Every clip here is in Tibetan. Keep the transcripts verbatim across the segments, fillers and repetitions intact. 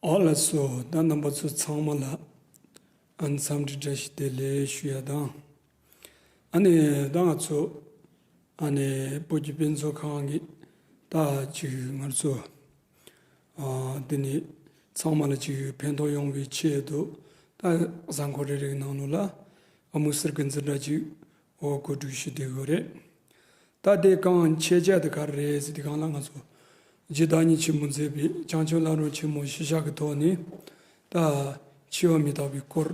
ཨོ་ལགས་སོ། ད་རྣམ་པ་ཚོ་ཚང་མ་ལ་ཨ་འཚམས་འདྲི་བཀྲ་ཤིས་བདེ་ལེགས་ཞུ་ཡ་དང་། ཨ་ནི་ད་ང་ཚོ་ཨ་ནི་བོད་ཀྱི་དཔེ་མཛོད་ཁང་གི་ད་ཅིག་ང་ཚོ་ཨ་འདི་ནི་ཚང་མ་ལ་ཅིག་ཕན་ཐོགས་ཡོང་བའི་ཆེད་དུ་ད་གཟའ་འཁོར་རེ་རེའི་ནང་ལོགས་ལ་ཨ་དམིགས་བསལ་གྱི་འཛིན་གྲྭ་ཅིག་འོ་གོ་སྒྲིག་ཞུ་བསྡད་ཡོད་རེད། ད་དེ་གང་ཆེ་ཆ་དེ་ག་རེ་རེད་ཟེར་དུས་སྒང་ལ་ང་ཚོ་རྗེ་བདག་ཉིད་ཆེན་མོ་མཛད་པའི་བྱང་ཆུབ་ལམ་རིམ་ཆེན་མོ་ཞུ་བཞག་གི་ཐོག་ནས་ད་འཆི་བ་མི་རྟག་པའི་སྐོར་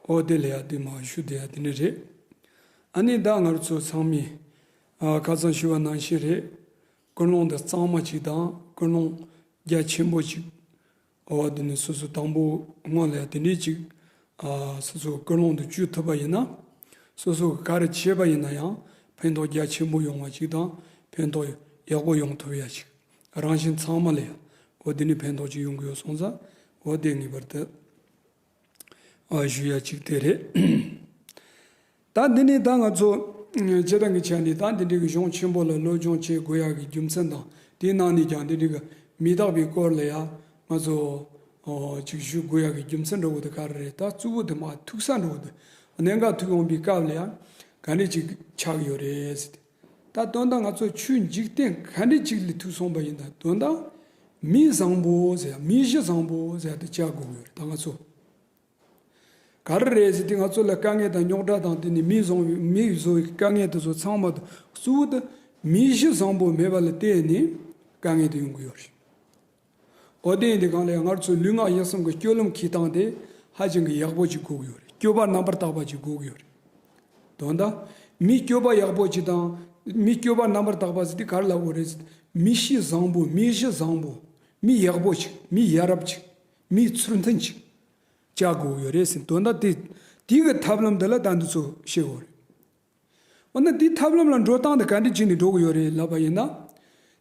འོ་དེ་ལ་ཡ་དེ་མ་ཞུ་བསྡད་ཡ་དེ་ནི་རེད། ཨ་ནི་ད་ང་ཚོ་ཚང་མས་ཨ་ཁ་སང་ཞུ་བ་ནང་བཞིན་རེད། ཀུན་སློང་དེ་གཙང་མ་ཅིག་དང་ཀུན་སློང་རྒྱ་ཆེན་པོ་ཅིག་འོ་དེ་ནི་སོ་སོ་དང་པོ་སྔོན་ལ་ཡ་དེ་འདྲས་ཅིག་ཨ་སོ་སོ་ཀུན་སློང་དུ་བཅུག་ཐུབ་པ་ཡིན་ན། སོ་སོ་ག་རེ་བྱས་པ་ཡིན་ན་ཡང་ཕན་ཐོགས་རྒྱ་ཆེན་པོ་ཡོང་བ་ཅིག་དང་ཕན་ཐོགས་ཡག་པོ་ཡོང་ཐུབ་ཡ་ཅིག་རང་བཞིན་ཚང་མ་ལ་ཡ་འོ་དེ་ནི་ཕན་ཐོགས་ཅིག་ཡོང་གི་ཡོད་སོང་ཙང་འོ་དེ་ངེས་པར་དུ་ཨ་ཞུ་ཡ་ཅིག་དེ་རེད། ད་འདི་ནི་ད་ང་ཚོ་སྤྱིར་བཏང་གི་ཆ་ནས་ད་འདི་འདྲའི་གི་གཞུང་ཆེན་པོ་ལ་སློབ་སྦྱོང་བྱེད་དགོས་ཡག་གི་རྒྱུ་མཚན་དང་དེའི་ནང་ནས་ཀྱང་འདི་འདྲའི་གི་མི་རྟག་པའི་སྐོར་ལ་ཡང་ང་ཚོ་ཨོ་ཅིག་ཞུ་དགོས་ཡག་གི་རྒྱུ་མཚན་འདྲ་བོ་དེ་ག་རེ་རེད། ད་གཙོ་བོ་དེ་མ་ཐུག་ས་འདྲ་བོ་དེ་གནད་འགག་ཐུག་ཡོང་པའི་སྐབས་ལ་ཡང་ག་འདྲ་ཅིག་ཆགས་ཡོད་རེད་ཟེར་ཏེ། ད་དོན་དག་ང་ཚོ་ཆོས་འཇིག་རྟེན་ག་འདྲ་ཅིག་ལ་ཐུག་སོང་པ་ཡིན་ན་དོན་དག་མི་བཟང་པོ་ཟེར་མི་གཞི་བཟང་པོ་ཟེར་ཏེ་བྱ་དགོས་ཡོད་རེད། ད་ང་ཚོ། ག་རེ་རེད་ཟེར་དུས་ང་ཚོ་ལ་དཀའ་ངལ་དང་རྙོག་དྲ་དང་དེ་ནི་མི་བཟང་བའི་མི་བཟོ་བའི་དཀའ་ངལ་དེ་ཚོ་ཚང་མ་དང་གཙོ་བོ་དེ་མི་གཞི་བཟང་པོ་མེད་པ་ལ་བརྟེན་ནས་དཀའ་ངལ་དེ་ཡོང་གི་ཡོད་རེད། འོ་དེ་ཡིན་དུས་གང་ལ་ཡང་ང་ཚོ་ལུས་ངག་ཡིད་གསུམ་གྱི་སྤྱོད་ལམ་འཁྱེར་སྟངས་དེ་ཧ་ཅང་གི་ཡག་པོ་ཅིག་དགོས་ཀྱི་ཡོད་རེད། སྤྱོད་པ་རྣམ་པར་དག་པ་ཅིག་དགོས་ཀྱི་ཡོད་རེད། དོན་དག་མི་སྤྱོད་པ་ཡག་པོ་ཅིག་དང་མི་སྤྱོད་པ་རྣམ་པར་དག་པ་ཟེར་དུས་ག་རེ་ལབ་དགོས་རེད་ཟེར་དུས་མི་གཤིས་བཟང་པོ་མི་གཞི་བཟང་པོ་མི་ཡག་པོ་ཅིག་མི་ཡ་རབས་ཅིག་མི་ཚུལ་མཐུན་ཅིག་བྱ་དགོས་ཡོད་རེད་ཟེར། དོན་དག་དེ་དེའི་གི་ཐབས་ལམ་འདི་ལ་ད་འདི་ཚོ་ཤེས་དགོས་རེད། འོ་ན་དེའི་ཐབས་ལམ་ལ་འགྲོ་སྟངས་དེ་ག་འདྲ་བྱས་ནས་འགྲོ་གི་ཡོད་རེད་ལབ་པ་ཡིན་ན།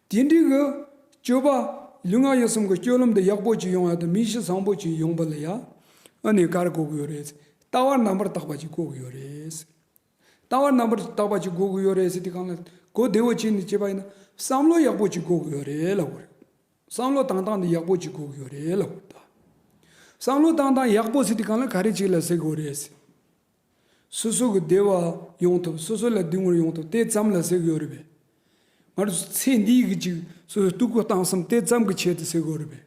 དེ་འདྲའི་གི་སྤྱོད་པ་ལུས་ངག་ཡིད་གསུམ་གི་སྤྱོད་ལམ་དེ་ཡག་པོ་ཅིག་ཡོང་ཡ་དང་མི་གཤིས་བཟང་པོ་ཅིག་ཡོང་པ་ལ་ཡ། ཨ་ནི་ག་རེ་དགོས་ཀྱི་ཡོད་རེད་ཟེར། ལྟ་བ་རྣམ་པར་དག་པ་ཅིག་དགོས་ཀྱི་ཡོད་རེད་ཟེར། ལྟ་བ་རྣམ་པར་དག་པ་ཅིག་དགོས་ཀྱི་ཡོད་རེད་ཟེར་དུས་གང་ལ་གོ་བདེ་བོ་བྱས་ནས་བྱས་པ་ཡིན་ན་བསམ་བློ་ཡག་པོ་ཅིག་དགོས་ཀྱི་ཡོད་རེད་ལབ་དགོས་རེད། བསམ་བློ་བཏང་སྟངས་དེ་ཡག་པོ་ཅིག་དགོས་ཀྱི་ཡོད་རེད་ལབ་དགོས་རེད་ད། བསམ་བློ་བཏང་སྟངས་ཡག་པོ་ཟེར་དུས་གང་ལ་ག་རེ་ཅིག་ལ་ཟེར་དགོས་རེད་ཟེར། སོ་སོ་གི་བདེ་བ་ཡོང་ཐུབ་སོ་སོ་ལ་སྡུག་བསྔལ་ཡོང་ཐུབ་དེ་ཙམ་ལ་ཟེར་གྱི་ཡོད་རེད་པས། ང་ཚོ་ཚེ་འདིའི་གི་ཅིག་སོ་སོའི་སྡུག་ཁུར་བཏང་སེམས་དེ་ཙམ་གྱི་ཆེད་དུ་ཟེར་གྱི་ཡོད་རེད་པས།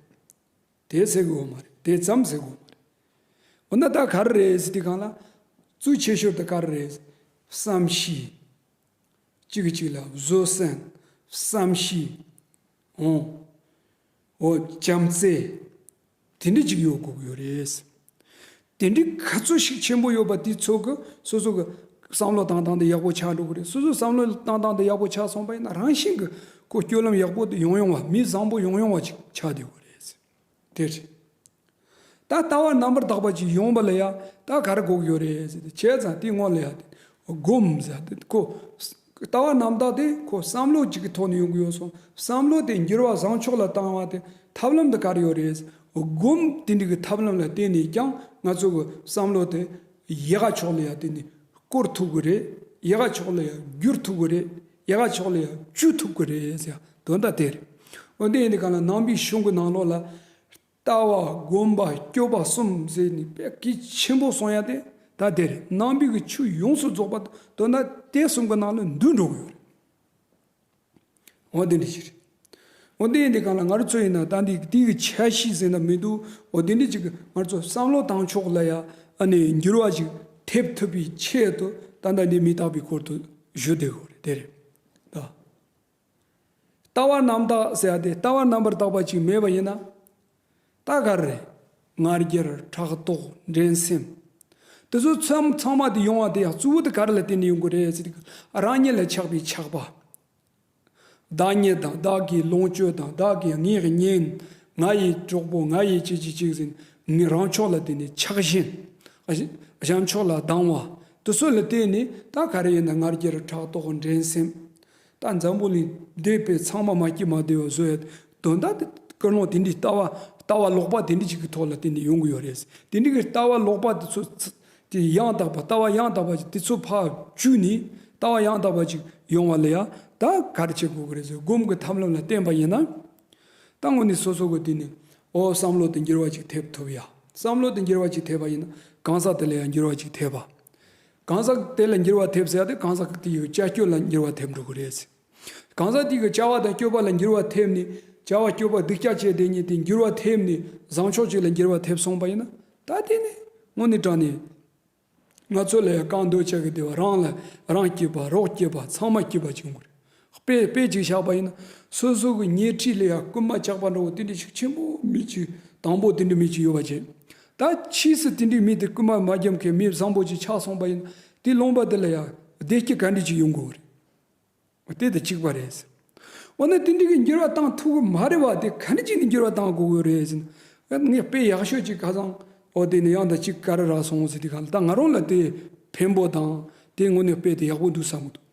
དེ་ཟེར་གྱི་ཡོད་མ་རེད། དེ་ཙམ་ཟེར་གྱི་ཡོད་མ་རེད། འོ་ན་ད་ག་རེ་རེད་ཟེར་དུས་གང་ལ། གཙོ་ཆེ་ཤོས་དེ་ག་རེ་རེད། བསམ་ཤེས། གཅིག་གིས་གཅིག་ལ་བཟོད་བསྲན། བསམ་ཤེས། འོ། འོ་བྱམས་བརྩེ། དེ་འདྲ་ཅིག་ཡོད་དགོས་ཀྱི་ཡོད་རེད། དེ་འདྲའི་ཁ་ཚོན་ཞིག་ཆེན་པོ་ཡོད་པ་དེ་ཚོ་གི་སོ་སོ་གི་བསམ་བློ་བཏང་སྟངས་དེ་ཡག་པོ་ཆགས་འགྲོ་གི་རེད། སོ་སོ་བསམ་བློ་བཏང་སྟངས་དེ་ཡག་པོ་ཆགས་སོང་པ་ཡིན་ན་རང་བཞིན་གི་ཁོ་སྤྱོད་ལམ་ཡག་པོ་དེ་ཡོང་ཡོང་བ་མི་བཟང་པོ་ཡོང་ཡོང་བ་ཅིག་ཆགས་བསྡད་ཀྱི་རེད། དེ་རེད། ད་ལྟ་བ་རྣམ་པར་དག་པ་ཅིག་ཡོང་བ་ལ་ཡ་ད་ག་རེ་དགོས་ཀྱི་ཡོད་རེད་ཟེར་ཏེ་བྱས་ཙང་དེ་སྔོན་ལ་ཡ་དེ་སྒོམ་ཟེར་ཏེ་ཁོ། ལྟ་བ་རྣམ་དག་དེ་ཁོ་བསམ་བློ་གཅིག་གི་ཐོག་ནས་ཡོང་གི་ཡོད་སོང་། བསམ་བློ་དེ་འགྱུར་བ་བཟང་ཕྱོགས་ལ་བཏང་བ་དེ་ཐབས་ལམ་དེ་ག་རེ་ཡོད་རེད། སྒོམ་དེ་འདྲ་གི་ཐབས་ལམ་ལ་བརྟེན་ནས་ཀྱང་ང་ཚོ་གི་བསམ་བློ་དེ་ཡག་ག་ཕྱོགས་ལ་ཡ་དེ་ནས་བསྐོར་ཐུབ་གི་རེད། ཡག་ག་ཕྱོགས་ལ་ཡ་བསྒྱུར་ཐུབ་གི་རེད། ཡག་ག་ཕྱོགས་ལ་ཡ་བཅུག་ཐུབ་གི་རེད་ཟེར་ཡ་དོན་དག་དེ་རེད། འོ་དེ་ཡིན་དུས་གང་ལ་ནང་པའི་གཞུང་གི་ནང་ལོགས་ལ། ལྟ་བ་སྒོམ་པ་སྤྱོད་པ་གསུམ་ཟེར་ནས་དཔེ་གལ་ཆེན་པོ་གསུང་ཡ་དེ་ད་དེ་རེད། ནང་པའི་གི་ཆོས་ཡོངས་སུ་རྫོགས་པ་དོན་དག་དེ་གསུམ་གི་ནང་ལ་འདུས་འགྲོ་གི་ཡོད་རེད། འོ་དེ་འདྲ་ཞིག་རེད། འོ་དེ་ཡིན་དུས་གང་ལ་ང་རང་ཚོ་ཡིན་ན་ད་འདི་དེ་གི་ཆ་ཤས་ཟེར་ན་མི་འདུག་འོ་དེ་འདྲ་ཅིག་གི་ང་རང་ཚོ་བསམ་བློ་བཏང་ཕྱོགས་ལ་ཡ་ཨ་ནི་འགྱུར་བ་ཞིག་ཐེབས་ཐུབ་པའི་ཆེད་དུ་ད་ལྟ་འདི་མི་རྟག་པའི་སྐོར་དུ་ཞུ་བསྡད་ཡོད་རེད། དེ་རེད་ད། ལྟ་བ་རྣམ་དག་ཟེར་ཡ་དེ་ལྟ་བ་རྣམ་པར་དག་པ་ཅིག་མེད་པ་ཡིན་ན། ད་ག་རེ། ང་རྒྱལ་ཕྲག་དོག་འགྲན་སེམས། དེ་ཚོ་ཚང་ཚང་མ་དེ་ཡོང་བ་དེ་ཡང་གཙོ་བོ་དེ་ག་རེ་ལ་བརྟེན་ནས་ཡོང་གི་རེད་ཟེར་དུས་རང་ཉིད་ལ་ཆགས་པའི་ཆགས་པ། བདག་ཉིད་དང་བདག་གི་ལོངས་སྤྱོད་དང་བདག་གི་ངའི་གཉེན། ང་ཡི་གྲོགས་པོ་ང་ཡི་ཅི་ཅི་ཅིག་ཟེར་ནས་རང་ཕྱོགས་ལ་བརྟེན་ནས་ཆགས་ཞེན། གཞན་ཕྱོགས་ལ་སྡང་བ། དེ་ཚོ་ལ་བརྟེན་ནས་ད་ག་རེ་ཡིན་ན་ང་རྒྱལ་ཕྲག་དོག་འགྲན་སེམས། ད་འཛམ་བུ་གླིང་འདས་པའི་ཚང་མ་མ་སྐྱིད་མ་བདེ་བ་བཟོ་ཡ་དོན་དག་དེ་ཀུན་སློང་དེ་འདྲའི་ལྟ་བ་ལྟ་བ་ལོག་པ་དེ་འདྲ་ཅིག་གི་ཐོག་ལ་བརྟེན་ནས་ཡོང་གི་ཡོད་རེད། དེ་འདྲ་གི་ལྟ་བ་ལོག་པ་དེ་ཚོ་ཚ་དེ་ཡང་དག་པ་ལྟ་བ་ཡང་དག་པ་ཅིག་དེ་ཚོ་ཕར་བཅུག་ནས་ལྟ་བ་ཡང་དག་པ་ཅིག་ཡོང་བ་ལ་ཡ་ད་ག་རེ་བྱེད་དགོས་ཀྱི་རེད་ཟེར་སྒོམ་གྱི་ཐབས་ལམ་ལ་བརྟེན་པ་ཡིན་ན། ད་དངོས་གནས་སོ་སོ་གི་དེ་ནི་ ཨོ་བསམ་བློ་དེ་འགྱུར་བ་ཅིག་ཐེབས་ཐུབ་ཡ། བསམ་བློ་དེ་འགྱུར་བ་ཅིག་ཐེབས་པ་ཡིན་ན་གང་ཟག་དེ་ལ་ཡང་འགྱུར་བ་ཅིག་ཐེབས་པ། གང་ཟག་དེ་ལ་འགྱུར་བ་ཐེབས་ཟེར་ཡ་དེ་གང་ཟག་དེ་ཡི་བྱ་སྤྱོད་ལ་འགྱུར་བ་ཐེབས་འགྲོ་གི་རེད། གང་ཟག་དེ་གི་བྱ་བ་དང་སྤྱོད་པ་ལ་འགྱུར་བ་ཐེབས་ནས་བྱ་བ་སྤྱོད་པ་སྡུག་ཅག་བྱས་དེ་ཉིད་དེ་འགྱུར་བ་ཐེབས་ནས་བཟང་ཕྱོགས་ཅིག་ལ་འགྱུར་བ་ཐེབས་སོང་པ་ཡིན་ན་ད་དེ་ནི་དངོས་གནས་དྲང་ནས། ང་ཚོ་ལ་ཡང་གང་འདོད་ཆགས་ཀྱི་བདེ་བ་རང་ལ་རང་སྐྱིད་པ་རོགས་སྐྱིད་པ་ཚང་མ་སྐྱིད་པ་བྱུང་དགོས་རེད། དཔེ་དཔེ་ཅིག་བཞག་པ་ཡིན་ན་སོ་སོ་གི་ཉལ་ཁྲི་ལ་ཡང་རྐུན་མ་ཆགས་པ་འདྲ་བོ་དེ་འདྲ་ཞིག་ཆེན་པོ་མི་ཅིག་དང་པོ་དེ་འདྲ་མི་ཅིག་ཡོད་པ་བྱས། ད་ཕྱིས་སུ་དེ་འདྲའི་མི་དེ་རྐུན་མ་མ་བརྒྱབ་མཁན་མི་བཟང་པོ་ཅིག་ཆགས་སོང་པ་ཡིན་ན་དེ་ལུང་པ་དེ་ལ་ཡང་བདེ་སྐྱིད་ག་འདྲ་ཅིག་ཡོང་དགོས་རེད། དེ་དང་གཅིག་པ་རེད། འོ་ན་དེ་འདྲ་གི་འགྱུར་བ་བཏང་ཐུབ་གི་མ་རེད་བ། དེ་ག་ནས་ཅིག་ནས་འགྱུར་བ་བཏང་དགོས་གི་རེད་ཟེར་ན། ངས་དཔེ་ཡག་ཤོས་ཅིག་ཁ་སང་འོ་དེ་ནས་ཡང་དང་གཅིག་ག་རེ་རག་སོང་ཟེར་དུས་ག་ལ་ད་ང་རང་ལ་དེ་ཕན་པོ་དང་དེ་དངོས་གནས་དཔེ་དེ་ཡག་པོ་འདུག་བསམ་གི་འདུག་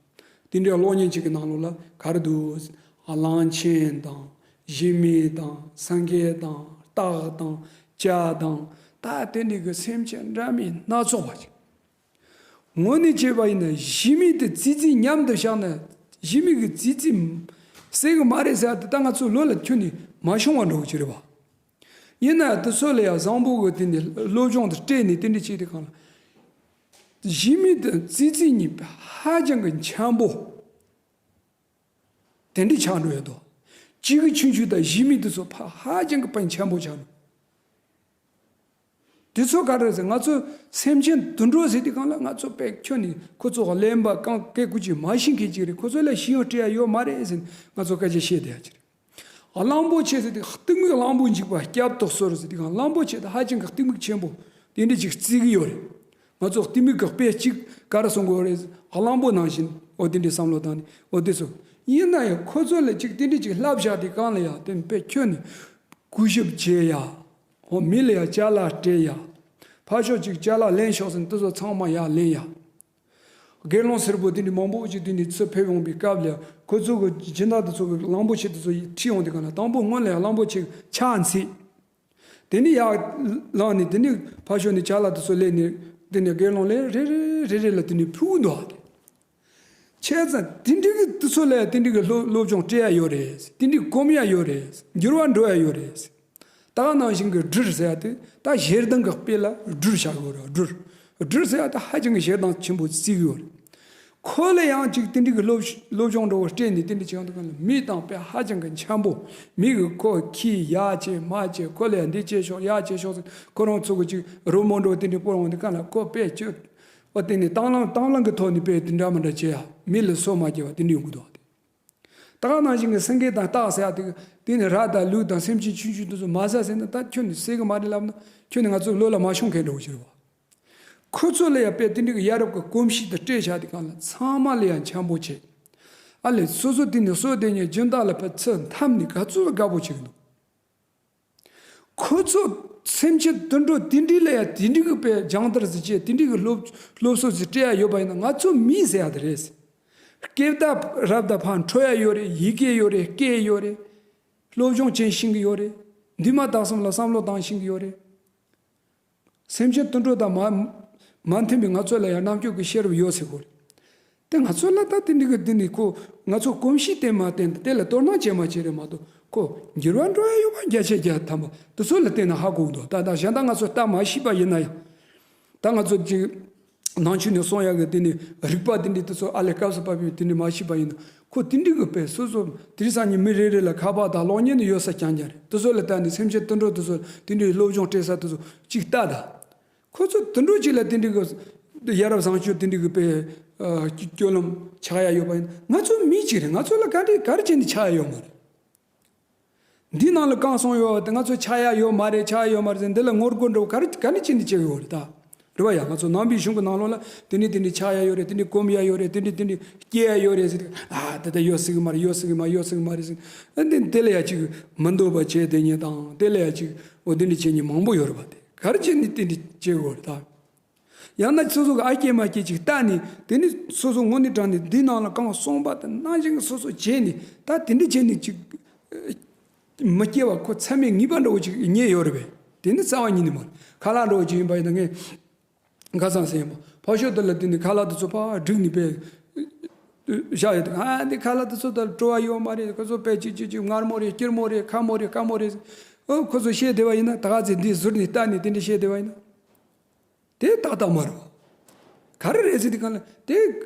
དེ་འདྲའི་གློག་བརྙན་ཅིག་གི་ནང་ལོགས་ལ་ག་རེ་འདུག་ཟེར་ན། གླང་ཆེན་དང་གཞི་མེད་དང་སེང་གེ་དང་སྟག་དང་བྱ་དང་ད་དེ་འདྲ་གི་སེམས་ཅན་འདྲ་མིན་སྣ་ཚོགས་པ་ཅིག་དངོས་གནས་བྱས་པ་ཡིན་ན་གཞི་མེད་དེ་རྩི་རྩི་མཉམ་དུ་བཞག་ན་གཞི་མེད་ཀྱི་རྩི་རྩི་ཟེར་གི་མ་རེད་ཟེར་ཏེ་ད་ང་ཚོའི་བློ་ལ་ཁྱོན་ནས་མ་ཤོང་བ་འགྲོ་གི་ཅི་རེད་བ། ཡིན་ན་དེ་ཚོ་ལ་ཡང་བཟང་པོ་གི་དེ་ནས་སློབ་སྦྱོང་དེ་སྤྲད་ནས་དེ་འདྲ་བྱས་ཏེ་གང་ལ་གཞི་མེད་དེ་རྩི་རྩི་གཉིས་ཧ་ཅང་གི་འཆམ་པོ། དེ་འདྲའི་ཆགས་འགྲོ་ཡོད་དོ། གཅིག་གི་ཆུང་ཆུང་དང་གཞི་མེད་དེ་ཚོ་ཕ་ཧ་ཅང་གི་དཔེ་འཆམ་པོ་ཆགས་འགྲོ། དེ་ཚོ་ག་རེ་ཟེར་ང་ཚོ་སེམས་ཅན་དུད་འགྲོ་ཟེར་དུས་གང་ལ་ང་ཚོ་དཔེ་ཁྱོན་ནས་ཁོ་ཚོ་གླེན་པ་གང་སྐད་ཀུ་ཅིག་མ་ཤེས་མཁན་ཅིག་རེད། ཁོ་ཚོ་ལ་ཤེས་ཡོན་སྤྲད་ཡ་ཡོད་མ་རེད་ཟེར་ང་ཚོ་སྐད་ཆ་བཤད་བསྡད་ཡ་ཅིག་རེད། གླང་པོ་ཆེ་ཟེར་དུས་གཏི་མུག་གླང་པོ་འཇིགས་པ་སྐྱབས་ཏུ་གསོལ་ཟེར་དུས་གང་གླང་པོ་ཆེ་དང་ཧ་ཅང་གི་གཏི་མུག་ཆེན་པོ་དེ་འདྲ་ཅིག་བརྩི་གི་ཡོད་རེད། ང་ཚོ་གཏི་མུག་གི་དཔེ་གཅིག་ག་རེ་གསུང་དགོས་རེད། གླང་པོ་ནང་བཞིན་འོ་དེ་འདྲའི་བསམ་བློ་བཏང་ནས་འོ་དེ་ཚོ་ཡིན་ན་ཡང་ཁོ་ཚོ་ལ་ཅིག་དེ་འདྲ་ཅིག་བསླབ་བཞག་དེ་གང་ལ་ཡང་དེ་དཔེ་ཁྱོན་ནས་གུས་ཞབས་བྱེད་ཡ། འོ་མི་ལ་ཡང་ཅ་ལག་སྤྲད་ཡ། ཕར་ཕྱོགས་ཅིག་ཅ་ལག་ལེན་ཤོག་ཟེར་ན་དེ་ཚོ་ཚང་མ་ཡར་ལེན་ཡ། དགེ་སློང་སེར་པོ་དེ་འདྲ་མང་པོ་ཅིག་དེ་འདྲ་ཚུར་ཕེབས་ཡོང་པའི་སྐབས་ལ་ཁོ་ཚོ་གི་སྦྱིན་བདག་དེ་ཚོ་གི་གླང་པོ་ཆེ་དེ་ཚོ་ཁྲིད་ཡོང་དུས་གང་ལ་དང་པོ་སྔོན་ལ་ཡང་གླང་པོ་ཆེ་ཕྱག་འཚལ། དེ་ནས་ཡར་ལངས་ནས་དེ་ནས་ཕར་ཕྱོགས་ནས་ཅ་ལག་དེ་ཚོ་ལེན་ནས་དེ་ནས་དགེ་སློང་ལ་རེ་རེ་རེ་རེ་ལ་དེ་ནས་ཕུལ་འདུག་ཨ། བྱས་ཙང་དེ་འདྲ་གི་དེ་ཚོ་ལ་དེ་འདྲ་གི་སློབ་སློབ་སྦྱོང་སྤྲད་ཡ་ཡོད་རེད། དེ་འདྲ་གོམས་ཡ་ཡོད་རེད། འགྱུར་བ་འགྲོ་ཡ་ཡོད་རེད། ད་ག་ནང་བཞིན་གི་སྦྲུལ་ཟེར་ཡ་དེ་ད་ཞེ་སྡང་གི་དཔེ་ལ་སྦྲུལ་བཞག་གི་ཡོད་རེད། སྦྲུལ་སྦྲུལ་ཟེར་ཡ་ད་ཧ་ཅང་གི་ཞེ་སྡང་ཆེན་པོ་བརྩི་གི་ཡོད་རེད། ཁོ་ལ་ཡང་ཅིག་དེ་འདྲ་གི་སློབ་སློབ་སྦྱོང་འདྲ་བོ་སྤྲད་ནས་དེ་འདྲ་བྱེད་ཡོང་དུས་གང་ལ་མི་དང་དཔེ་ཧ་ཅང་གི་འཆམ་པོ། མི་གི་ཁོ་ཁྱི་ཡར་བྱེད་མར་བྱེད་ཁོ་ལ་ཡང་འདི་བྱེད་ཤོག་ཡར་བྱེད་ཤོག་ཟེར་ཁོ་རང་ཚོ་གི་ཅིག་རོལ་མོ་འདྲ་བོ་དེ་འདྲ་སྤོ་ཡོང་དུས་གང་ལ་ཁོ་དཔེ་ཅིག་ཨོ་དེ་ནས་དང་བླངས་དང་བླངས་ཀྱི་ཐོག་ནས་དཔེ་དེ་འདྲ་མི་འདྲ་བྱེད་ཡ་མི་ལ་སོ་མ་རྒྱབ་པ་དེ་འདྲ་ཡོང་གི་འདུག་སྟེ། ད་ག་ནང་བཞིན་གྱི་སེང་གེ་དང་སྟག་ཟེར་ཡ་དེ་དེ་ནས་ར་དང་ལུག་དང་སེམས་ཅན་ཆུང་ཆུང་དེ་ཚོ་མ་ཟ་ཟེར་ན་ད་ཁྱོད་ནས་ཟེར་གི་མ་རེད་ལབ་ན་ཁྱོད་ནས་ང་ཚོ་བློ་ལ་མ་ཤོང་མཁན་འདྲ་བོ་ཞིག་རེད་བ། ཁོ་ཚོ་ལ་ཡང་དཔེ་དེ་འདྲ་གི་ཡ་རབས་ཀྱི་གོམས་གཤིས་དེ་སྤྲད་བཞག་དེ་གང་ལ་ཚང་མ་ལ་ཡང་འཆམ་པོ་བྱེད། ཨ་ལས་སོ་སོ་དེ་ནས་སོ་དེ་ཉིད་སྦྱིན་བདག་ལ་ཕར་ཚུར་འཐམ་ནས་ག་ཚོད་ལ་དགའ་པོ་བྱེད་གི་འདུག་ཁོ་ཚོ་སེམས་ཅན་དུད་འགྲོ་དེ་འདྲའི་ལ་ཡང་དེ་འདྲའི་གི་དཔེ་སྦྱང་བརྡར་ཟེར་བྱས་དེ་འདྲའི་གི་སློབ་སློབ་གསོ་ཟིག་སྤྲད་ཡ་ཡོད་པ་ཡིན་ན་ང་ཚོ་མི་ཟེར་ཡ་དེ་རེད། སྐད་བརྡ་རབ་དང་ཕར་འཕྲོད་ཡ་ཡོད་རེད། ཡི་གེ་ཡོད་རེད། སྐད་ཡོད་རེད། སློབ་སྦྱོང་ཅན་ཤེས་གི་ཡོད་རེད། འདུས་མ་བཏགས་གསུམ་ལ་བསམ་བློ་བཏང་ཤེས་གི་ཡོད་རེད། སེམས་ཅན་དུད་འགྲོ་དང་མ་མ་མཐུན་པའི་ང་ཚོ་ལ་ཡང་རྣམ་དཔྱོད་ཀྱི་ཤེས་རབ་ཡོད་ཟེར་གོ་རེད། དེ་ང་ཚོ་ལ་ད་དེ་འདྲ་གི་འདི་ནི་ཁོ་ང་ཚོ་གོམས་གཤིས་བསྟེན་མ་བསྟེན་དེ་ལ་དོ་སྣང་བྱེད་མ་བྱེད་རེད་མ་གཏོགས་ཁོ་འགྱུར་བ་འགྲོ་ཡ་ཡོད་པ་བརྒྱ་ཆ་བརྒྱ་ཐམ་པ་དེ་ཚོ་ལ་བལྟས་ན་ཧ་གོ་གི་འདུག་ད་ད་གཞན་དག་ང་ཚོ་ལྟ་མ་ཤེས་པ་ཡིན་ན་ཡང་ད་ང་ཚོ་ཅིག་ནང་ཆོས་ནས་གསུང་ཡག་གི་དེ་ནི་རིག་པ་དེ་འདྲའི་དེ་ཚོ་ཨ་ལས་སྐབས་སུ་བབས་པའི་དེ་འདྲའི་མ་ཤེས་པ་ཡིན་ན་ཁོ་དེ་འདྲའི་གི་དཔེ་སོ་སོ་དེ་རིང་སང་ཉིན་མི་རེ་རེ་ལ་ཁ་པར་དང་གློག་བརྙན་ནི་ཡོད་ས་རྐྱང་རྐྱང་རེད། དེ་ཚོ་ལ་བལྟས་ནས་སེམས་ཅན་དུད་འགྲོ་དེ་ཚོ་དེ་འདྲའི་སློབ་སྦྱོང་སྤྲད་ས་དེ་ཚོ་གཅིག་ལྟ་ད། ཁོ་ཚོ་དུད་འགྲོ་གཅིག་ལ་དེ་འདྲའི་གི་ཡ་རབས་བཟང་སྤྱོད་དེ་འདྲའི་གི་དཔེ་སྤྱོད་ལམ་ཆགས་ཡ་ཡོད་པ་ཡིན་ན་ང་ཚོ་མི་གཅིག་རེད། ང་ཚོ་ལ་ག་འདྲ་ག་རེ་བྱས་ནས་ཆགས་ཡ་ཡོད་མ་རེད། འདི་ནང་ལ་གང་གསུངས་ཡོད་པ་དེ་ང་ཚོ་ཆགས་ཡ་ཡོད་མ་རེད། ཆགས་ཡ་ཡོད་མ་རེད་ཟེར་འདི་ལ་ངོ་རྒོལ་འདྲ་བོ་ག་རེ་ག་ནས་བྱས་ནས་བྱེད་ཡོད་རེད་ད། རེད་བ་ཡ། ང་ཚོ་ནང་པའི་གཞུང་གི་ནང་ལོགས་ལ་དེ་འདྲ་དེ་འདྲ་ཆགས་ཡ་ཡོད་རེད། དེ་འདྲ་གོམས་ཡ་ཡོད་རེད། དེ་འདྲ་དེ་འདྲ་སྐྱེ་ཡ་ཡོད་རེད་ཟེར་དུས་ཨ་ད་ལྟ་ཡོད་སྲིད་གི་མ་རེད། ཡོད་སྲིད་གི་མ་ཡོད་སྲིད་གི་མ་རེད་ཟེར། ཨ་འདི་འདི་ལ་ཡ་ཅིག་མི་འདོད་པ་བྱས་དེ་ཉིད་དང་དེ་ལ་ཡ་ཅིག་འོ་དེ་འདྲ་བྱས་ཉིད་མང་པོ་ཡོད་རེད་བ། དེ་ག་རེ་བྱས་ནས་དེ་འདྲ་བྱེད་དགོས་རེད་ད། ཡང་ན་སོ་སོ་གི་ཨ་སྐྱེས་མ་སྐྱེས་ཅིག་ལྟ་ནས་དེ་ནི་སོ་སོ་དངོས་གནས་དྲང་ནས་འདི་ནང་ལ་གང་གསུངས་པ་དེ་ནང་བཞིན་གི་སོ་སོ་བྱས་ནས་ད་དེ་འདྲ་བྱས་ནས་ཅིག་མི་སྐྱེ་བ་ཁོ་མཚམས་མེད་ངེས་པ་འདྲ་བོ་ཅིག་རྙེད་ཡོད་རེད་པས། དེ་ནི་རྩ་བ་ཉིད་ནས་མ་རེད། ཁ་ལག་འདྲ་བོ་ཅིག་ཡིན་པ་ཡིན་ན་ངས་ཁ་སང་ཟེར་ཡིན་པ་ཕར་ཕྱོགས་དེ་ལ་དེ་ནི་ཁ་ལག་དེ་ཚོ་ཕར་བསྒྲིགས་ནས་པས་བཞག་ཡོད་དེ་ཨ་འདི་ཁ་ལག་དེ་ཚོ་ད་བྲོ་བ་ཡོད་མ་རེད། ཁོ་ཚོ་པས་ཅིག་ཅིག་ཅིག་མངར་མོ་རེད། སྐྱུར་མོ་རེད། ཁ་མོ་རེད། དཀར་མོ་རེད། ཨོ་ཁོ་ཚོ་བཤད་བསྡད་པ་ཡིན་ན། ད་ག་ཚོད་འདི་ཟུར་ནས་ལྟ་ནས་དེ་འདྲ་བཤད་བསྡད་པ་ཡིན་ན། དེ་ཏག་ཏག་མ་རེད་བ། ག་རེ་རེད་ཟེར་དུས་སྒང་ལ་དེ་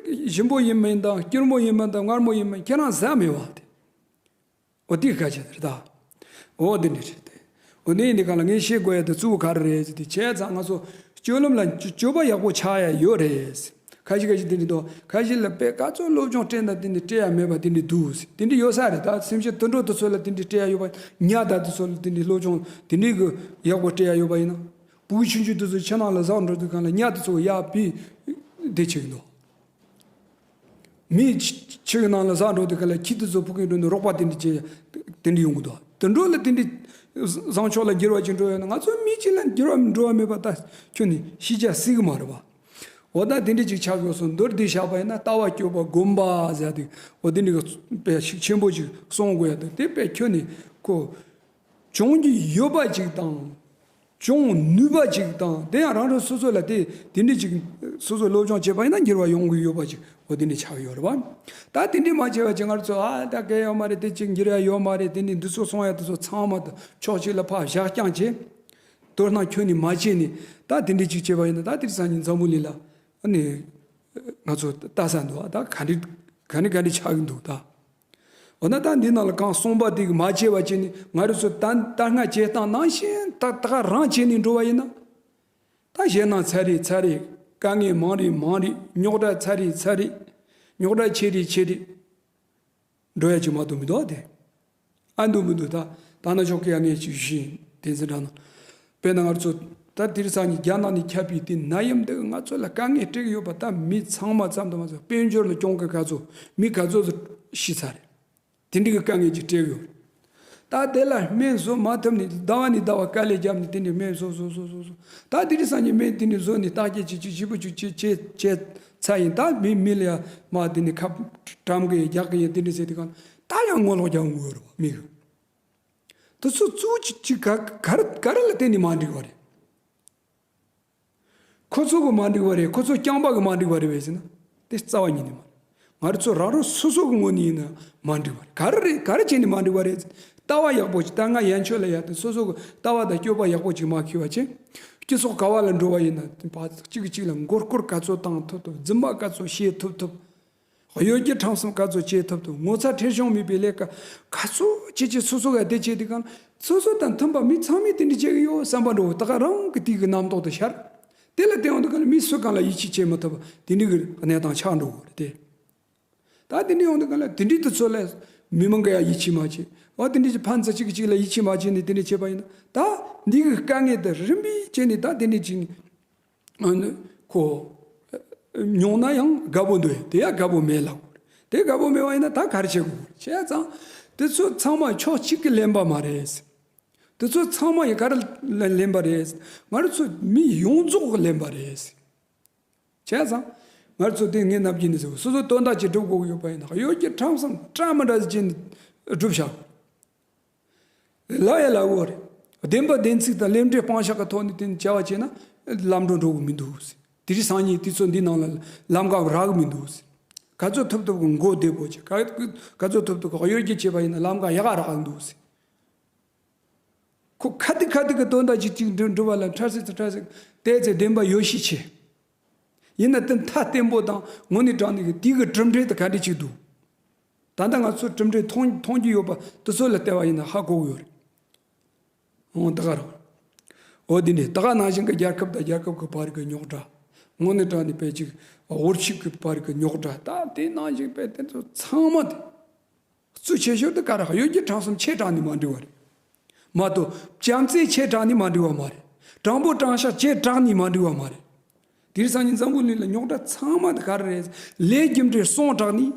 ཞིམ་པོ་ཡིན་མིན་དང་སྐྱུར་མོ་ཡིན་མིན་དང་མངར་མོ་ཡིན་མིན་ཁྱེད་རང་ཟ་མེད་བ་དེ། འོ་དེ་ག་ཅི་རེད་ད། འོ་དེ་འདྲ་རེད་དེ། འོ་དེ་འདི་སྒང་ལ་ངས་བཤད་དགོས་ཡ་དེ་གཙོ་བོ་ག་རེ་རེད་ཟེར་དུས། བྱས་ཙང་ང་ཚོ་སྤྱོད་ལམ་ལ་སྤྱོད་པ་ཡག་པོ་ཆགས་ཡ་ཡོད་རེད། ཁ་ཤས་ཁ་ཤས་དེ་འདྲ་འདུག་ཁ་ཤས་ལ་དཔེ་ག་ཚོད་སློབ་སྦྱོང་སྤྲད་ན་དེ་འདྲ་སྤྲད་ཡ་མེད་པ་དེ་འདྲ་འདུག་དེ་འདྲ་ཡོད་ས་རེད། ད་སེམས་ཅན་དུད་འགྲོ་དེ་ཚོ་ལ་དེ་འདྲ་སྤྲད་ཡ་ཡོད་པ། ཉ་དང་དེ་ཚོ་ལ་དེ་འདྲ་སློབ་སྦྱོང་དེ་འདྲ་གི་ཡག་པོ་སྤྲད་ཡ་ཡོད་པ་ཡིན་ན། ཕྲུ་གུ་ཆུང་ཆུང་དེ་ཚོ་ཆུ་ནང་ལ་ཟགས་འགྲོ་དུས་སྒང་ལ་ཉ་དེ་ཚོ་ཡར་ཕུད་དེ་བྱེད་ཀྱི་འདུག་མི་ཆུ་ཆུ་གི་ནང་ལ་ཟགས་འགྲོ་དུས་སྒང་ལ་ཁྱི་དེ་ཚོ་ཕུད་ཀྱི་འགྲོ་ནས་རོགས་པ་དེ་འདྲ་བྱེད་དེ་འདྲ་ཡོང་གི་འདུག་དུད་འགྲོ་ལ་དེ་འདྲ་བཟང་ཕྱོགས་ལ་འགྱུར་བ་ཅིག་འགྲོ་ཡོད་ན། ང་ཚོ་མི་གཅིག་ལ་འགྱུར་བ་འགྲོ་བ་མེད་པ་ད་ཁྱོན་ནས་ཤེས་བྱ་སྲིད་གི་མ་རེད་པ། འོ་ད་དེ་འདྲ་ཅིག་ཆགས་ཡོད་སོང་། མདོར་བསྡུས་བཞག་པ་ཡིན་ན་ལྟ་བ་སྤྱོད་པ་སྒོམ་པ་ཟེར་དེ་འོ་དེ་འདྲ་གི་དཔེ་ཤུགས་ཆེན་པོ་ཅིག་གསུང་དགོས་ཡ་འདུག་དེ་དཔེ་ཁྱོན་ནས་ཁོ་སྦྱོང་རྒྱུ་ཡོད་པ་ཅིག་དང་། སྦྱོང་ནུས་པ་ཅིག་དང་། དེ་ཡང་རང་རང་སོ་སོ་ལ་དེ་དེ་འདྲ་ཅིག་སོ་སོ་སློབ་སྦྱོང་བྱས་པ་ཡིན་ན་འགྱུར་བ་ཡོང་གི་ཡོད་པ་ཅིག་འོ་དེ་འདྲ་ཆགས་ཡོད་རེད་པ། ད་དེ་འདྲ་མ་བྱས་པ་ཅིག་ང་ཚོ་ཨ་ད་གལ་ཡོད་མ་རེད། དེ་ཅིག་འགྱུར་ཡ་ཡོད་མ་རེད། དེ་འདྲ་འདི་ཚོ་གསུང་ཡ་དེ་ཚོ་ཚང་མ་ཕྱོགས་གཅིག་ལ་ཕར་བཞག་རྐྱང་བྱས། དོ་སྣང་ཁྱོན་ནས་མ་བྱས་ནས་ད་དེ་འདྲ་ཅིག་བྱས་པ་ཡིན་ན། ད་དེ་རིང་སང་ཉིན་འཛམ་བུ་གླིང་ལ་ཨ་ནི་ང་ཚོ་ལྟ་ས་འདུག་ད་ག་འདྲ་ག་འདྲ་ག་འདྲ་ཆགས་ཀྱི་འདུག་ད། འོ་ན་ད་འདི་ནང་ལ་གང་གསུངས་པ་དེ་གི་མ་བྱས་པ་བྱས་ནས་ང་རང་ཚོ་ད་ལྟ་སྔ་བྱེད་སྟངས་ནང་བཞིན་ད་ད་ག་རང་བྱས་ནས་འགྲོ་བ་ཡིན་ན། ད་ཞེད་སྣང་ཚ་རེ་ཚ་རེ། དཀའ་ངལ་མང་རེ་མང་རེ། རྙོག་དྲ་ཚ་རེ་ཚ་རེ། རྙོག་དྲ་ཆེ་རེ་ཆེ་རེ། འགྲོ་ཡ་ཅིག་མ་གཏོགས་མི་འདུག་སྟེ། ཨ་འདུག་མི་འདུག་ད་ད་ནང་ཆོག་གི་ཡ་ངས་ཅིག་ཞུས་ཡིན། དེ་ཚེ་འདྲ་ན། དཔེར་ན་ང་ཚོ་ད་དེ་རིང་སང་ཉིན་རྒྱ་ནག་ནས་ཁྱབ་པའི་དེ་ནད་ཡམས་འདི་ང་ཚོ་ལ་དཀའ་ངལ་སྤྲད་ཀྱི་ཡོད་པ་ད་མི་ཚང་མ་ཙམ་དུ་མ་ཟད་དཔལ་འབྱོར་ལ་གྱོང་གུན་ག་ཚོད་མི་ག་ཚོད་ཤི་ཚར་རེད། དེ་འདྲ་གི་དཀའ་ངལ་ཅིག་སྤྲད་ཀྱི་ཡོད་རེད། ད་དེ་ལ་སྨན་བཟོ་མ་ཐུབ་ནས་ཟླ་བ་ནས་ཟླ་བ་དཀའ་ལས་བརྒྱབ་ནས་དེ་འདྲའི་སྨན་བཟོ་བཟོ་བཟོ་བཟོ་བཟོ། ད་དེ་འདྲའི་སང་ཉིན་སྨན་དེ་འདྲ་བཟོ་ནས་བརྟག་དཔྱད་བྱེད་བྱེད་ཞིབ་པོ་ཅིག་བྱེད་བྱེད་བྱེད་ཚར་ཡིན། ད་མི་མི་ལ་ཡ་མ་དེ་ནས་ཁ་བཀྲམ་གི་ཡིན་རྒྱག་གི་ཡིན་དེ་འདྲ་ཟེར་དུས་སྒང་ད་ཡང་ངོ་ལོག་རྒྱག་དགོས་ཡོད་རེད་བ། མི་གི་དེ་ཚོ་གཙོ་བོ་ཅིག་ཅིག་ག་ག་རེ་ག་རེ་ལ་བརྟེན་ནས་མ་འགྲིག་པ་རེད། ཁོ་ཚོ་གི་མ་འགྲིག་པ་རེད། ཁོ་ཚོ་རྐྱང་པ་གི་མ་འགྲིག་པ་རེད་པས་ཟེར་ན། དེ་རྩ་བ་ཉིད་ནས་མ་རེད། ང་རང་ཚོ་རང་རང་སོ་སོ་གི་ངོས་ནས་ཡིན་ན་མ་འགྲིག་པ་རེད། ག་རེ་རེད། ག་རེ་བྱས་ནས་མ་འགྲིག་པ་རེད། ལྟ་བ་ཡག་པོ་ཅིག་ད་སྔ་ཡན་ཆོད་ལ་ཡ་དེ་སོ་སོ་གི་ལྟ་བ་དང་སྤྱོད་པ་ཡག་པོ་ཅིག་མ་འཁྱེར་བ་བྱས། སྤྱི་ཚོགས་ག་བ་ལ་འགྲོ་བ་ཡིན་ན་དེ་བ་གཅིག་གིས་གཅིག་ལ་མགོ་སྐོར་ག་ཚོད་བཏང་ཐུབ་ཐུབ། རྫུན་མ་ག་ཚོད་བཤད་ཐུབ་ཐུབ། གཡོ་སྒྱུ་ཁྲམ་གསུམ་ག་ཚོད་བྱེད་ཐུབ་ཐུབ། ངོ་ཚ་ཁྲེལ་གཞུང་མེད་པའི་ལས་ཀ་ག་ཚོད་བྱེད་ཀྱི། སོ་སོ་ག་དེ་བྱེད་དུས་སྒང་སོ་སོ་དང་མཐུན་པ་མི་ཚང་མས་དེ་འདྲ་བྱེད་ཀྱི་ཡོད་བསམ་པ་འགྲོ། ད་ག་རང་གི་དེ་གི་རྣམ་རྟོག་དེ་ཤར། དེ་ལ་བརྟེན་འོང་དུས་སྒང་ལ་མི་སུ་གང་ལ་ཡིད་ཆེས་བྱེད་མ་ཐུབ་པ་དེ་འདྲ་གི་གནས་སྟངས་ཆགས་འགྲོ་གི་རེད་དེ། ད་དེ་འདྲ་ཡོང་དུས་སྒང་ལ་དེ་འདྲའི་དུས་ཚོད་ལ་མི་མང་ག་ཡ་ཡིད་ཆེས་མ་བྱེད། འོ་དེ་འདྲ་ཅིག་ཕན་ཚུན་གཅིག་གིས་གཅིག་ལ་ཡིད་ཆེས་མ་བྱེད་ནས་དེ་འདྲ་བྱེད་པ་ཡིན་ན། ད་འདི་གི་དཀའ་ངལ་དེ་རིམ་པས་བྱས་ནས་ད་དེ་འདྲ་ཅིག་ཨ་ནི་ཁོ་མྱོང་ན་ཡང་དགའ་པོ་འདུག་དེ་ཡང་དགའ་པོ་མེད་ལབ་དགོས་རེད། དེ་དགའ་པོ་མེད་པ་ཡིན་ན་ད་ག་རེ་བྱེད་དགོས་རེད། བྱས་ཙང་དེ་ཚོ་ཚང་མ་ཕྱོགས་གཅིག་གིས་ལེན་པ་མ་རེད། དེ་ཚོ་ཚང་མ་ཡི་ག་རེ་ལེན་པ་རེད། ང་རང་ཚོ་མི་ཡོངས་རྫོགས་ཀྱིས་ལེན་པ་རེད། བྱས་ཙང་ང་རང་ཚོ་དེ་ངས་ནམ་རྒྱུན་ནས་ཟེར་བ། སོ་སོ་དོན་དག་ཅིག་སྒྲུབ་དགོས་ཀྱི་ཡོད་པ་ཡིན་ན་གཡོ་སྒྱུ་ཁྲམ་གསུམ་འདྲ་མི་འདྲ་ཟེར་བྱས་ནས་སྒྲུབ་བཞག་ལབ་ཡ་ལབ་དགོས་རེད། བདེན་པ་བདེན་ཚིག་དང་རླན་འཕྲིན་སྤང་བྱ་གི་ཐོག་ནས་དེ་བྱ་བ་བྱས་ན་ལམ་འགྲོ་འགྲོ་གི་མི་འདུག་ཟེར། དེ་རིང་སང་ཉིན་དུས་ཚོད་འདི་ནང་ལ་ལམ་ཁ་རག་གི་མི་འདུག་ཟེར། ག་ཚོད་ཐུབ་ཐུབ་ཀྱི་མགོ་བདེ་པོ་བྱེད། ག་ག་ཚོད་ཐུབ་ཐུབ་ཀྱི་གཡོ་སྒྱུ་བྱས་པ་ཡིན་ན་ལམ་ཁ་ཡག་ག་རག་གི་འདུག་ཟེར། ཁོ་ཁ་ཐུག་ཁ་ཐུག་གི་དོན་དག་ཅིག་ཅིག་འགྲུབ་འགྲུབ་པ་ལ་འཕྲལ་སེལ་དུ་འཕྲལ་སེལ་བལྟས་ཚེ་བདེན་པ་ཡོད་ཤས་ཆེ། ཡིན་ན་དེ་མཐའ་བརྟན་པོ་དང་དངོས་གནས་དྲང་གནས་ཀྱི་དེའི་གི་གྲུབ་འབྲས་དེ་ག་འདྲ་ཅིག་འདུག་ད་ལྟ་ང་ཚོས་གྲུབ་འབྲས་མཐོང་མཐོང་རྒྱུ་ཡོད་པ་དེ་ཚོ་ལ་བལྟས་པ་ཡིན་ན་ཧ་གོ་གི་ཡོད་རེད། འོ་ད་ག་རང་། འོ་དེ་ནས་ད་ག་ནང་བཞིན་གྱི་རྒྱལ་ཁབ་དང་རྒྱལ་ཁབ་ཀྱི་བར་གྱི་རྙོག་དྲ། དངོས་གནས་དྲང་གནས་དཔེ་ཅིག་དབུལ་ཕྱུག་གི་བར་གྱི་རྙོག་དྲ། ད་དེ་ནང་བཞིན་དཔེ་དེ་ཚོ་ཚང་མ་དེ། གཙོ་ཆེ་ཤོས་དེ་ག་རེ། གཡོ་སྒྱུ་ཁྲམ་གསུམ་ཆེ་དྲགས་ནས་མ་འགྲིག་པ་རེད། མ་གཏོགས་བྱམས་བརྩེ་ཆེ་དྲགས་ནས་མ་འགྲིག་པ་མ་རེད། དྲང་པོ་དྲང་བཞག་ཆེ་དྲགས་ནས་མ་འགྲིག་པ་མ་རེད། དེ་རིང་སང་ཉིན་འཛམ་བུ་གླིང་ལ་རྙོག་དྲ་ཚང་མ་དེ་ག་རེ་རེད། ལས་རྒྱུ་འབྲས་བསྲུངས་དྲགས་ནས་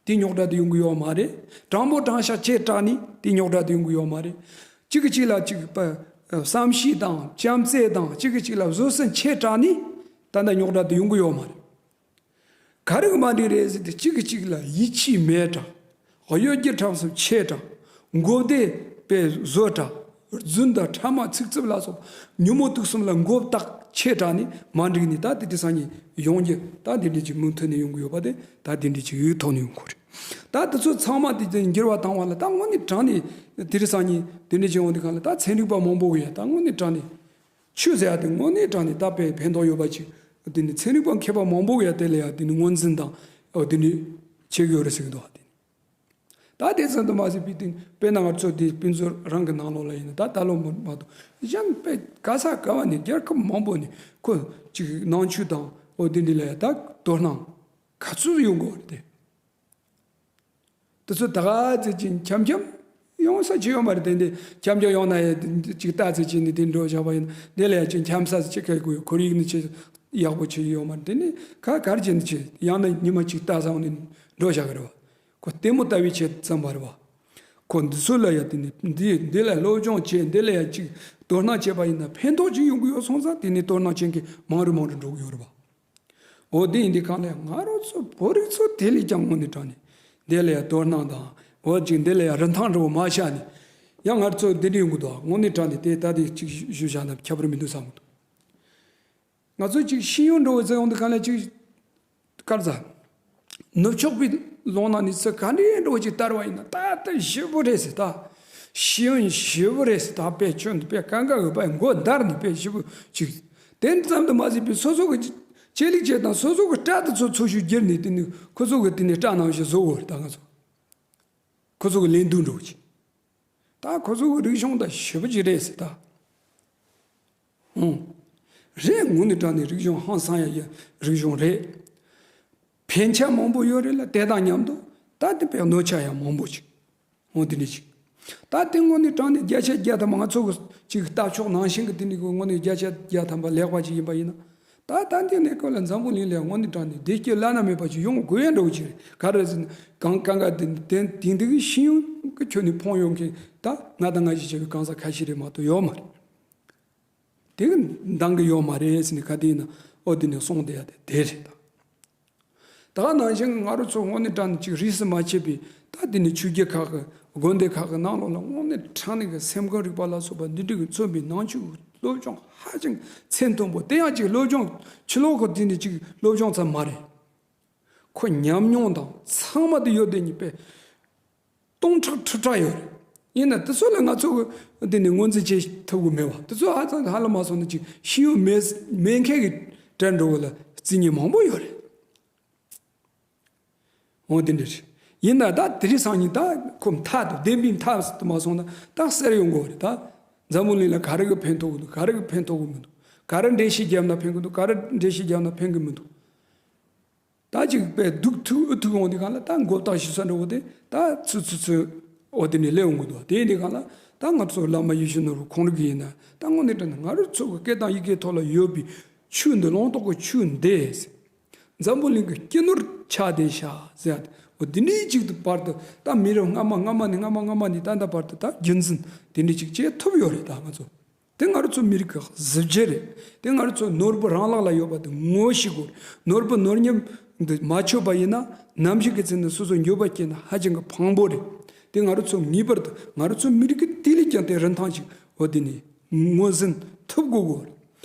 དེ་རྙོག་དྲ་དེ་ཡོང་གི་ཡོད་མ་རེད། དྲང་པོ་དྲང་བཞག་ཆེ་དྲགས་ནས་དེ་རྙོག་དྲ་དེ་ཡོང་གི་ཡོད་མ་རེད། གཅིག་གིས་གཅིག་ལ་གཅིག་པ་བསམ་ཤེས་དང་བྱམས་བརྩེ་དང་གཅིག་གིས་གཅིག་ལ་བཟོད་བསྲན་ཆེ་དྲགས་ནས་ད་ལྟ་རྙོག་དྲ་དེ་ཡོང་གི་ཡོད་མ་རེད། ག་རེ་གི་མ་འགྲིག་རེད་ཟེར་དུས་གཅིག་གིས་གཅིག་ལ་ཡིད་ཆེས་མེད་དྲགས། གཡོ་སྒྱུ་ཁྲམ་གསུམ་ཆེ་དྲགས། མགོ་བདེ་དཔེ་བཟོ་དྲགས། རྫུན་དང་ཕྲ་མ་ཚིག་རྩུབ་ལ་སོགས་ཉོན་མོངས་དུག་གསུམ་ལ་མགོ་བཏགས་ཆེ་དྲགས་ནས་མ་འགྲིག་ནས་ད་དེ་དེ་སང་ཉིན་ཡོང་རྒྱུ་ད་དེ་འདྲ་ཅིག་མུ་མཐུད་ནས་ཡོང་གི་ཡོད་པ་དེ་ད་དེ་འདྲ་ཅིག་ཡོད་ཐོག་ནས་ཡོང་གི་རེད། ད་དེ་ཚོ་ཚང་མ་དེ་དེ་འགྱུར་བ་བཏང་བ་ལ་ད་དངོས་གནས་དྲང་ནས་དེ་རིང་སང་ཉིན་དེ་འདྲ་བྱེད་འོང་དུས་གང་ལ་ད་ཚན་རིག་པ་མང་པོ་གིས་ཡ་ད་དངོས་གནས་དྲང་ནས་ཆོས་ཟེར་ཡ་དེ་དངོས་གནས་དྲང་ནས་ད་དཔེ་ཕན་ཐོགས་ཡོད་པ་ཅིག་དེ་ནི་ཚན་རིག་པ་མཁས་པ་མང་པོ་གིས་ཡ་དེ་ལ་ཡ་དེ་ནི་ངོས་འཛིན་དང་དེ་ནི་བྱེད་ཀྱི་ཡོད་རེད་ཟེར་གྱི་འདུག་དེ་ནི་ད་དེ་ཙམ་དུ་མ་ཟད་པའི་དེ་དཔེར་ན་ང་ཚོ་དེ་དཔེ་མཛོད་རང་གི་ནང་ལོགས་ལ་ཡིན་ན་ད་ད་ལོ་མ་མ་གཏོགས་གཞན་དཔེ་ག་ས་ག་བ་ནས་རྒྱལ་ཁབ་མང་པོ་ནས་ཁོ་ཅིག་ནང་ཆོས་དང་འོ་དེ་འདྲ་ལ་ཡ་ད་དོ་སྣང་ག་ཚོད་ཡོང་གི་ཡོད་རེད་དེ། དེ་ཚོ་ད་ག་ཚོད་ཅིག་འཁྱམ་འཁྱམ་ཡོང་ས་ཅི་ཡོད་མ་རེད་དེ་འདི་འཁྱམ་འཁྱམ་ཡོང་ན་ཡ་ཅིག་ལྟ་ཚེ་ཅིག་ནི་དེ་འགྲོ་བཞག་པ་ཡིན་དེ་ལ་ཡ་ཅིག་འཁྱམ་ས་ཅིག་ཁེལ་དགོས་ཁོར་ཡུག་ནི་ཅི་ཡག་པོ་ཅི་ཡོད་མ་རེད་དེ་ནི་ག་གར་ཅིག་ནི་ཅི་ཡང་ན་ཉི་མ་ཅིག་ལྟ་ས་འོང་ནི་འགྲོ་བཞག་གི་རེད་བ། ཁོ་ལྟད་མོ་ལྟ་བའི་ཆེད་ཙམ་པ་རེད་བ། ཁོ་འདི་ཚོ་ལ་ཡ་དེ་ནི་འདི་འདི་ལ་སློབ་སྦྱོང་བྱེད་འདི་ལ་ཡ་ཅིག་དོ་སྣང་བྱེད་པ་ཡིན་ན་ཕན་ཐོགས་ཅིག་ཡོང་གི་ཡོད་སོང་ཙང་དེ་ནི་དོ་སྣང་བྱེད་མཁན་མང་རུ་མང་རུ་འགྲོ་གི་ཡོད་རེད་བ། འོ་དེ་ཡིན་དུས་གང་ལ་ང་རང་ཚོ་བོད་རིགས་ཚོ་དེ་ལས་ཀྱང་དངོས་གནས་དྲང་ནས་འདི་ལ་ཡ་དོ་སྣང་དང་འོ་ཅིག་འདི་ལ་ཡ་རིན་ཐང་འདྲ་བོ་མ་བཞག་ནས་ཡང་ང་ཚོ་འདི་འདྲ་ཡོང་གི་འདུག་དངོས་གནས་དྲང་ནས་དེ་ད་དེ་ཅིག་ཞུ་བཞག་ན་ཁྱད་པར་མི་འདུག་བསམ་གི་འདུག་ང་ཚོ་ཅིག་ཤེས་ཡོན་འདྲ་བོ་ཟེར་ཡོང་དུས་གང་ལ་ཅིག་དཀར་ཟ། ནུབ་ཕྱོགས་པའི་ལུང་ནང་ནས་ཚུར་ག་འདྲའི་འགྲོ་ཅིག་བསྟར་བ་ཡིན་ན་ད་ལྟ་ཞེ་པོ་རེད་ཟེར་ད། ཤེས་ཡོན་ཞེ་པོ་རེད་ཟེར་ད་དཔེ་ཁྱོད་འདི་དཔེ་གང་ག་གི་དཔེ་མགོ་འདར་ནས་དཔེ་ཞེ་པོ་ཅིག་དེ་ཙམ་དུ་མ་ཟད་པའི་སོ་སོ་གི་ཆེ་ལེགས་ཆེ་དང་སོ་སོ་གི་སྐྲ་དེ་ཚོ་ཚོ་ཞུ་བསྒྱུར་ནས་དེ་ནི་ཁོ་ཚོ་གི་དེ་ནི་སྐྲ་ནང་བཞིན་བཟོ་དགོས་རེད་ད་ང་ཚོ། ཁོ་ཚོ་གི་ལན་འདུག་འགྲོ་ཅིག་ད་ཁོ་ཚོ་གི་རིག་གཞུང་ད་ཞེ་པོ་ཅིག་རེད་ཟེར་ད། ཧུང་། རེད་དངོས་གནས་དྲང་ནས་རིག་གཞུང་ཧང་སང་ཡ་ཡ་རིག་གཞུང་རེད། ཕན་ཆ་མང་པོ་ཡོད་རེད་ལ་དེ་དང་མཉམ་དུ་ད་དེ་དཔེ་གནོད་ཆ་ཡང་མང་པོ་ཅིག་འོ་དེ་འདྲ་ཅིག་ད་དེ་དངོས་གནས་དྲང་ནས་བརྒྱ་ཆ་བརྒྱ་ཐམ་པ་ང་ཚོ་གི་ཅིག་ལྟ་ཕྱོགས་ནང་བཞིན་གི་དེ་འདྲ་གི་དངོས་གནས་བརྒྱ་ཆ་བརྒྱ་ཐམ་པ་ལེགས་པ་ཅིག་ཡིན་པ་ཡིན་ན། ད་ད་འདི་ནས་ཀོ་ལ་འཛམ་བུ་གླིང་ལ་དངོས་གནས་དྲང་ནས་བདེ་སྐྱིད་བླ་ན་མེད་པ་ཅིག་ཡོང་དགོས་ཡ་འདྲ་བོ་ཅིག་རེད། ག་རེ་ཟེར་ན་གང་གང་ག་དེ་དེ་དེ་འདི་གི་ཤེས་ཡོན་གི་ཁྱོན་ནས་ཕོངས་ཡོང་མཁན་ད་ང་དང་ང་ཞིག་བྱས་པའི་གང་ཟག་ཁ་ཤས་རེད་མ་གཏོགས་ཡོད་མ་རེད། དེ་གི་འདང་གི་ཡོད་མ་རེད་ཟེར་ནས་ག་དེ་ཡིན་ན་ཨོ་དེ་ནས་སོང་བསྡད་ཡ་དེ་དེ་རེད་ད། ད་ག་ནང་བཞིན་ང་རང་ཚོ་དངོས་གནས་དྲང་ནས་ཅིག་རིས་སུ་མ་ཆད་པའི་ད་དེ་ནི་ཆོས་བརྒྱུད་ཁག་གི་དགོན་སྡེ་ཁག་གི་ནང་ལོགས་ལ་དངོས་གནས་དྲང་གནས་ཀྱི་སེམས་ཁམས་རིག་པ་ལ་སོགས་པ་འདི་འདྲ་གི་མཚོན་པའི་ནང་ཆོས་ཀྱི་སློབ་སྦྱོང་ཧ་ཅང་ཚད་མཐོན་པོ་དེ་ཡང་ཅིག་སློབ་སྦྱོང་ཕྱི་ལོགས་ཁོ་དེ་ནི་ཅིག་སློབ་སྦྱོང་ཙམ་མ་རེད། ཁོ་ཉམས་མྱོང་དང་ཚང་མ་དེ་ཡོད་དེ་ཉིད་པས་སྟོང་ཕྲག་ཁྲི་ཕྲག་ཡོད་རེད། ཡིན་ན་དེ་ཚོ་ལ་ང་ཚོ་གི་འདི་ནས་ངོས་འཛིན་བྱེད་ཐུབ་གི་མེད་བ། དེ་ཚོ་ཧ་ཅང་ཧ་ལམ་མ་སོང་ན་ཅིག་ཤེས་ཡོན་མེད་མེད་མཁན་གི་གྲལ་འགྲོ་བ་ལ་རྩིས་ཉེས་མང་པོ་ཡོད་རེད། འོ་དེ་འདྲ་རེད། ཡིན་ན་ད་དེ་རིང་སང་ཉིན་ད་ཁོ་མཐའ་དང་བདེན་པའི་མཐའ་དུ་མ་སོང་ན་ད་གསལ་ཡོང་གི་རེད་ད། འཛམ་བུ་གླིང་ལ་ག་རེ་གི་ཕན་ཐོགས་གི་འདུག་ག་རེ་གི་ཕན་ཐོགས་གི་མི་འདུག་ག་རེ་འགྲེལ་བཤད་བརྒྱབ་ན་ཕན་གི་འདུག་ག་རེ་འགྲེལ་བཤད་བརྒྱབ་ན་ཕན་གི་མི་འདུག་ད་ཅིག་པས་སྡུག་ཐུག་ཨུ་ཐུག་འོང་དུས་གང་ལ་ད་མགོ་བཏགས་ཞུ་ས་འདྲ་བོ་དེ་ད་ཚུ་ཚུ་ཚུ་འོ་དེ་ནས་སླེབས་འོང་གི་འདུག་དེ་ཡིན་དུས་གང་ལ་ད་ང་ཚོ་བླ་མ་ཡེ་ཤེས་ནོར་བུ་ཁོང་རིགས་ཡིན་ན་ད་དངོས་གནས་དྲང་ནས་ང་རང་ཚོ་གི་སྐད་དང་ཡི་གེའི་ཐོག་ལ་ཡོད་པའི་ཆོས་འདི་ལུང་རྟོགས་ཀྱི་ཆོས་འདི་འཛམ་བུ་གླིང་གི་སྐྱེས་ནོར་ཆགས་བསྡད་ཤག་ཟེར་ཡ་དེ་འོ་དེ་ནས་ཅིག་ཏུ་བར་དུ་ད་མི་རབས་སྔ་མ་སྔ་མ་ནས་སྔ་མ་སྔ་མ་ནས་ད་ལྟ་བར་དུ་ད་རྒྱུན་འཛིན་དེ་འདྲ་ཅིག་བྱེད་ཐུབ་ཡོད་རེད་ད་ང་ཚོ། དེ་ང་རང་ཚོ་མི་རིགས་ཀྱི་གཟི་བརྗིད་རེད། དེ་ང་རང་ཚོ་ནོར་བུ་རང་ལག་ལ་ཡོད་པ་དེ་ངོ་ཤེས་དགོས་རེད། ནོར་བུ་ནོར་ཉམས་འདི་མ་ཆོད་པ་ཡིན་ན་ནམ་ཞིག་གི་ཚེ་ན་སོ་སོ་འགྱོད་པ་སྐྱེས་ན་ཧ་ཅང་གི་ཕངས་པོ་རེད། དེ་ང་རང་ཚོ་ངེས་པར་དུ་ང་རང་ཚོ་མི་རིགས་ཀྱི་དེ་ལས་ཀྱང་དེ་རིན་ཐང་ཞིག་འོ་དེ་ནས་ངོས་འཛིན་ཐུབ་དགོས་དགོས་རེད།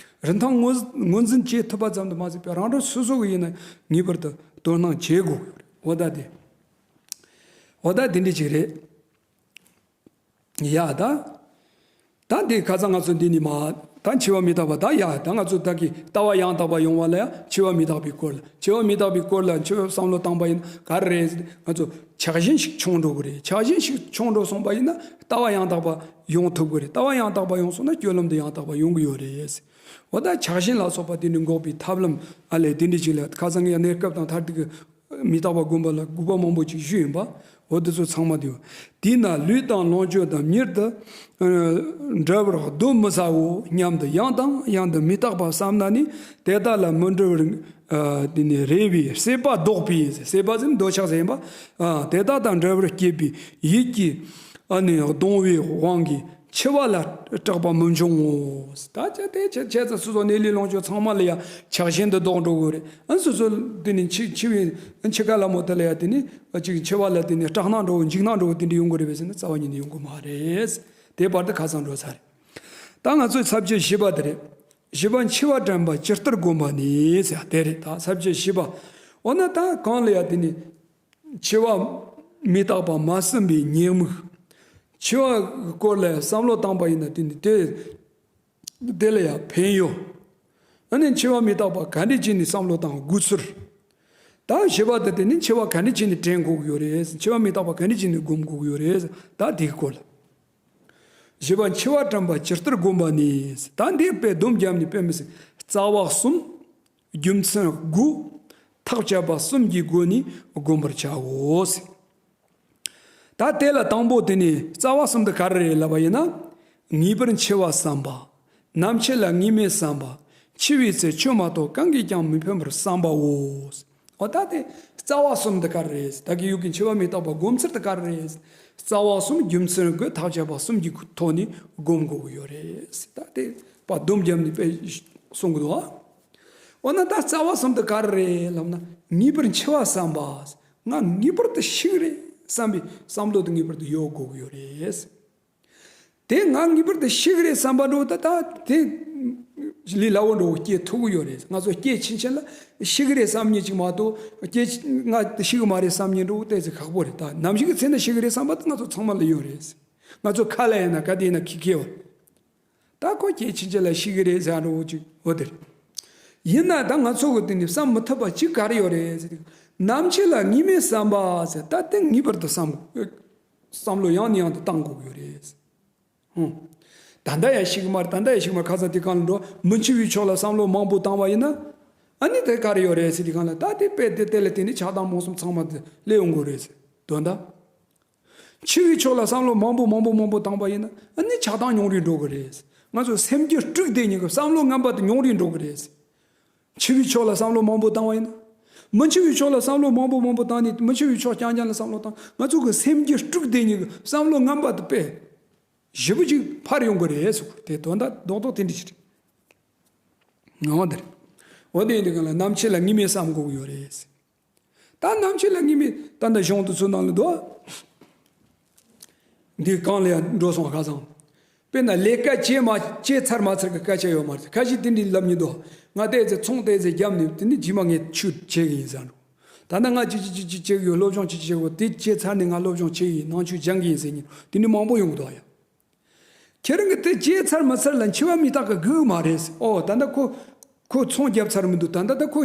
རིན་ཐང་ངོས་ངོས་འཛིན་བྱེད་ཐུབ་པ་ཙམ་དུ་མ་ཟད་པའི་རང་རང་སོ་སོ་གི་ཡིན་ན་ངེས་པར་དུ་དོ་སྣང་བྱེད་དགོས་དགོས་རེད། འོ་ད་དེ་འོ་ད་དེ་འདྲ་ཅིག་རེད། ཡ་ད། ད་འདི་ཁ་སང་ང་ཚོ་འདི་ནི་མ་ད་འཆི་བ་མི་རྟག་པ་ད་ཡ་ད་ང་ཚོ་ད་གི་ལྟ་བ་ཡང་དག་པ་ཡོང་བ་ལ་ཡ་འཆི་བ་མི་རྟག་པའི་སྐོར་ལ་འཆི་བ་མི་རྟག་པའི་སྐོར་ལ་འཆི་བའི་བསམ་བློ་བཏང་པ་ཡིན་ག་རེ་རེད། ང་ཚོ་ཆགས་ཞེན་ཞིག་ཆུང་འགྲོ་གི་རེད། ཆགས་ཞེན་ཞིག་ཆུང་འགྲོ་སོང་པ་ཡིན་ན་ལྟ་བ་ཡང་དག་པ་ཡོང་ཐུབ་གི་རེད། ལྟ་བ་ཡང་དག་པ་ཡོང་སོང་ན་སྤྱོད་ལམ་དུ་ཡང་དག་པ་ཡོང་གི་ཡོད་རེད། འོ་ད་ཆགས་ཞེན་ལ་སོགས་པ་དེ་ནི་འགོག་པའི་ཐབས་ལམ་ཨ་ལས་དེ་འདྲ་ཅིག་ལ་ཁ་སང་ཡ་གནས་སྐབས་དང་མཐར་ཐུག་གི་མི་རྟག་པ་སྒོམ་པ་ལ་དགོས་པ་མང་པོ་ཅིག་ཞུས་ཡིན་པ། འོ་དེ་ཚོ་ཚང་མ་དེ་ཡོད། དེས་ན་ལུས་དང་ལོངས་སྤྱོད་དང་མྱུར་དུ་འབྲལ་བར་གདོན་མི་ཟའོ་སྙམ་དུ་ཡང་དང་ཡང་དུ་མི་རྟག་པ་བསམ་ན་ནི་དེ་དག་ལ་མི་འབྲལ་བར་དེ་ནི་རེ་བའི་སྲེད་པ་བཟློག་པའི་སྲེད་པ་ཟེར་ན་འདོད་ཆགས་ཟེར་ཡིན་པ། དེ་དག་དང་འབྲལ་བར་བསྐྱེད་པའི་ཡིད་ཀྱི་ཨ་ནི་གདུང་བའི་དབང་གིས། འཆི་བ་ལ་སྐྲག་པ་མི་འབྱུང་ངོ་། ད་ཅི་དེ་ཅི་བྱས་ཙང་སོ་སོ་གནས་ལུས་ལོངས་སྤྱོད་ཚང་མ་ལ་ཡ་ཆགས་ཞེན་དུ་ལྡོག་འགྲོ་དགོས་རེད། ཨ་སོ་སོ་དེ་ནི་འཆི་འཆི་བའི་འཆི་ཁ་ལ་མོ་དེ་ལ་ཡ་དེ་ནི་ཅིག་འཆི་བ་ལ་དེ་ནི་སྐྲག་སྣང་འགྲོ་འཇིགས་སྣང་འགྲོ་དེ་འདྲ་ཡོང་གི་རེད་པས་ཟེར་ན་རྩ་བ་ཉིད་ནས་ཡོང་གི་མ་རེད། དེ་བར་དུ་ཁ་སང་འགྲོ་ཚར་རེད། ད་ང་ཚོའི་ས་བཅད་བཞི་པ་དེ་རེད། བཞི་པ་འཆི་བ་དྲན་པ་ཇི་ལྟར་བསྒོམ་པ་ནི་ཟེར་དེ་རེད། ད་ས་བཅད་བཞི་པ། འོ་ན་ད་གང་ལ་ཡ་དེ་ནི། འཆི་བ་མི་རྟག་པ་མ་བསམ་པའི་ཉེས་དམིགས། འཆི་བ་གི་སྐོར་ལ་བསམ་བློ་བཏང་པ་ཡིན་ན་དེ་ནི་དེ་དེ་ལ་ཡང་ཕན་ཡོད། ཨ་ནི་འཆི་བ་མི་རྟག་པ་ག་འདྲས་བྱས་ནས་བསམ་བློ་བཏང་དགོས་ཚུལ། ད་བཞི་པ་དེ་དེ་ནི་འཆི་བ་ག་འདྲས་བྱས་ནས་དྲན་དགོས་ཀྱི་ཡོད་རེད། འཆི་བ་མི་རྟག་པ་ག་འདྲས་བྱས་ནས་སྒོམ་དགོས་ཀྱི་ཡོད་རེད། ད་དེའི་སྐོར་ལ། བཞི་པ། འཆི་བ་དྲན་པ་ཇི་ལྟར་བསྒོམ་པ་ནི། ད་འདི་དཔེ་སྡོམ་བརྒྱབ་ནས་དཔེ་མི་སྲིད། རྩ་བ་གསུམ། རྒྱུ་མཚན་དགུ། ཐག་བཅད་པ་གསུམ་གྱི་སྒོ་ནས་བསྒོམ་པར་བྱའོ། ད་དེ་ལ་དང་པོ་དེ་ནི་རྩ་བ་གསུམ་དེ་ག་རེ་རེད་ལབ་པ་ཡིན་ན། ངེས་པར་འཆི་བ་བསམ་པ། ནམ་འཆི་ལ་ངེས་མེད་བསམ་པ། འཆི་བའི་ཚེ་ཆོས་མ་གཏོགས་གང་གིས་ཀྱང་མི་ཕན་པར་བསམ་པའོ། འོ་ད་དེ་རྩ་བ་གསུམ་དེ་ག་རེ་རེད། ད་གི་ཡུག་གི་འཆི་བ་མི་རྟག་པ་སྒོམ་ཚུལ་དེ་ག་རེ་རེད། རྩ་བ་གསུམ། རྒྱུ་མཚན་དགུ། ཐག་བཅད་པ་གསུམ་གྱི་ཐོག་ནས་སྒོམ་དགོས་ཀྱི་ཡོད་རེད། ད་དེ་དཔེ་སྡོམ་བརྒྱབ་ནས་དཔེ་གསུང་གི་འདུག་ཨ། འོ་ན་ད་རྩ་བ་གསུམ་དེ་ག་རེ་རེད་ལབ་ན། ངེས་པར་འཆི་བ་བསམ་པ། ང་ངེས་པར་དུ་ཤི་གི་རེད་བསམ་པའི་བསམ་བློ་དེ་ངེས་པར་དུ་ཡོད་དགོས་ཀྱི་ཡོད་རེད། དེ་ང་ངེས་པར་དུ་ཤི་གི་རེད་བསམ་པ་འདྲ་བོ་ད་ད་དེ་ལས་སླ་བོ་འདྲ་བོ་སྐྱེ་ཐུབ་ཀྱི་ཡོད་རེད། ང་ཚོ་སྐྱེ་ཕྱིན་ཆད་ལ་ཤི་གི་རེད་བསམ་མཁན་ཅིག་མ་གཏོགས་སྐྱེ་ང་ཤི་གི་མ་རེད་བསམ་མཁན་འདྲ་བོ་ཏོག་ཙམ་ཁག་པོ་རེད། ད་ནམ་ཞིག་གི་ཚེ་ན་ཤི་གི་རེད་བསམ་པ་ད་ང་ཚོ་ཚང་མ་ལ་ཡོད་རེད། ང་ཚོ་ཁ་ལ་ཡིན་ན་ག་དེ་ཡིན་ན་ཁི་ཁེ་བ། ད་ཁོ་སྐྱེ་ཕྱིན་ཆད་ལ་ཤི་གི་རེད་ཟེར་འགྲོ་ཅིག་འོ་དེ་རེད། ཡིན་ན་ད་ང་ཚོ་གི་སྟེང་ནས་བསམ་མི་ཐུབ་པ་ཅིག་ག་རེ་ཡོད་རེད་ཟེར་དུས། ནམ་འཆི་ལ་ངེས་མེད་བསམ་པ་ཟེར། ད་དེ་ངེས་པར་དུ་བསམ་བསམ་བློ་ཡང་ནས་ཡང་དུ་བཏང་དགོས་ཀྱི་ཡོད་རེད། ཧུང་། ད་ལྟ་ཡང་ཤི་གི་མ་རེད། ད་ལྟ་ཡང་ཤི་གི་མ་རེད། ཁ་སང་དེ་གང་ལ་འགྲོ། མི་འཆི་བའི་ཕྱོགས་ལ་བསམ་བློ་མང་པོ་བཏང་བ་ཡིན་ན། ཨ་ནི་དེ་ག་རེ་ཡོད་རེད་ཟེར་དུས་གང་ལ། ད་དེ་དཔེ་དེ་དེ་ལ་བརྟེན་ནས་ཆགས་སྡང་རྨོངས་གསུམ་ཚང་མ་དེ་སླེབས་ཡོང་གི་རེད་ཟེར། དོན་དག་འཆི་བའི་ཕྱོགས་ལ་བསམ་བློ་མང་པོ་མང་པོ་མང་པོ་བཏང་པ་ཡིན་ན། ཨ་ནི་ཆགས་སྡང་ཉུང་རུ་འགྲོ་གི་རེད། ང་ཚོ་སེམས་རྒྱུད་དཀྲུགས་བསྡད་མཁན་གྱི་བསམ་བློ་ངན་པ་དེ་ཉུང་རུ་འགྲོ་གི་རེད། འཆི་བའི་ཕྱོགས་ལ་བསམ་བློ་མང་པོ་བཏང་བ་ཡིན་ན། མི་འཆི་བའི་ཕྱོགས་ལ་བསམ་བློ་མང་པོ་མང་པོ་བཏང་ནས་མི་འཆི་བའི་ཕྱོགས་རྐྱང་རྐྱང་ལ་བསམ་བློ་བཏང་། ང་ཚོ་གི་སེམས་རྒྱུད་དཀྲུགས་བསྡད་མཁན་གྱི་བསམ་བློ་ངན་པ་དེ་དཔེ་ཞེ་པོ་ཅིག་འཕར་ཡོང་གི་རེད་ཟེར་གི་རེད། དོན་དག་རྡོག་རྡོག་དེ་འདྲ་ཞིག་རེད། ངོ་བོ་འདི་རེད། འོ་དེ་ཡིན་དུས་གང་ལ་ནམ་འཆི་ལ་ངེས་མེད་བསམ་དགོས་ཀྱི་ཡོད་རེད། ད་ནམ་འཆི་ལ་ངེས་མེད་ད་ལྟ་གཞུང་དུ་ཚུར་ནང་ལ་འདུག་འདི་གང་ལ་ཡང་འགྲོ་སོང་ཁ་སང་། དཔེར་ན་ལས་ཀ་བྱེད་མ་བྱེད་ཚར་མ་ཚར་གི་སྐད་ཆ་ཡོད་མ་རེད། ཁ་ཤས་དེ་འདྲའི་ལབ་མི་འདུག་ང་ལྟས་ཚེ་ཚོང་ལྟས་ཚེ་རྒྱབ་ནས་དེ་ནི་རྗེས་མ་ངས་ཆུ་བྱེད་གི་ཡིན་ཟེར་འགྲོ། ད་ལྟ་ང་ཅི་ཅི་ཅི་ཅི་བྱེད་གི་ཡོད། སློབ་སྦྱོང་ཅི་ཅི་བྱེད་གི་ཡོད། དེ་བྱེད་ཚར་ནས་ང་སློབ་སྦྱོང་བྱེད་གི་ཡིན། ནང་ཆོས་སྦྱང་གི་ཡིན་ཟེར་མཁན་དེ་འདྲ་མང་པོ་ཡོང་གི་འདུག་ཡ། ཁྱེད་རང་གིས་དེ་བྱས་ཚར་མ་ཚར་ལ་འཆི་བ་མི་རྟག་གི་སྒུག་མ་རེད། ཨོ་ད་ལྟ་ཁོ་ཁོ་ཚོང་རྒྱབ་ཚར་མི་འདུག་ད་ལྟ་ད་ཁོ་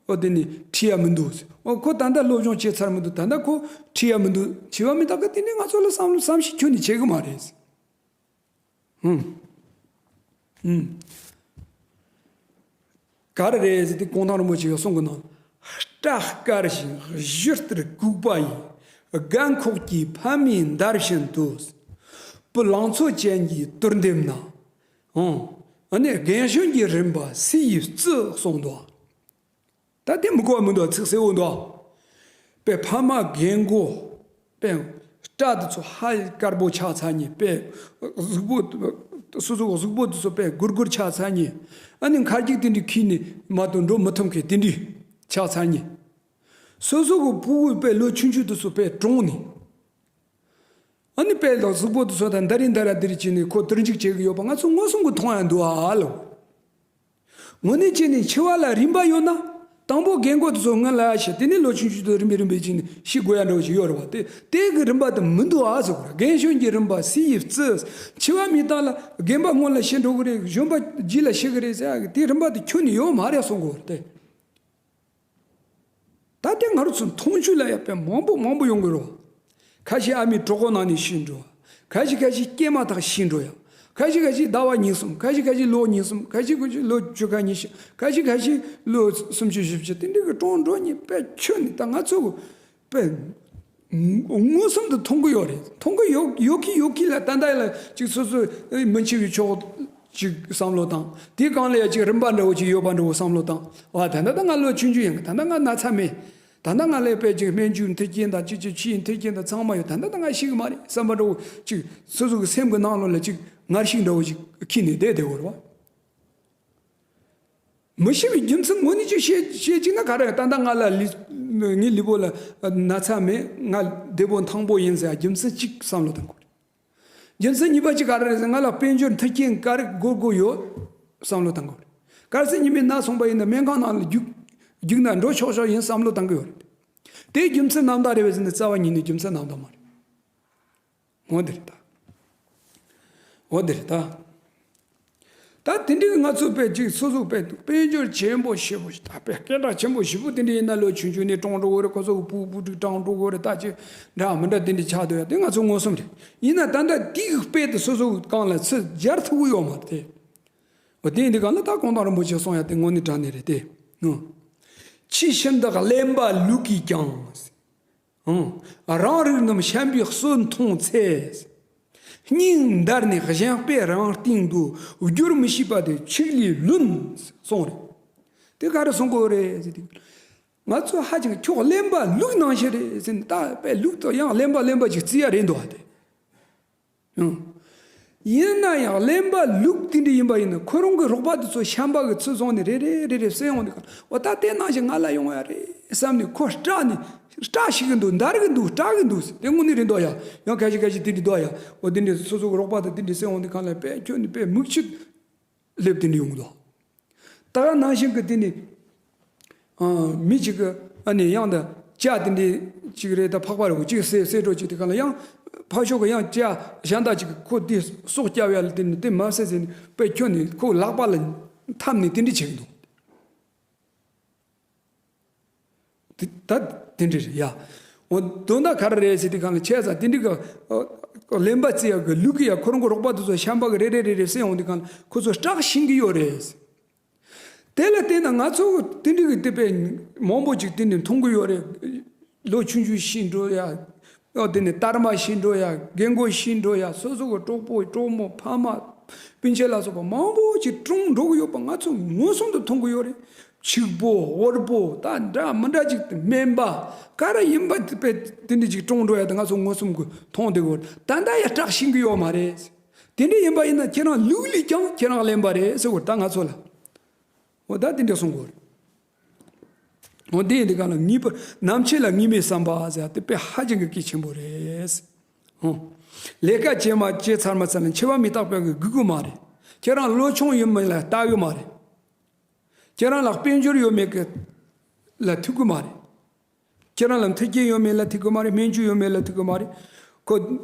ཨོ་དེ་ནི་ཁྲིད་ཡ་མི་འདུག་ཨོ་ཁོ་ད་ལྟ་སློབ་སྦྱོང་བྱས་ཚར་མི་འདུག་ད་ལྟ་ཁོ་ཁྲིད་ཡ་མི་འདུག་འཆི་བ་མི་རྟག་གི་དེ་ནི་ང་ཚོ་ལ་བསམ་བློ་བསམ་ཤེས་ཁྱོན་ནས་བྱེད་གི་མ་རེད། ཧུམ། ཧུམ། ག་རེ་རེད་ཟེར་དུས་གུང་ཐང་རིན་པོ་ཆེ་གིས་གསུང་གི་ནང་། སྐྲ་དཀར་ཞིང་གཞུ་ལྟར་ལྐུགས་པ་ཡི། རྒན་ཁོག་གི་ཕ་མའི་འདར་བཞིན་དུ། བུ་ལང་ཚོ་ཅན་གྱི་དུར་འདེབས་ན། ཨང་། ཨ་ནི་རྒན་གཞོན་གྱི་རིམ་པ་སུ་ཡིས་བརྩི་གསུངས་འདུག་ད་དེ་མི་གོ་བ་མི་འདུག་ཚིག་གསལ་བོ་འདུག་དཔེ་ཕ་མ་རྒན་གོག་དཔེ་སྐྲ་དེ་ཚོ་ཧ་དཀར་པོ་ཆགས་ཚར་ནས། དཔེ་གཟུགས་པོ་སོ་སོ་གི་གཟུགས་པོ་དེ་ཚོ་དཔེ་སྒུར་སྒུར་ཆགས་ཚར་ནས། ཨ་ནི་མཁར་རྒྱུག་དེ་འདྲ་ཁྱེར་ནས་མ་གཏོགས་འགྲོ་མི་ཐུབ་མཁན་དེ་འདྲ་ཆགས་ཚར་ནས། སོ་སོ་གི་ཕྲུ་གུ་དཔེ་ལོ་ཆུང་ཆུང་དེ་ཚོ་དཔེ་གྲོངས་ནས། ཨ་ནི་དཔེ་ལ་གཟུགས་པོ་དེ་ཚོ་དང་འདར་རི་འདར་ར་འདིར་བྱས་ནས་ཁོ་དུར་འཇུག་བྱེད་གི་ཡོད་པ་ང་ཚོ་མངོན་སུམ་གྱིས་མཐོང་ཡ་འདུག་ཨ་ལོ། དངོས་གནས་བྱས་ནས་འཆི་བ་ལ་རིམ་པ་ཡོད་ན། དང་པོ་རྒན་གོག་དེ་ཚོ་སྔོན་ལ་ཤི། དེ་ནས་ལོ་ཆུང་ཆུང་དུ་རིམ་པས་རིམ་པས་བྱས་ནས་ཤི་དགོས་ཡ་འདྲ་བོ་ཞིག་ཡོད་རེད་བ། དེ་དེ་གི་རིམ་པ་དེ་མི་འདུག་ཨ་ཟེར་གོ། རྒན་གཞོན་གྱི་རིམ་པ་སུ་ཡིས་བརྩི། འཆི་བ་མི་རྟག་ལ་རྒན་པ་སྔོན་ལ་ཤི་འགྲོ་གི་རེད། གཞོན་པ་རྗེས་ལ་ཤི་གི་རེད་ཟེར་ཡ་གི་དེ་རིམ་པ་དེ་ཁྱོན་ནས་ཡོད་མ་རེད་གསུང་གི་ཡོད་རེད་དེ། ད་ལྟའི་ང་རང་ཚོ་མཐོང་ཆོས་ལ་ཡང་དཔེ་མང་པོ་མང་པོ་ཡོང་གི་རེད། ཁ་ཤས་ཨ་མའི་གྲོད་ཁོག་ནང་ནས་ཤི་འགྲོ། ཁ་ཤས་ཁ་ཤས་སྐྱེས་མ་ཐག་ཤི་འགྲོ་ཡ། ཁ་ཤས་ཁ་ཤས་ཟླ་བ་གཉིས་གསུམ། ཁ་ཤས་ཁ་ཤས་ལོ་གཉིས་གསུམ། ཁ་ཤས་ཁ་ཤས་ལོ་བཅུ་ཁ་ཉི་ཤུ། ཁ་ཤས་ཁ་ཤས་ལོ་སུམ་ཅུ་བཞི་བཅུ་དེ་འདྲ་གི་གྲོངས་འགྲོ་མཁན་དཔེ་ཁྱོན་ནས་ད་ང་ཚོ་གི་དཔེ་མངོན་སུམ་དུ་མཐོང་གི་ཡོད་རེད། མཐོང་གི་ཡོད་ཡོད་ཀི་ཡོད་ཀི་ལ་ད་ལྟ་ལ་ཅིག་སོ་སོ་མི་འཆི་བའི་ཕྱོགས་ཅིག་བསམ་བློ་བཏང་། དེའི་སྒང་ལ་ཡ་ཅིག་རིམ་པ་འདྲ་བོ་ཅིག་ཡོད་པ་འདྲ་བོ་བསམ་བློ་བཏང་། ཨ་ད་ལྟ་ད་ང་ལོ་ཆུང་ཆུང་ཡིན་གི། ད་ལྟ་ང་ན་ཚ་མེད། ད་ལྟ་ང་ལ་དཔེ་ཅིག་སྨན་བཅོས་མཐུན་རྐྱེན་དང་ཅི་ཅི་ཕྱིའི་མཐུན་རྐྱེན་དང་ཚང་མ་ཡོད། ད་ལྟ་ད་ང་ཤི་གི་མ་རེད་བསམ་པ་འདྲ་བོ་ཅིག་སོ་སོ་གི་སེམས་གི་ནང་ལོགས་ལ་ཅིག་ངར་ཤིག་འདྲ་བོ་ཅིག་འཁྱེར་ནས་བསྡད་བསྡད་དགོས་རེད་བ། མི་ཤི་བའི་རྒྱུ་མཚན་དངོས་གནས་ཅིག་བཤད་བཤད་ཅིག་ན་ག་རེ། ད་ལྟ་ང་ལ་ལི་ངའི་ལུས་པོ་ལ་ན་ཚ་མེད། ང་བདེ་པོ་ཐང་པོ་ཡིན་ཟེར་རྒྱུ་མཚན་གཅིག་བསམ་བློ་བཏང་དགོས་རེད། རྒྱུ་མཚན་གཉིས་པ་གཅིག་ག་རེ་རེད་ཟེར། ང་ལ་དཔལ་འབྱོར་མཐུན་རྐྱེན་ག་རེ་དགོས་དགོས་ཡོད་བསམ་བློ་བཏང་དགོས་རེད། གལ་སྲིད་ཉི་མའི་ནད་སོང་པ་ཡིན་ན་སྨན་ཁང་ནང་ལ་རྒྱུག་རྒྱུག་ན་འགྲོ་ཆོག་ཆོག་ཡིན་བསམ་བློ་བཏང་གི་ཡོད་རེད། དེ་རྒྱུ་མཚན་རྣམ་དག་རེད་པས་ཟེར་ན་རྩ་བ་ཉིད་ནས་རྒྱུ་མཚན་རྣམ་དག་མ་རེད། འོ་དེ་རེད་ད། འོ་དེ་རེད་ད། ད་དེ་འདྲའི་ང་ཚོ་དཔེ་ཅིག་སོ་སོ་དཔེ་དཔལ་འབྱོར་ཆེན་པོ་ཞེ་པོ་ཞིག་ད་དཔེ་སྐད་གྲགས་ཆེན་པོ་ཞེ་པོ་དེ་འདྲ་ཡིན་ན་ལོ་ཆུང་ཆུང་ནས་གྲོངས་འགྲོ་གི་རེད། ཁོ་ཚོ་གི་བུ་བུ་ཕྲུག་གྲོངས་འགྲོ་གི་རེད། ད་ཅི་འདྲ་མི་འདྲ་དེ་འདྲ་ཆགས་འདུག་ཡ། དེ་ང་ཚོ་མངོན་སུམ་རེད། ཡིན་ན་ད་ལྟ་དེའི་དཔེ་དེ་སོ་སོ་གི་སྒང་ལ་ཚུར་སྦྱར་ཐུབ་ཀྱི་ཡོད་མ་རེད་དེ། འོ་དེ་ཡིན་དུས་གང་ལ་ད་གོང་ཐང་རིན་པོ་ཆེ་གསུངས་ཡ་དེ་དངོས་གནས་དྲང་གནས་རེད་དེ། ཨང་། ཕྱི་ཤིན་ཏུ་གླེན་པ་ལུག་གིས་ཀྱང་། ཨང་། རང་རིགས་རྣམས་བཤན་པའི་གསོན་མཐོང་ཚེ། སྙིང་འདར་ནས་གཞན་དཔེ་རང་སྟེང་དུ། བསྒྱུར་མི་ཤེས་པ་དེ་ཆིག་ལས་བླུན་གསུངས་རེད། དེ་ག་རེ་གསུང་གི་ཡོད་རེད་ཟེར་དུས། ང་ཚོ་ཧ་ཅང་ཁྱོད་གླེན་པ་ལུག་ནང་བཞིན་རེད་ཟེར་ནས་ད་དཔེ་ལུག་ཏུ་ཡང་གླེན་པ་གླེན་པ་ཅིག་བརྩི་ཡ་རེད་འདུག་ཨ་དེ། ཡང་། ཡིན་ན་ཡང་གླེན་པ་ལུག་དེ་འདྲ་ཡིན་པ་ཡིན་ན་ཁོ་རང་གི་རོགས་པ་དེ་ཚོ་བཤན་པ་གི་ཚུལ་བཟུང་ནས་རེ་རེ་རེ་རེ་བསད་ཡོང་དུས་གང་འོ་ད་དེ་ནང་བཞིན་ང་ལ་ཡོང་ཡ་རེད་བསམ་ནས་ཁོ་སྐྲག་ནས་སྐྲག་ཤི་གི་འདུག་འདར་གི་འདུག་སྐྲག་གི་འདུག་དེ་དངོས་གནས་རེད་འདུག་ཡ། ཡང་ཁ་ཤས་ཁ་ཤས་དེ་འདྲ་འདུག་ཡ། འོ་དེ་འདྲ་སོ་སོ་གི་རོགས་པ་དང་དེ་འདྲ་བསད་ཡོང་དུས་གང་ལ་དཔེ་ཁྱོད་ནི་དཔེ་མིག་ཆུ་སླེབས་དེ་འདྲ་ཡོང་གི་འདུག་ད་ག་ནང་བཞིན་གི་དེ་ནི། ཨ། མི་གཅིག་གི་ཨ་ནི་ཡང་ད་ལྕགས་དེ་འདྲའི་གཅིག་རེད། ད་ཕག་པ་རེད་གོ་གཅིག་བསད་བསད་འགྲོ་གཅིག་དེ་ག་ལ་ཡང་ཕར་ཕྱོགས་གི་ཡང་ལྕགས་གཞན་དག་ཅིག་གིས་ཁོ་དེ་སྲོག་སྐྱབས་ཡ་ལ་དེ་ནི་དེ་མ་བསད་ཟེར་ནས་དཔེ་ཁྱོད་ནི་ཁོ་ལག་པ་ལ་འཐམས་ནས་དེ་འདྲ་བྱེད་ཀྱི་འདུག་དེ་ད་དེ་འདྲ་རེད་ཡ། འོ་དོན་དག་ག་རེ་རེད་ཟེར་དུས་གང་ལ་བྱས་ཙང་དེ་འདྲའི་གི་ཨ་གླེན་པ་བརྩི་ཡ་གི་ལུག་གི་ཡ་ཁོ་རང་གི་རོགས་པ་དེ་ཚོ་བཤན་པ་གི་རེ་རེ་རེ་རེ་བསད་ཡོང་དུས་གང་ལ་ཁོ་ཚོ་སྐྲག་ཤིང་གི་ཡོད་རེད། དེ་ལ་བརྟེན་ན་ང་ཚོ་དེ་འདྲ་གི་དེ་དཔེ་མང་པོ་ཅིག་དེ་ནས་མཐོང་གི་ཡོད་རེད། ལོ་ཆུང་ཆུང་ཤི་འགྲོ་ཡ། ཨོ་དེ་ནས་སྟར་མ་ཤི་འགྲོ་ཡ། རྒན་རྒོན་ཤི་འགྲོ་ཡ། སོ་སོ་གི་གྲོགས་པོ་གྲོགས་མོ་ཕ་མ་སྤུན་མཆེད་ལ་སོགས་པ་མང་པོ་ཅིག་གྲོངས་འགྲོ་གི་ཡོད་པ་ང་ཚོ་མངོན་སུམ་དུ་མཐོང་གི་ཡོད་རེད། ཕྱུག་པོ་དབུལ་པོ་ད་འདྲ་མི་འདྲ་ཅིག་སྨན་པ་ག་རེ་ཡིན་པ་དེ་དཔེ་དེ་འདྲ་ཅིག་གྲོངས་འགྲོ་ཡ་དེ་ང་ཚོ་མངོན་སུམ་གྱིས་མཐོང་བསྡད་ཡོད་རེད། ད་ལྟ་ཡ་སྐྲག་ཤིང་གི་ཡོད་མ་རེད། དེ་འདྲ་ཡིན་པ་ཡིན་ན་ཁྱེད་རང་ལུག་ལས་ཀྱང་ཁྱེད་རང་གླེན་པ་རེད་ཟེར་བར་ད་ང་ཚོ་ལ། འོ་ད་དེ་འདྲ་གསུང་དགོས་རེད། འོ་དེ་ཡིན་དུས་གང་ལ་ངེས་པར་ནམ་འཆི་ལ་ངེས་མེད་བསམ་པ་ཟེར་དེ་དཔེ་ཧ་ཅང་གི་གལ་ཆེན་པོ་རེད། འོ། ལས་ཀ་བྱེད་མ་བྱེད་ཚར་མ་ཚར་ལ་འཆི་བ་མི་རྟག་པའི་གི་སྒུག་གི་མ་རེད། ཁྱེད་རང་ལོ་ཆུང་ཡིན་མིན་ལ་ལྟ་གི་མ་རེད། ཁྱེད་རང་ལ་དཔལ་འབྱོར་ཡོད་མེད་ཀྱི་ལ་ཐུག་གི་མ་རེད། ཁྱེད་རང་ལ་མཐུན་རྐྱེན་ཡོད་མེད་ལ་ཐུག་གི་མ་རེད། སྨན་བཅོས་ཡོད་མེད་ལ་ཐུག་གི་མ་རེད། ཁོ་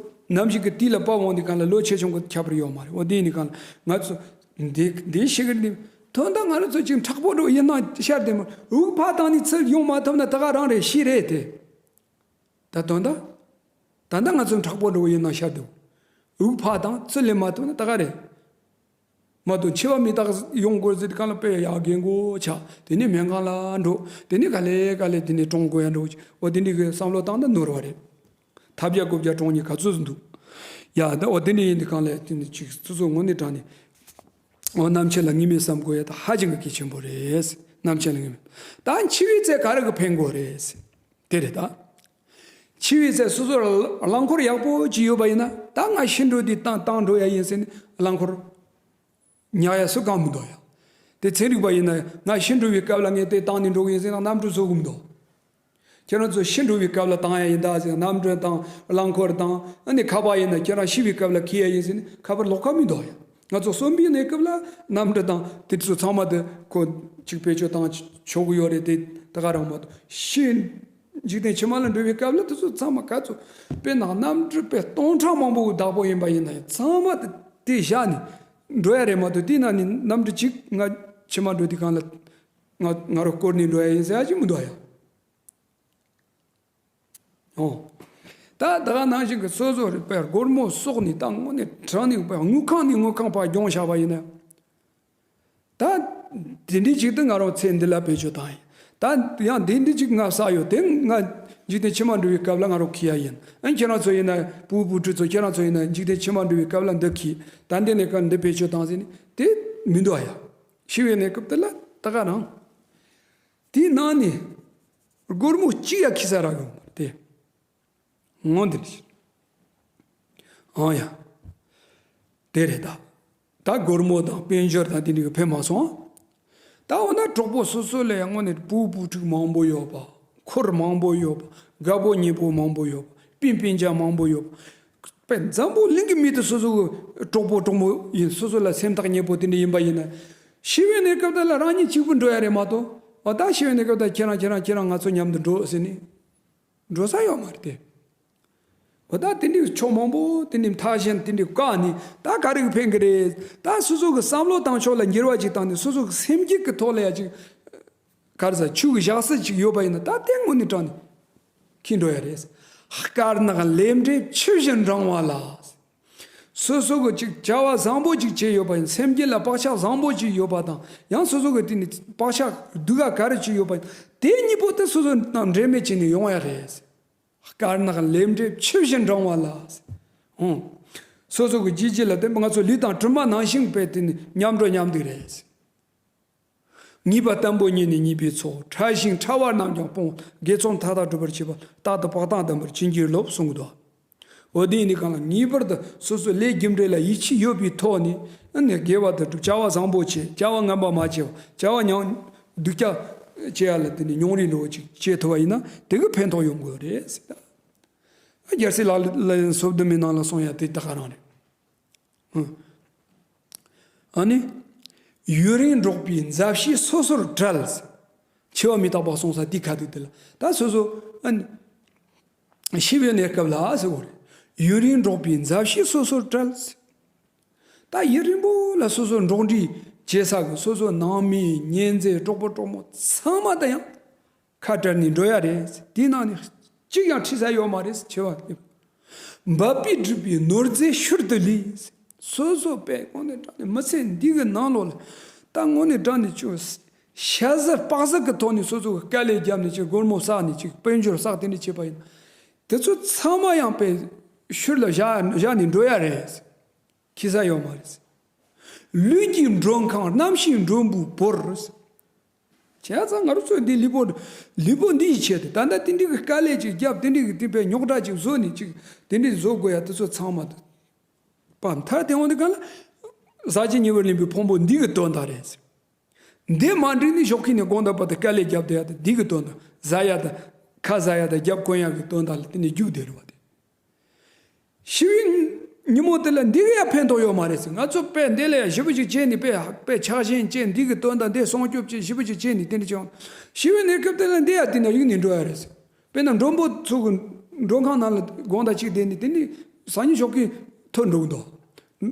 ནམ་ཞིག་གི་དུས་ལ་དཔའ་འོང་དུས་གང་ལ་ལོ་ཆེ་ཆུང་གི་ཁྱད་པར་ཡོད་མ་རེད། འོ་དེ་ཡིན་དུས་གང་ལ་ང་ཚོ་འདི་འདི་ཤེས་གི་འདི་དོན་དག་ང་རང་ཚོ་ཅིག་མཁྲེགས་པོ་འགྲོ་ཡིན་ན་ཤར་དེ་མ་དབུགས་ཕར་བཏང་ནས་ཚུར་ཡོང་མ་ཐུབ་ན་ད་ག་རང་རེད་ཤི་རེད་དེ། ད་དོན་དག་ད་ལྟ་ང་ཚོ་མཁྲེགས་པོ་འགྲོ་ཡིན་ན་ཤར་དེ་དབུགས་ཕར་བཏང་ཚུར་ལེན་མ་ཐུབ་ན་ད་ག་རེད། མ་གཏོགས་འཆི་བ་མི་རྟག་ཡོང་དགོས་ཟེར་གང་ལ་དཔེ་ཡག་རྒན་གོག་ཆགས། དེ་ནས་སྨན་ཁང་ལ་འགྲོ། དེ་ནས་ག་ལེ་ག་ལེ་དེ་ནས་གྲོངས་དགོས་ཡ་འགྲོ། འོ་དེ་འདྲའི་གི་བསམ་བློ་བཏང་ན་ནོར་བ་རེད། ཐབས་བརྒྱ་དགུ་བརྒྱ་གྲོངས་ཉེན་ག་ཚོད་འདུག་ཡ་ད་འོ་དེ་འདྲ་ཡིན་དུས་གང་ལ་དེ་ནས་ཅིག་སོ་སོ་དངོས་གནས་དྲང་ནས། འོ་ནམ་འཆི་ལ་ངེས་མེད་བསམ་དགོས་ཡ་ད་ཧ་ཅང་གི་གལ་ཆེན་པོ་རེད། ནམ་འཆི་ལ་ངེས་མེད། ད་འཆི་བའི་ཚེ་ག་རེ་གི་ཕན་དགོས་རེད། དེ་རེད་ད། འཆི་བའི་ཚེ་སོ་སོར་རླངས་འཁོར་ཡག་པོ་ཅིག་ཡོད་པ་ཡིན་ན་ད་ང་ཤི་འགྲོ་དུས་བཏང་བཏང་འགྲོ་ཡ་ཡིན་ཟེར་ནས་རླངས་འཁོར་ཉག་ཡ་སུ་གང་མི་འདུག་ཡ། དེ་ཚན་རིག་པ་ཡིན་ན་ང་ཤི་འགྲོ་བའི་སྐབས་ལ་ངས་དེ་བཏང་ནས་འགྲོ་གི་ཡིན་ཟེར་ན་གནམ་གྲུ་བཟོ་གི་མི་འདུག་ཁྱེད་རང་ཚོ་ཤི་འགྲོ་བའི་སྐབས་ལ་བཏང་ཡ་ཡིན་ད་ཟེར་གནམ་གྲུ་དང་རླངས་འཁོར་དང་ཨ་ནི་ཁ་པར་ཡིན་ན་ཁྱེད་རང་ཤི་བའི་སྐབས་ལ་འཁྱེར་ཡ་ཡིན་ཟེར་ནས་ཁ་པར་ལོགས་ཀ་མི་འདུག་ཡ། ང་ཚོ་གསོན་པའི་གནས་སྐབས་ལ་གནམ་གྲུ་དང་དེ་ཚོ་ཚང་མ་དེ་ཁོ་གཅིག་བེད་སྤྱོད་བཏང་ཆོག་གི་ཡོད་རེད་དེ་ད་ག་རང་མ་གཏོགས་ཤི། འཇིག་རྟེན་ཕྱི་མ་ལ་འགྲོ་བའི་སྐབས་ལ་དེ་ཚོ་ཚང་མ་ག་ཚོད་དཔེར་ན་གནམ་གྲུ་དཔེ་སྟོང་ཕྲག་མང་པོ་གི་བདག་པོ་ཡིན་པ་ཡིན་ན་ཡང་ཚང་མ་དེ་དེ་བཞག་ནས་འགྲོ་ཡ་རེད་མ་གཏོགས་དེ་ན་ནི་གནམ་གྲུ་གཅིག་ང་ཕྱི་མ་འགྲོ་དུས་གང་ལ་ང་ང་རོ་བསྐོར་ནས་འགྲོ་ཡ་ཡིན་ཟེར་ཡ་ཅིག་མི་འདུག་ཡ། ཨོ། ད་ད་ག་ནང་བཞིན་གྱི་སོ་སོ་རེ་དཔེ་སྒོར་མོ་གསོག་ནས་ད་དངོས་གནས་དྲང་གནས་དཔེ་དངུལ་ཁང་ནས་དངུལ་ཁང་བར་སྦྱོང་བཞག་པ་ཡིན་ན། ད་དེ་འདྲའི་ཅིག་ཏུ་ང་རང་ཚེ་འདི་ལ་བེད་སྤྱོད་བཏང་ཡིན། ད་ཡང་དེ་འདྲའི་ཅིག་ང་བསགས་ཡོད་དེ་ང་འཇིག་རྟེན་ཕྱི་མ་འགྲོ་བའི་སྐབས་ལ་ང་རང་འཁྱེར་ཡ་ཡིན། ཨ་ཁྱེད་རང་ཚོ་ཡིན་ན་བུ་བུ་ཕྲུག་ཚོ་ཁྱེད་རང་ཚོ་ཡིན་ན་འཇིག་རྟེན་ཕྱི་མ་འགྲོ་བའི་སྐབས་ལ་འདི་འཁྱེར། ད་འདི་ནས་ཀ་འདི་བེད་སྤྱོད་བཏང་ཟེར་ནས་དེ་མི་འདུག་ཨ་ཡ། ཤི་བའི་གནས་སྐབས་དེ་ལ་ད་ག་རང་། དེའི་ནང་ནས་སྒོར་མོ་གཅིག་ཡ་ཁྱི་ས་རག་ཡོང་བ་དེ། ངོ་འདི་རེད། ཨང་ཡ། དེ་རེད་ད། ད་སྒོར་མོ་དང་དཔལ་འབྱོར་དང་དེ་འདྲ་གི་ཕན་མ་སོང་། ད་འོ་ན་གྲོགས་པོ་སོ་སོ་ལ་ཡང་དངོས་གནས་བུ་བུ་ཕྲུག་མང་པོ་ཡོད་པ། འཁོར་མང་པོ་ཡོད་པ། དགའ་པོ་ཉེ་པོ་མང་པོ་ཡོད་པ། སྤུན་སྤུན་ཀྱག་མང་པོ་ཡོད་པ། དཔེ་འཛམ་བུ་གླིང་གི་མི་དེ་སོ་སོ་གི་གྲོགས་པོ་གྲོགས་མོ་ཡིན། སོ་སོ་ལ་སེམས་ཐག་ཉེ་པོ་དེ་འདྲ་ཡིན་པ་ཡིན་ན། ཤི་བའི་གནས་སྐབས་དེ་ལ་རང་ཉིད་གཅིག་པུ་འགྲོ་ཡ་རེད་མ་གཏོགས། འོ་ད་ཤི་བའི་གནས་སྐབས་དེ་ཁྱེད་རང་ཁྱེད་རང་ཁྱེད་རང་ང་ཚོ་མཉམ་དུ་འགྲོ་ཟེར་ནས། འགྲོ་ས་ཡོད་མ་རེད་དེ། འོ་ད་དེ་འདྲའི་ཕྱོགས་མང་པོ་དེ་འདྲའི་མཐའ་གཞན་དེ་འདྲའི་བཀག་ནས་ད་ག་རེ་གི་ཕན་གི་རེད། ད་སོ་སོ་གི་བསམ་བློ་བཏང་ཕྱོགས་ལ་འགྱུར་བ་ཅིག་བཏང་ནས་སོ་སོ་གི་སེམས་རྒྱུད་ཀྱི་ཐོག་ལ་ཡ་ཅིག་ག་རེ་ཟ་ཆུ་གི་བཞག་ས་ཅིག་ཡོད་པ་ཡིན་ན་ད་དེ་དངོས་གནས་དྲང་ནས་ཁེངས་འགྲོ་ཡ་རེད། དཀར་ནག་ལས་འབྲས་ཆུ་བཞིན་འབྲང་བ་ལ། སོ་སོ་གི་ཅིག་བྱ་བ་བཟང་པོ་ཅིག་བྱས་ཡོད་པ་ཡིན། སེམས་རྒྱུད་ལ་བག་ཆགས་བཟང་པོ་ཅིག་ཡོད་པ་དང་ཡང་སོ་སོ་གི་དེ་ནི་བག་ཆགས་སྡུག་ག་ག་རེ་ཅིག་ཡོད་པ་ཡིན། དེ་གཉིས་པོ་དེ་སོ་སོ་དང་འབྲེལ་མེད་བྱས་ནས་ཡོང་ཡ་རེད། དཀར་ནག་ལས་འབྲས་ཆུ་བཞིན་འབྲང་བ་ལ། ཨང་། སོ་སོ་གི་ལྗིད་ལྗིད་ལ་བརྟེན་པ་ང་ཚོ་ལུས་དང་གྲིབ་མ་ནང་བཞིན་པའི་དེ་ནི་མཉམ་འགྲོ་མཉམ་འདུག་རེད། ངེས་པ་བརྟན་པོ་ཉིད་ནི་ཉེས་པའི་ཚོགས། ཕྲ་ཞིང་ཕྲ་བ་རྣམས་ཀྱང་སྤོང་། དགེ་ཚོགས་མཐའ་དག་སྒྲུབ་པར་བྱེད་པ། རྟག་ཏུ་བག་དང་ལྡན་པར་བྱིན་གྱིས་རློབས་གསུང་གི་འདུག་འོ་དེ་ཡིན་དུས་གང་ལ་ངེས་པར་དུ་སོ་སོའི་ལས་རྒྱུ་འབྲས་ལ་ཡིད་ཆེས་ཡོད་པའི་ཐོག་ནས་ཨ་ནི་དགེ་བ་དང་བྱ་བ་བཟང་པོ་བྱེད། བྱ་བ་ངན་པ་མ་བྱེད་པ། བྱ་བ་ཉུང་སྡུག་ཅག་བྱེད་ཡ་ལ་དེ་ནི་ཉུང་རིགས་འགྲོ་ཅིག་བྱེད་ཐུབ་པ་ཡིན་ན་དེ་གི་ཕན་ཐོགས་ཡོང་དགོས་རེད་ཟེར། རྒྱལ་སྲས་ལག་ལེན་སོ་བདུན་མའི་ནང་ལ་གསུངས་ཡ་དེ་ད་ག་རང་རེད། ཨ་ནི། ཡུན་རིང་འགྲོགས་པའི་མཛའ་བཤེས་སོ་སོར་བྲལ། འཆི་བ་མི་རྟག་པ་གསུངས་ས་དེ་ཁ་ཐུག་དེ་ལ་ད་སོ་སོ་ཨ་ནི། ཤི་བའི་གནས་སྐབས་ལ་ཟེར་བ་རེད། ཡུན་རིང་འགྲོགས་པའི་མཛའ་བཤེས་སོ་སོར་བྲལ། ད་ཡུན་རིང་པོ་ལ་སོ་སོ་འགྲོགས་འདྲིས་བྱེད་ས་གི་སོ་སོ་ནང་མི་གཉེན་ཚན་གྲོགས་པོ་གྲོགས་མོ་ཚང་མ་ད་ཡང་། ཁ་བྲལ་ནས་འགྲོ་ཡ་རེད། དེའི་ནང་ནས་གཅིག་ཡང་ཁྲིད་ས་ཡོད་མ་རེད། འཆི་བ་འབད་པས་བསྒྲུབས་པའི་ནོར་རྫས་ཤུལ་དུ་ལུས། སོ་སོ་པས་དངོས་གནས་དྲང་གནས་མི་ཚེ་འདི་གི་ནང་ལོགས་ལ་ད་དངོས་གནས་དྲང་གནས་ཅུང་ཤ་ཟ་སྤག་ཟ་གི་ཐོག་ནས་སོ་སོ་གི་དཀའ་ལས་བརྒྱབ་ནས་ཅིག་སྒོར་མོ་བསགས་ནས་ཅིག་དཔལ་འབྱོར་བསགས་དེ་འདྲ་བྱས་པ་ཡིན་ན་དེ་ཚོ་ཚང་མ་ཡང་པའི་ཤུལ་ལ་བཞག་བཞག་ནས་འགྲོ་ཡ་རེད། ཁྱི་ས་ཡོད་མ་རེད། ལུས་ཀྱི་མགྲོན་ཁང་རྣམ་ཤེས་མགྲོན་པོའི་བོར། བྱས་ཙང་ང་རང་ཚོས་འདི་ལུས་པོ་ལུས་པོ་འདི་ཡི་ཆེད་དུ་ད་ལྟ་དེ་འདྲའི་གི་དཀའ་ལས་ཅིག་བརྒྱབ་དེ་འདྲའི་གི་དེ་པའི་རྙོག་དྲ་ཅིག་བཟོ་ནས་ཅིག་དེ་འདྲའི་བཟོ་དགོས་ཡ་དེ་ཚོ་ཚང་མ་དུ་པ་མཐར་དེ་འོང་དུས་གང་ལ་ཟག་བཅས་ཉེ་བར་ལེན་པའི་ཕུང་པོ་འདི་གི་དོན་དག་རེད། འདི་མ་འགྲིག་ནས་ཞོགས་ཀྱི་ནས་དགོང་དག་བར་དུ་དཀའ་ལས་བརྒྱབ་བསྡད་ཡ་དེ་འདི་གི་དོན་དག་ཟ་ཡ་དང་ཁ་ཟ་ཡ་དང་རྒྱབ་གོན་ཡ་གི་དོན་དག་ལ་དེ་ནས་རྒྱུག་བསྡད་རེད་བ་དེ། ཤི་བའི་ཉིན་མོ་དེ་ལ་འདི་ག་ཡང་ཕན་ཐོགས་ཡོད་མ་རེད་ཟེར། ང་ཚོ་དཔེ་འདི་ལ་ཡང་ཞེ་པོ་ཅིག་བྱས་ནས་དཔེ་དཔེ་ཆགས་ཞེན་བྱས་འདི་གི་དོན་དག་འདི་སྲུང་སྐྱོབ་བྱས་ཞེ་པོ་ཅིག་བྱས་ནས་དེ་འདྲ་བྱུང་། ཤི་བའི་གནས་སྐབས་དེ་ལ་འདི་ཡང་དེ་ན་གཡུག་ནས་འགྲོ་ཡ་རེད་ཟེར། དཔེར་ན་མགྲོན་པོ་ཚོ་གི་མགྲོན་ཁང་ནང་ལ་དགོང་དག་ཅིག་བསྡད་ནས་དེ་ནས་སང་ཉིན་ཞོགས་ཀས་ཐོན་འགྲོ་གི་འདུག་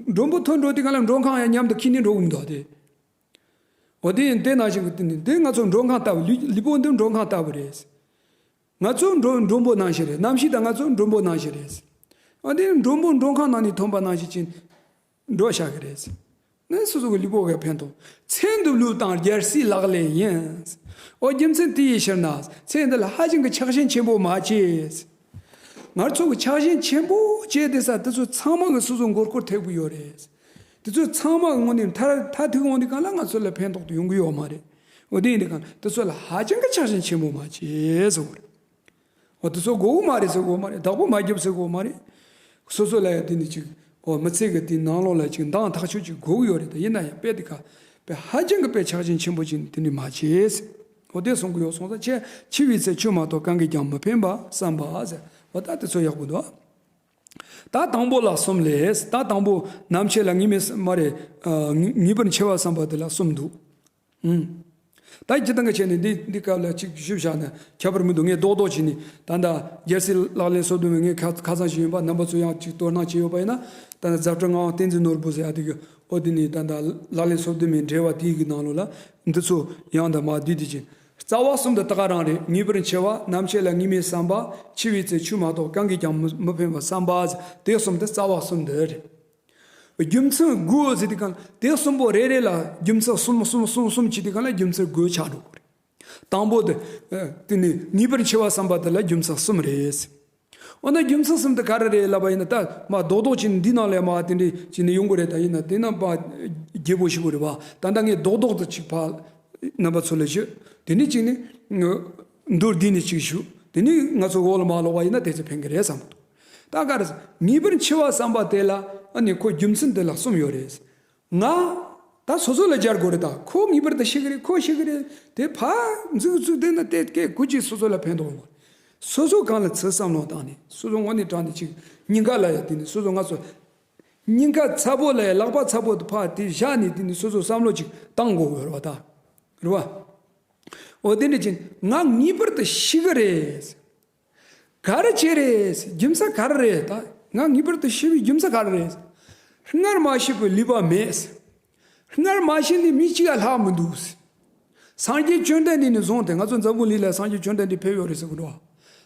མགྲོན་པོ་ཐོན་འགྲོ་དུས་གང་ལ་མགྲོན་ཁང་ཡང་མཉམ་དུ་ཁྱེར་ནས་འགྲོ་གི་མི་འདུག་དེ། འོ་དེ་ཡིན་དེ་ནང་བཞིན་གྱི་དེ་ནི་འདི་ང་ཚོ་མགྲོན་ཁང་ལྟ་བུ་ལུས་ལུས་པོ་འདི་མགྲོན་ཁང་ལྟ་བུ་རེད། ང་ཚོ་མགྲོན་མགྲོན་པོ་ནང་བཞིན་རེད། རྣམ་ཤེས་དང་ང་ཚོ་མགྲོན་པོ་ནང་བཞིན་རེད། ཨ་དེ་མགྲོན་པོ་མགྲོན་ཁང་ནང་ནས་ཐོན་པ་ནང་བཞིན་ཅིག་འགྲོ་བཞག་གི་རེད། ནི་སོ་སོ་གི་ལུས་པོ་གི་ཕན་ཐོགས། མཚན་དུ་ལུས་དང་རྒྱལ་སྲས་ལག་ལེན་ཡིན། ཨོ་རྒྱུ་མཚན་དེ་ཡི་ཕྱིར་ན་མཚན་འདི་ལ་ཧ་ཅང་གི་ཆགས་ཞེན་ཆེན་པོ་མ་བྱེད། ང་ཚོ་གི་ཆགས་ཞེན་ཆེན་པོ་བྱས་ཏེ་ས་དེ་ཚོ་ཚང་མ་གི་སོ་སོ་མགོ་སྐོར་ཐེབས་གི་ཡོད་རེད། དེ་ཚོ་ཚང་མ་གི་ངོ་ནས་མཐར་མཐར་ཐུག་འོང་དུས་གང་ལ་ང་ཚོ་ལ་ཕན་ཐོགས་དེ་ཡོང་གི་ཡོད་མ་རེད། འོ་དེ་ཡིན་དུས་གང་དེ་ཚོ་ལ་ཧ་ཅང་གི་ཆགས་ཞེན་ཆེན་པོ་མ་བྱེད་ཟེར་བ་རེད། འོ་དེ་ཚོ་དགོས་གི་མ་རེད་ཟེར་གི་ཡོད་མ་རེད། བདག་པོ་མ་རྒྱབ་ཟེར་གི་ཡོད་མ་རེད། སོ་སོ་ལ་ཡང་དེ་ནི་ཅིག་འོ་མི་ཚེ་གི་དེ་ནང་ལོགས་ལ་ཅིག་འདང་ཐག་ཆོད་ཅིག་དགོས་གི་ཡོད་རེད། ད་ཡིན་ན་ཡང་དཔེ་དེ་ཁ་དཔེ་ཧ་ཅང་གི་དཔེ་ཆགས་ཞེན་ཆེན་པོ་ཅིག་དེ་འདྲ་མ་བྱེད་ཟེར། འོ་དེ་གསུང་གི་ཡོད་སོང་ཙང་ཆེ་འཆི་བའི་ཚེ་ཆུ་མ་གཏོགས་གང་གིས་ཀྱང་མི་ཕན་པ་བསམ་པ་ཟེར། འོ་ད་དེ་ཚོ་ཡག་པོ་འདུག་ད་དང་པོ་ལ་གསུམ་ལས། ད་དང་པོ་ནམ་འཆི་ལ་ངེས་མེད་མ་རེད། ཨ། ངེས་ངེས་པར་འཆི་བ་བསམ་པ་དེ་ལ་གསུམ་འདུག་ཨུམ། ད་སྤྱིར་བཏང་གི་ཆ་ནས་འདི་འདི་སྐབས་ལ་ཅིག་ཞུས་བཞག་ན་ཁྱད་པར་མི་འདུག་ངས་རྡོག་རྡོག་བྱས་ནས་ད་ལྟ་རྒྱལ་སྲས་ལག་ལེན་སོ་བདུན་མའི་ངས་ཁ་ཁ་སང་ཞིག་ཡིན་པ་རྣམ་པ་ཚོ་ཡང་ཅིག་དོ་སྣང་བྱས་ཡོད་པ་ཡིན་ན། ད་ལྟ་ཛཔ་ཊ་ལྔ་པ་བསྟན་འཛིན་ནོར་བུ་ཟེར་ཡ་དེ་གི་འོ་དེ་ནས་ད་ལྟ་ལག་ལེན་སོ་བདུན་མའི་འགྲེལ་པ་དེའི་གི་ནང་ལོགས་ལ་འདི་ཚོ་ཡང་དང་མ་བསྡུས་དེ་ཅིག་རྩ་བ་གསུམ་དུ་ད་ག་རང་རེད། ངེས་པར་འཆི་བ། ནམ་འཆི་ལ་ངེས་མེད་བསམ་པ། འཆི་བའི་ཚེ་ཆུ་མ་གཏོགས་གང་གིས་ཀྱང་མི་མི་ཕན་པར་བསམ་པ། དེ་གསུམ་དེ་རྩ་བ་གསུམ་དེ་རེད། རྒྱུ་མཚན་དགུ་ཟེར་དུས་གང་དེ་གསུམ་པོ་རེ་རེ་ལ་རྒྱུ་མཚན་གསུམ་གསུམ་གསུམ་གསུམ་བྱེད་དུས་གང་ལ་རྒྱུ་མཚན་དགུ་ཆགས་འགྲོ་གི་རེད། དང་པོ་དེ་དེ་ནི་ངེས་པར་འཆི་བ་བསམ་པ་དེ་ལ་རྒྱུ་མཚན་གསུམ་རེད། འོ་ན་རྒྱུ་མཚན་གསུམ་དེ་ག་རེ་རེད་ལབ་པ་ཡིན་ན། ད་མ་རྡོག་རྡོག་ཅིག་འདི་ནང་ལ་མ་དེ་འདྲ་ཅིག་ནི་ཡོང་གི་རེད། ད་ཡིན་ན་དེ་ན་མ་རྒྱས་པོ་ཞུ་གི་རེད་བ། ད་ལྟ་ངས་རྡོག་རྡོག་ཏུ་ཅིག་ཕར་རྣམ་པ་ཚོ་ལ་ཞུ། དེ་ནས་ཅིག་ནི་མདོར་བསྡུས་ནས་ཅིག་ཞུ། དེ་ནས་ང་ཚོ་འོག་ལ་མ་ལོག་པ་ཡིན་ན་དེ་ཚོ་ཕན་གི་རེད་བསམ་གི་འདུག་ད་ག་རེ་ཟེར། ངེས་པར་འཆི་བ་བསམ་པ་དེ་ལ་ཨ་ནི་ཁོ་རྒྱུ་མཚན་དེ་ལ་གསུམ་ཡོད་རེད། ང་། ད་སོ་སོ་ལ་སྦྱར་དགོས་རེད། ད་ཁོ་ངེས་པར་དུ་ཤི་གི་རེད། ཁོ་ཤི་གི་རེད། དེ་ཕར་འཛུགས་འཛུགས་བསྡད་ན་དེ་སྐད་གུ་ཅིག་སོ་སོ་ལ་ཕན་ཐོགས་ཡོང་བ། སོ་སོ་གང་ལ་ཚུར་བསམ་བློ་བཏང་ནས་སོ་སོ་དངོས་གནས་དྲང་གནས་ཅིག་སྙིང་ག་ལ་ཡ་དེ་ནས་སོ་སོ་ང་ཚོ་སྙིང་ག་ཚ་པོ་ལ་ཡ་ལག་པ་ཚ་པོ་དེ་ཕར་དེ་བཞག་ནས་དེ་ནས་སོ་སོ་བསམ་བློ་ཅིག་བཏང་དགོས་ཡོད་རེད་བ། ད་རེད་བ། འོ་དེ་འདྲ་ཅིག་ང་ངེས་པར་དུ་ཤི་གི་རེད། ག་རེ་བྱས་རེད། རྒྱུ་མཚན་ག་རེ་རེད། ད་ང་ངེས་པར་དུ་ཤི་བའི་རྒྱུ་མཚན་ག་རེ་རེད། སྔར་མ་ཤི་བའི་ལུས་པ་མེད། སྔར་མ་ཤི་ནི་མི་གཅིག་ཡང་ལྷག་མི་འདུག། སངས་རྒྱས་བཅོམ་ལྡན་འདས་ནས་བཟུང་སྟེ། ང་ཚོ་འཛམ་བུ་གླིང་ལ་སངས་རྒྱས་བཅོམ་ལྡན་འདས་ཕེབས་ཡོད་རེད་ཟེར་གི་འདུག།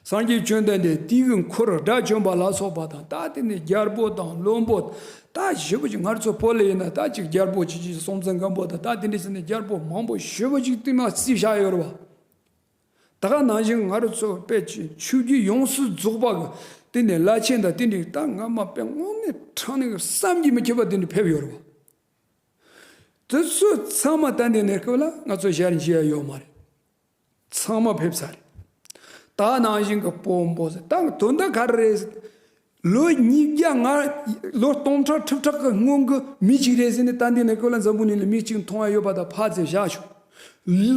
སངས་རྒྱས་བཅོམ་ལྡན་འདས་དེའི་འཁོར་དགྲ་བཅོམ་པ་ལ་སོགས་པ་དང་། ད་དེ་ནས་རྒྱལ་པོ་དང་བློན་པོ། ད་ཞེ་པོ་ཅིག་ང་ཚོ་བོད་ལ་ཡིན་ན་ད་ཅིག་རྒྱལ་པོ་ཅིག་ཅིག་སྲོང་བཙན་སྒམ་པོ་དང་། ད་དེ་འདྲ་ཟེར་ནས་རྒྱལ་པོ་མང་པོ་ཞེ་པོ་ཅིག་དེ་ནང་རྩིས་བཞག་ཡོད་རེད་བ། ད་ག་ནང་བཞིན་ང་རང་ཚོ་དཔེ་ཆ་ཆོས་བརྒྱུད་ཡོངས་སུ་རྫོགས་པ་གི་དེ་ནས་བླ་ཆེན་དང་དེ་འདྲའི་ད་སྔ་མ་དཔེ་དངོས་གནས་དྲང་གནས་ཀྱི་བསམ་གྱིས་མི་ཁྱབ་པ་དེ་འདྲ་ཕེབས་ཡོད་རེད་བ། དེ་ཚོ་ཚང་མ་ད་ལྟའི་གནས་སྐབས་ལ་ང་ཚོ་ཞལ་མཇལ་ཡ་ཡོད་མ་རེད། ཚང་མ་ཕེབས་ཚར་རེད། ད་ནང་བཞིན་གྱི་དཔོན་པོ་ཟེར། ད་དོན་དག་ག་རེ་རེད། ལོ་ཉིས་བརྒྱ་ང་ལོ་སྟོང་ཕྲག་ཁྲི་ཕྲག་གི་སྔོན་གྱི་མི་གཅིག་རེད་ཟེར་ནས། ད་འདི་ནས་ཁོ་ལ་འཛམ་བུ་གླིང་ལ་མི་གཅིག་མཐོང་ཡ་ཡོད་པ་དང་ཕར་ཚུར་བཞག་ཆོག།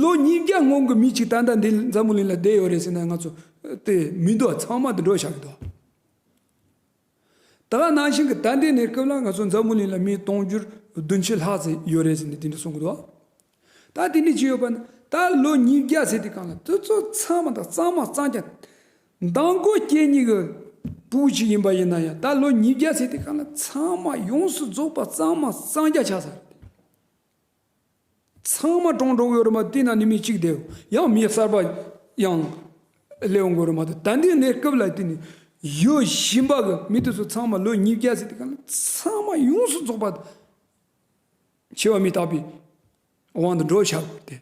ལོ་ཉིས་བརྒྱ་སྔོན་གྱི་མི་གཅིག་ད་ལྟ་འདི་འཛམ་བུ་གླིང་ལ་བསྡད་ཡོད་རེད་ཟེར་ན། ང་ཚོ་དེ་མི་འདུག། ཚང་མ་དེ་འགྲོ་བཞག་གི་འདུག། ད་ག་ནང་བཞིན་གྱི་ད་ལྟའི་གནས་སྐབས་ལ་ང་ཚོ་འཛམ་བུ་གླིང་ལ་མི་སྟོང་ཕྲག་བདུན་ཅུ་ལྷག་ཙམ་ཡོད་རེད་ཟེར་ནས་དེ་འདྲ་གསུང་གི་འདུག། ད་དེ་འདྲ་ཅིག་ཡོད་པ་ན། ད་ལོ་ཉིས་བརྒྱ་ཟེར་དུས་སྒང་ལ་དེ་ཚོ་ཚང་མ་དང་གཙང་མ་གཙང་རྐྱང་། མདང་དགོང་སྐྱེས་ནི་གི་བུ་ཅིག་ཡིན་པ་ཡིན་ན་ཡང་། ད་ལོ་ཉིས་བརྒྱ་ཟེར་དུས་སྒང་ལ་ཚང་མ་ཡོངས་སུ་རྫོགས་པ་གཙང་མ་གཙང་རྐྱང་ཆགས་ཚར། ཚང་མ་གྲོངས་འགྲོ་གི་ཡོད་རེད་མ། དེ་ན་ནི་མི་གཅིག་བསྡད་ཡོད། ཡང་མི་གསར་པ་ཡང་སླེབས་འོང་གི་ཡོད་རེད་མ་གཏོགས། ད་ལྟའི་གནས་སྐབས་ལ་དེ་ནི་ཡོད་བཞིན་པ་གི་མི་དེ་ཚོ་ཚང་མ་ལོ་ཉིས་བརྒྱ་ཟེར་དུས་སྒང་ལ་ཚང་མ་ཡོངས་སུ་རྫོགས་པ་འཆི་བ་མི་རྟག་པའི་དབང་དུ་འགྲོ་བཞག་དགོས་ཏེ།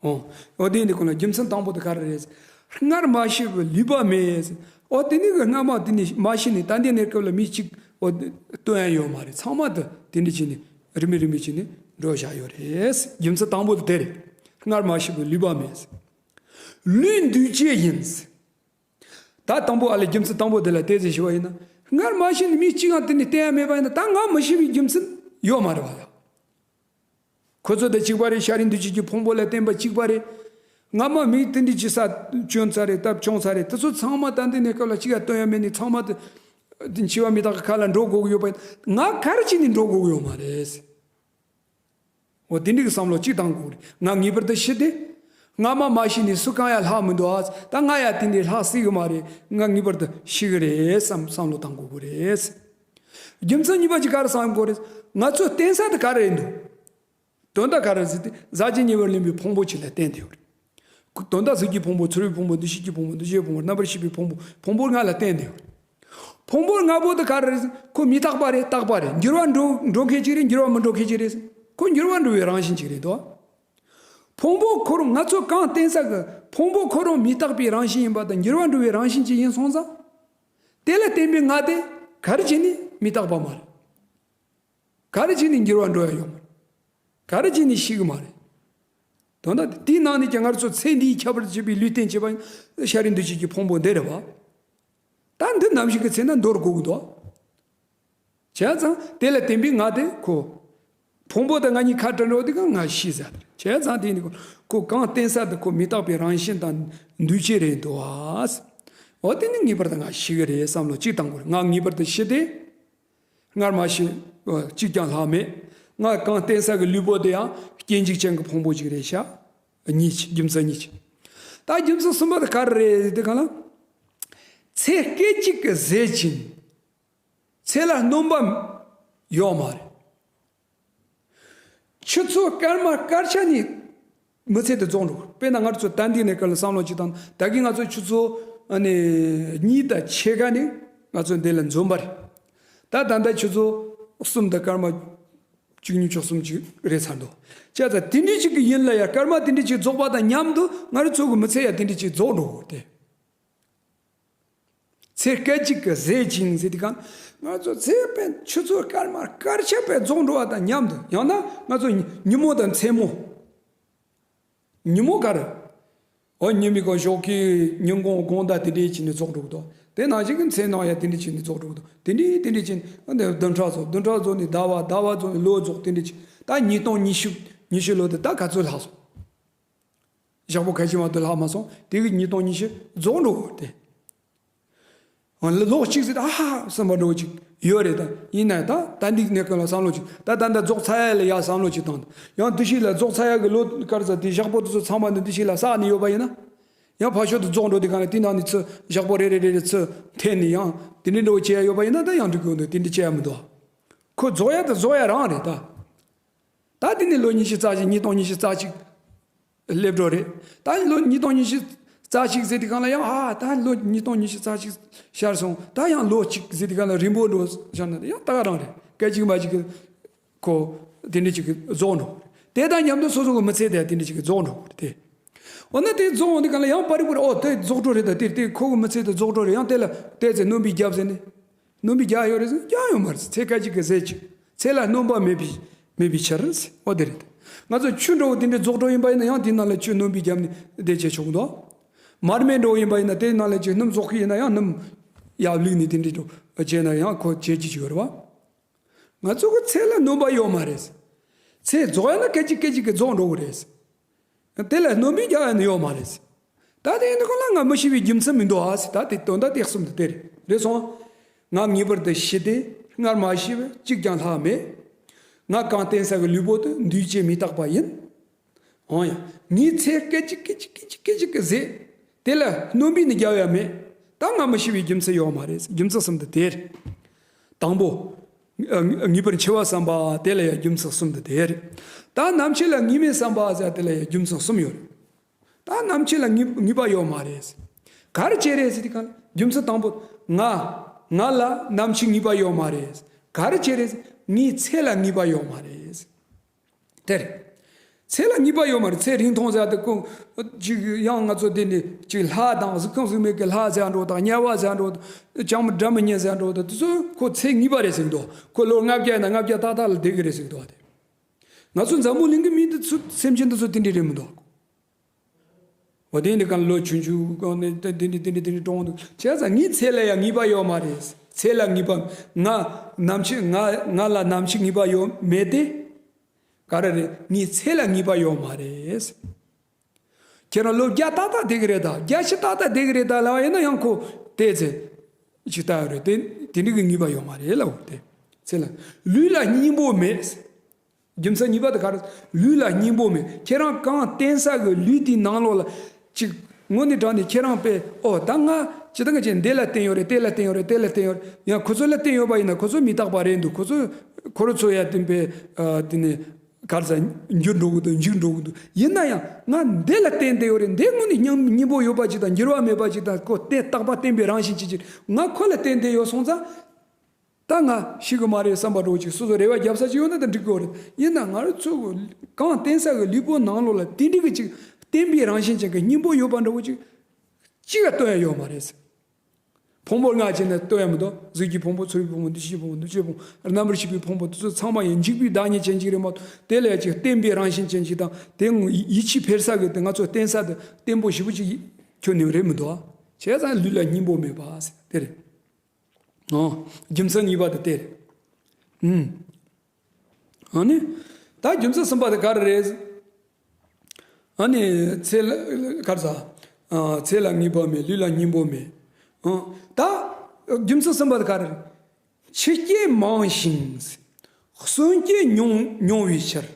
ཨོ། ཨོ་དེ་འདི་ཁོ་ན་རྒྱུ་མཚན་དང་པོ་དེ་ག་རེ་རེད། སྔར་མ་ཤི་བའི་ལུས་པ་མེད། ཨོ་དེ་ནི་གི་སྔ་མ་དེ་ནི་མ་ཤི་ནས་ད་ལྟའི་གནས་སྐབས་ལ་མི་གཅིག་ཨོ་སྟོན་ཡ་ཡོད་མ་རེད། ཚང་མ་དེ་དེ་འདྲ་བྱས་ནས་རིམ་པས་རིམ་པས་བྱས་ནས་འགྲོ་བཞག་ཡོད་རེད། རྒྱུ་མཚན་དང་པོ་དེ་དེ་རེད། སྔར་མ་ཤི་བའི་ལུས་པ་མེད། ལུས་འདུས་བྱས་ཡིན། ད་དང་པོ་ཨ་ལས་རྒྱུ་མཚན་དང་པོ་དེ་ལ་བལྟས་ཚེ་ཞུ་བ་ཡིན་ན། སྔར་མ་ཤི་ནས་མི་གཅིག་ཡང་དེ་ནས་བསྟན་ཡ་མེད་པ་ཡིན་ན། ད་ང་མི་ཤི་བའི་རྒྱུ་མཚན་ཡོད་མ་རེད་བ་ཡ། ཁོ་ཚོ་དང་གཅིག་པ་རེད། ཤཱ་ར་དྭ་ཏིའི་ཕུང་པོ་ལ་བརྟེན་པ་གཅིག་པ་རེད། སྔ་མ་མི་དེ་འདྲ་ཅིག་ས་བྱོན་ཚར་རེད། སྟབས་བྱུང་ཚར་རེད། དེ་ཚོ་ཚང་མ་ད་ལྟའི་གནས་སྐབས་ལ་གཅིག་ཡང་སྟོན་ཡ་མེད་ནས། ཚང་མ་དེ་འཆི་བ་མི་རྟག་གི་ཁ་ལ་འགྲོ་དགོས་ཀྱི་ཡོད་པ་ཡིན་ན། ང་ག་རེ་བྱས་ནས་འགྲོ་དགོས་ཀྱི་ཡོད་མ་རེད། འོ་དེ་འདྲ་གི་བསམ་བློ་གཅིག་བཏང་དགོས་རེད། ང་ངེས་པར་དུ་ཤི་སྟེ། སྔ་མ་མ་ཤི་ནས་སུ་གང་ཡང་ལྷག་མི་འདུག་ཨ། ད་ང་ཡང་དེ་འདྲ་ལྷག་སྲིད་གི་མ་རེད། ང་ངེས་པར་དུ་ཤི་གི་རེད་བསམ་བསམ་བློ་བཏང་དགོས་ཀྱི་རེད། རྒྱུ་མཚན་གཉིས་པ་ཅིག་ག་རེ་བསམ་དགོས་རེད། ང་ཚོ་བརྟེན་ས་དེ་ག་རེ་རེད་འདུག། དོན་དག་ག་རེ་ཟེར་ཏེ། ཟག་བཅས་ཉེ་བར་ལེན་པའི་ཕུང་པོ་གཅིག་ལ་བརྟེན་ཏེ་ཡོད་རེད། དོན་དག་གཟུགས་ཀྱི་ཕུང་པོ། ཚོར་བའི་ཕུང་པོ། འདུ་ཤེས་ཀྱི་ཕུང་པོ། འདུ་བྱེད་ཕུང་པོ། རྣམ་པར་ཤེས་པའི་ཕུང་པོ། ཕུང་པོ་ལྔ་ལ་བརྟེན་ཏེ་ཡོད་རེད། ཕུང་པོ་ལྔ་པོ་དེ་ག་རེ་རེད། ཁོ་མི་རྟག་པ་རེད། རྟག་པ་རེད། འགྱུར་བ་འགྲོ་འགྲོ་མཁན་གཅིག་རེད། འགྱུར་བ་མི་འགྲོ་མཁན་གཅིག་རེད། ཁོ་འགྱུར་བ་འགྲོ་བའི་རང་བཞིན་གཅིག་རེད་དོ། ཕུང་པོ་ཁོ་རང་ང་ཚོ་གང་བརྟེན་ས་གི་ཕུང་པོ་ཁོ་རང་མི་རྟག་པའི་རང་བཞིན་ཡིན་པ་དང་། འགྱུར་བ་འགྲོ་བའི་རང་བཞིན་གཅིག་ཡིན་སོང་ཙང་། དེ་ལ་བརྟེན་པའི་ང་དེ་ག་རེ་བྱས་ནས་མི་རྟག་པ་མ་རེད། ག་རེ་བྱས་ནས་འགྱུར་བ་འགྲོ་ཡ་ཡོད་མ་རེད། ག་རེ་བྱས་ནས་ཤི་གི་མ་རེད། དོན་དག་དེ་དེའི་ནང་ནས་ཀྱང་ང་ཚོ་ཚེ་འདིའི་ཁྱད་པར་བྱེད་པའི་ལུས་རྟེན་བྱེད་པ་ཡིན། ཤ་རུས་འདུ་བྱེད་ཀྱི་ཕུང་པོ་འདི་རེད་བ། ད་འདི་ནམ་ཞིག་གི་ཚེ་ན་འདོར་དགོས་ཀྱི་འདུག། བྱས་ཙང་དེ་ལ་བརྟེན་པའི་ང་དེ་ཁོ། ཕུང་པོ་དང་ང་གཉིས་ཁ་བྲལ་འགྲོ་དུས་ཀྱང་ང་ཤི་ཟེར། བྱས་ཙང་དེ་ནི་ཁོ་ཁོ་གང་བརྟེན་ས་དེ་ཁོ་མི་རྟག་པའི་རང་བཞིན་དང་འདུས་བྱས་རེད་འདུག་ཨ། འོ་དེ་ནི་ངེས་པར་དུ་ང་ཤི་གི་རེད་བསམ་བློ་གཅིག་བཏང་དགོས་རེད། ང་ངེས་པར་དུ་ཤི་སྟེ། སྔར་མ་ཤི། ཨ། གཅིག་ཀྱང་ལྷག་མེད། ང་གང་བརྟེན་ས་གི་ལུས་པོ་དེ་ཡང་སྐྱེ་འཇིག་ཅན་གྱི་ཕུང་པོ་ཅིག་རེད་ཤག། གཉིས་ཅིག། རྒྱུ་མཚན་གཉིས་ཅིག། ད་རྒྱུ་མཚན་གསུམ་པ་དེ་ག་རེ་རེད་དེ་གང་ལ། ཚེ་སྐད་ཅིག་གིས་ཟད་ཅིང་། ཚེ་ལ་སྣོན་པ་ཡོད་མ་རེད། ཆུ་ཚོད་སྐར་མ་སྐར་ཆ་ནས་མི་ཚེ་དེ་རྫོགས་འགྲོ། དཔེར་ན་ང་ཚོ་ད་འདི་ནས་སྐབས་ལ་བསམ་བློ་ཅིག་བཏང་། ད་གིན་ང་ཚོ་ཆུ་ཚོད་ཨ་ནི་གཉིས་དང་ཕྱེད་ཀ་ནས་ང་ཚོ་འདི་ལ་འཛོམས་པ་རེད། ད་ད་ལྟ་ཆུ་ཚོད་གསུམ་དང་སྐར་མ་བཅུ་གཉིས་བཅུ་གསུམ་ཅིག་རེད་ཚར་འདུག། བྱས་ཙང་དེ་འདྲའི་ཅིག་གི་ཡུན་ལ་ཡ། སྐར་མ་དེ་འདྲའི་ཅིག་རྫོགས་པ་དང་མཉམ་དུ་ང་རང་ཚོ་གི་མི་ཚེ་ཡ་དེ་འདྲའི་ཅིག་རྫོགས་འགྲོ་གི་རེད་དེ། ཚེ་སྐད་ཅིག་གིས་ཟད་ཅིང་ཟེར་དུས་སྒང་། ང་ཚོ་ཚེ་དཔེ་ཆུ་ཚོད་སྐར་མ་སྐར་ཆ་དཔེ་རྫོགས་འགྲོ་བ་དང་མཉམ་དུ། ཡང་ན་ང་ཚོ་ཉི་མོ་དང་མཚན་མོ། ཉིན་མོ་ག་རེ། འོ་ཉི་མའི་གོང་ཞོགས་ཀས་ཉིན་གུང་དགོང་དག་དེ་འདྲའི་བྱས་ནས་རྫོགས་འགྲོ་གི་འདུག། དེ་ནང་བཞིན་གྱི་མཚན་ནང་ཡང་དེ་འདྲའི་བྱས་ནས་རྫོགས་འགྲོ་གི་འདུག། དེ་འདྲའི་དེ་འདྲའི་བྱས་ནས་བདུན་ཕྲག་རྫོགས། བདུན་ཕྲག་རྫོགས་ནས་ཟླ་བ། ཟླ་བ་རྫོགས་ནས་ལོ་རྫོགས། དེ་འདྲའི་བྱས། ད་ཉིས་སྟོང་ཉི་ཤུ། ཉི་ཤུ་ལོ་དེ་ད་ག་ཚོད་ལྷག་སོང་། ཞག་པོ་ཁ་ཤས་མ་གཏོགས་ལྷག་མ་སོང་། དེ་གི་ཉིས་སྟོང་ཉི་ཤུ་རྫོགས་འགྲོ་གི་རེད། ལོ་གཅིག་ཟེར་ཨ་ཧ་བསམ་པ་འདྲ་བོ་ཅིག་ཡོད་རེད། ད་ཡིན་ན་ད་ད་འདི་གནས་སྐབས་ལ་བསམ་བློ་ཅིག། ད་ད་ད་རྫོགས་ཚར་ཡ་ལ་ཡ་བསམ་བློ་ཅིག་བཏང་། ཡང་འདི་ཞིག་ལ་རྫོགས་ཚར་ཡ་གི་ལོ་སྐར་ཟ་དེ་ཞག་པོ་དེ་ཚོ་ཚང་མ་ནི་འདི་ཞིག་ལ་བསགས་ནས་ཡོད་པ་ཡིན་ན། ཡང་ཕར་ཕྱོགས་དུ་རྫོགས་འགྲོ་དུས་གང་ལ་དེ་ནང་ནས་ཚུར་ཞག་པོ་རེ་རེ་རེ་རེ་ཚུར་འཐེན་ནས་ཡང་དེ་འདྲའི་འགྲོ་བྱེད་ཡ་ཡོད་པ་ཡིན་ན་ད་ཡང་འགྲིག་གི་འདུག་དེ་འདྲ་བྱེད་ཡ་མི་འདུག་ཁོ་རྫོགས་ཡ་དང་རྫོགས་ཡ་རང་རེད་ད། ད་དེ་ནས་ལོ་ཉི་ཤུ་རྩ་གཅིག་ཉིས་སྟོང་ཉི་ཤུ་རྩ་གཅིག་སླེབས་འགྲོ་རེད། ད་ལོ་ཉིས་སྟོང་ཉི་ཤུ་རྩ་གཅིག་ཟེར་དུས་གང་ལ་ཡང་ཨ་ད་ལོ་ཉིས་སྟོང་ཉི་ཤུ་རྩ་གཅིག་ཤར་སོང་། ད་ཡང་ལོ་གཅིག་ཟེར་དུས་གང་ལ་རིང་པོ་འགྲོ་བཞག་ན་ཡང་ད་ག་རང་རེད། སྐད་ཅིག་མ་གཅིག་གི་ཁོ་དེ་འདྲ་ཅིག་གི་རྫོགས་འགྲོ། དེ་དང་མཉམ་དུ་སོ་སོ་གི་མི་ཚེ་དེ་དེ་འདྲ་ཅིག་གི་རྫོགས་འགྲོ་རེད་དེ། འོ་ན་དེ་རྫོགས་འོང་དུས་གང་ལ་ཡང་པར་རིག་པར་ཨོ་དེ་རྫོགས་འགྲོ་རེད་ད། དེ་དེ་ཁོ་གི་མི་ཚེ་དེ་རྫོགས་འགྲོ་རེད། ཡང་དེ་ལ་བལྟས་ཚེ་སྣོན་པའི་རྒྱབ་ཟེར་ནས། སྣོན་པའི་རྒྱ་ཡོད་རེད་ཟེར་རྒྱ་ཡོད་མ་རེད། ཚེ་སྐད་ཅིག་གི་ཟས་ཅིག་ཚེ་ལ་སྣོན་པ་མེད་པའི་མེད་པའི་ཕྱིར་ཟེར། འོ་དེ་རེད། ང་ཚོ་ཆུ་འདྲ་བོ་དེ་འདྲའི་རྫོགས་འགྲོ་ཡིན་པ་ཡིན་ན་ཡང་དེའི་ནང་ལ་ཆུ་སྣོན་པའི་རྒྱབ་ནས་བསྡད་བྱས་ཆོག་གི་འདུག་མར་མེ་འདྲ་བོ་ཡིན་པ་ཡིན་ན་དེའི་ནང་ལ་ཅིག་སྣུམ་བཙོག་གི་ཡིན་ན་ཡང་སྣུམ་ཡར་བླུགས་ནས་དེ་འདྲའི་འགྲོ་བྱས་ན་ཡང་ཁོ་བྱེད་ཀྱི་ཅིག་ཡོད་རེད་བ། ང་ཚོ་གི་ཚེ་ལ་སྣོན་པ་ཡོད་མ་རེད། ཚེ་རྫོགས་ཡ་ན་སྐད་ཅིག་སྐད་ཅིག་གི་རྫོགས་འགྲོ་གི་རེད། དེ་ལ་སྣོན་པའི་རྒྱ་ཡང་ཡོད་མ་རེད། ད་དེ་ཡིན་དུས་ཁོ་ལ་ང་མི་ཤི་བའི་རྒྱུ་མཚན་མི་འདུག་ཨ་ཟེར། ད་དེ་དོན་དག་དེ་གསུམ་དུ་དེ་རེད། རེད་སོང་། ང་ངེས་པར་དུ་ཤི་སྟེ་སྔར་མ་ཤི་བ་གཅིག་ཀྱང་ལྷག་མེད། ང་གང་བརྟེན་ས་གི་ལུས་པོ་དེ་འདུས་བྱས་མི་རྟག་པ་ཡིན། འོང་ཡ། ངའི་ཚེ་སྐད་ཅིག་སྐད་ཅིག་སྐད་ཅིག་སྐད་ཅིག་གི་ཟད། དེ་ལ་སྣོན་པའི་ནི་རྒྱ་ཡང་མེད། ད་ང་མི་ཤི་བའི་རྒྱུ་མཚན་ཡོད་མ་རེད། རྒྱུ་མཚན་གསུམ་དུ་དེ་རེད། དང་པོ། ཨ་ངེས་པར་འཆི་བ་བསམ་པ་དེ་ལ་ཡང་རྒྱུ་མཚན་གསུམ་དུ་དེ་རེད། ད་ནམ་འཆི་ལ་ངེས་མེད་བསམ་པ་ཟེར་དེ་ལ་ཡང་རྒྱུ་མཚན་གསུམ་ཡོད་རེད། ད་ནམ་འཆི་ལ་ངེས་ངེས་པ་ཡོད་མ་རེད། ག་རེ་བྱས་རེད་ཟེར་དུས་གང་ལ་རྒྱུ་མཚན་དང་པོ། ང་ང་ལ་ནམ་འཆི་ངེས་པ་ཡོད་མ་རེད། ག་རེ་བྱས་རེད་ཟེར་ངའི་ཚེ་ལ་ངེས་པ་ཡོད་མ་རེད། དེ་རེད། ཚེ་ལ་ངེས་པ་ཡོད་མ་རེད། ཚེ་རིང་ཐུང་ཟེར་དེ་ཀུན་ཅིག་ཡང་ང་ཚོ་འདི་ནས་ཅིག་ལྷ་དང་གཟུགས་ཁམས་གཟུགས་མེད་ཀྱི་ལྷ་ཟེར་འགྲོ་དང་དམྱལ་བ་ཟེར་འགྲོ་དང་ལྕམ་སྒྲ་མི་སྙན་ཟེར་འགྲོ་དང་དེ་ཚོ་ཁོ་ཚེ་ངེས་པ་རེད་ཟེར་གི་འདུག་ཁོ་ལོ་ལྔ་བརྒྱ་ཡིན་ན་ལྔ་བརྒྱ་ཏག་ཏག་ལ་བསྡད་ཀྱི་རེད་ཟེར་གི་འདུག་དེ་ང་ཚོ་འཛམ་བུ་གླིང་གི་མི་འདི་ཚོ་སེམས་ཅན་འདི་ཚོ་དེ་འདྲ་རེད་མི་འདུག་འོ་དེ་འདི་གང་ལོ་ཆུང་ཆུང་གང་ནས་དེ་འདི་འདི་འདི་འདི་འདྲ་གྲོངས་འདུག་བྱས་ཙང་ངའི་ཚེ་ལ་ཡང་ངེས་པ་ཡོད་མ་རེད། ཚེ་ལ་ངེས་པ། ང་ནམ་འཆི་ང་ང་ལ་ནམ་འཆི་ངེས་པ་ཡོད་མེད་དེ། ག་རེ་རེད། ངའི་ཚེ་ལ་ངེས་པ་ཡོད་མ་རེད། ཁྱེད་རང་ལོ་བརྒྱ་ཏག་ཏག་བསྡད་ཀྱི་རེད་ད། བརྒྱད་ཅུ་ཏག་ཏག་བསྡད་ཀྱི་རེད་ད་ལབ་པ་ཡིན་ན་ཡང་ཁོ་བལྟས་ཚེ་ཅིག་ལྟ་ཡོད་རེད། དེ་དེ་འདྲ་གི་ངེས་པ་ཡོད་མ་རེད་ལབ་དེ། ཚེ་ལ་ལུས་ལ་སྙིང་པོ་མེད། རྒྱུ་མཚན་གཉིས་པ་དེ་ག་རེ། ལུས་ལ་སྙིང་པོ་མེད། ཁྱེད་རང་གང་བརྟེན་ས་གི་ལུས་དེའི་ནང་ལོགས་ལ་ཅིག་དངོས་གནས་དྲང་གནས་ཁྱེད་རང་པས་ཨོ་ད་ང་ཇི་ལྟར་ང་ཅན་འདི་ལ་བརྟེན་ཡོད་རེད། དེ་ལ་བརྟེན་ཡོད་རེད། དེ་ལ་བརྟེན་ཡོད་རེད། ཡང་ཁོ་ཚོ་ལ་བརྟེན་ཡོད་པ་ཡིན་ན་ཁོ་ཚོ་མི་རྟག་པ་རེད་འདུག་ཁོ་ཚོ་ཁོ་རང་ཚོ་ཡ་བརྟེན་པའི་ཨ་དེ་ནས་གར་ས་འགྱུར་འགྲོ་གི་འདུག་འཇིག་འགྲོ་གི་འདུག་ཡིན་ན་ཡང་ང་འདི་ལ་བརྟེན་བསྡད་ཡོད་རེད། འདི་དངོས་གནས་སྙིང་སྙིང་པོ་ཡོད་པ་ཅིག་དང་འགྱུར་བ་མེད་པ་ཅིག་དང་ཁོ་བརྟེན་རྟག་པ་བརྟེན་པའི་རང་བཞིན་ཅིག་ཅིག་ང་ཁོ་ལ་བརྟེན་བསྡད་ཡོད་སོང་ཙང་། ད་ང་ཤི་གི་མ་རེད་བསམ་པ་འདྲ་བོ་ཅིག་སོ་སོ་རེ་བ་རྒྱབ་ས་ཅིག་ཡོད་ན་ད་འགྲིག་གི་རེད། ཡིན་ན་ང་རང་ཚོ་གང་བརྟེན་ས་གི་ལུས་པོ་ནང་ལོགས་ལ་དེ་འདྲ་གི་ཅིག་བརྟེན་པའི་རང་བཞིན་ཅན་གི་སྙིང་པོ་ཡོད་པ་འདྲ་བོ་ཅིག་ཅི་ག་སྟོན་ཡ་ཡོད་མ་རེད། ཕུང་པོ་ལྔ་བྱས་ནས་སྟོན་ཡ་མི་འདུག་གཟུགས་ཀྱི་ཕུང་པོ། ཚོར་བའི་ཕུང་པོ། འདུ་ཤེས་ཀྱི་ཕུང་པོ། འདུ་བྱེད་ཕུང་པོ། རྣམ་པར་ཤེས་པའི་ཕུང་པོ་དེ་ཚོ་ཚང་མ་ཡང་འཇིག་པའི་བདག་ཉིད་ཅན་ཅིག་རེད་མ་གཏོགས་དེ་ལས་ཅིག་བརྟེན་པའི་རང་བཞིན་ཅན་ཅིག་དང་དེ་ཡིད་ཆེས་འཕེར་ས་གི་དེ་ང་ཚོ་བརྟེན་ས་དེ་བརྟན་པོ་ཞེ་པོ་ཅིག་ཁྱོན་ནས་རེད་མི་འདུག་བྱས་ཙང་ལུས་ལ་སྙིང་པོ་མེད་པ་ཟེར་དེ་རེད། ཨོ། རྒྱུ་མཚན་གཉིས་པ་དེ་སྟེར། ཨུམ། ཨ་ནི། ད་རྒྱུ་མཚན་གསུམ་པ་དེ་ག་རེ་རེད། ཨ་ནི་ཚེ་ལ་ག་རེ་ཟ། ཨ། ཚེ་ལ་ངེས་པ་མེད། ལུས་ལ་སྙིང་པོ་མེད། ཨ། ད་རྒྱུ་མཚན་གསུམ་པ་དེ་ག་རེ་རེད། འཆི་རྐྱེན་མང་ཞིང་། གསོན་རྐྱེན་ཉུང་ཉུང་བའི་ཕྱིར།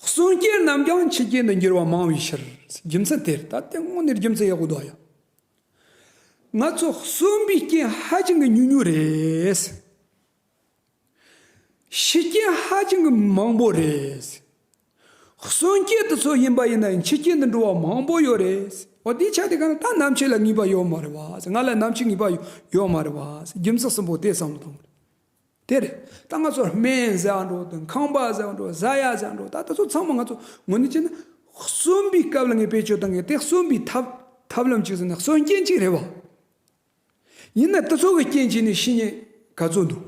གསོན་རྐྱེན་རྣམས་ཀྱང་འཆི་རྐྱེན་དུ་འགྱུར་བ་མང་བའི་ཕྱིར། རྒྱུ་མཚན་དེ་རེད། ད་དེ་དངོས་གནས་རྒྱུ་མཚན་ཡག་པོ་འདུག་ཡ། ང་ཚོ་གསོན་པའི་རྐྱེན་ཧ་ཅང་གི་ཉུང་ཉུང་རེད། ཤི་རྐྱེན་ཧ་ཅང་གི་མང་པོ་རེད། གསོན་རྐྱེན་དེ་ཚོ་ཡིན་པ་ཡིན་ན་འཆི་རྐྱེན་དུ་འགྲོ་བ་མང་པོ་ཡོད་རེད། འོ་དེའི་ཆ་དེ་ག་ན་ད་ནམ་འཆི་ལ་ངེས་པ་ཡོད་མ་རེད་བ། ང་ལ་ནམ་འཆི་ངེས་པ་ཡོད་མ་རེད་བ། རྒྱུ་མཚན་གསུམ་པོ་དེ་བསམ་བློ་བཏང་དགོས་རེད། དེ་རེད། ད་ང་ཚོ་སྨན་ཟ་འགྲོ་དང་ཁང་པ་ཟ་འགྲོ་ཟ་ཡ་ཟ་འགྲོ་ད་དེ་ཚོ་ཚང་མ་ང་ཚོ་དངོས་གནས་བྱས་ན་གསོན་པའི་སྐབས་ལ་ངས་བེད་སྤྱོད་བཏང་གི་དེ་གསོན་པའི་ཐབས་ཐབས་ལམ་ཅིག་ཟེར་ན་གསོན་རྐྱེན་ཅིག་རེད་བ། ཡིན་ན་དེ་ཚོ་གི་རྐྱེན་བྱས་ནས་ཤི་ཉེན་ག་ཚོད་འདུག་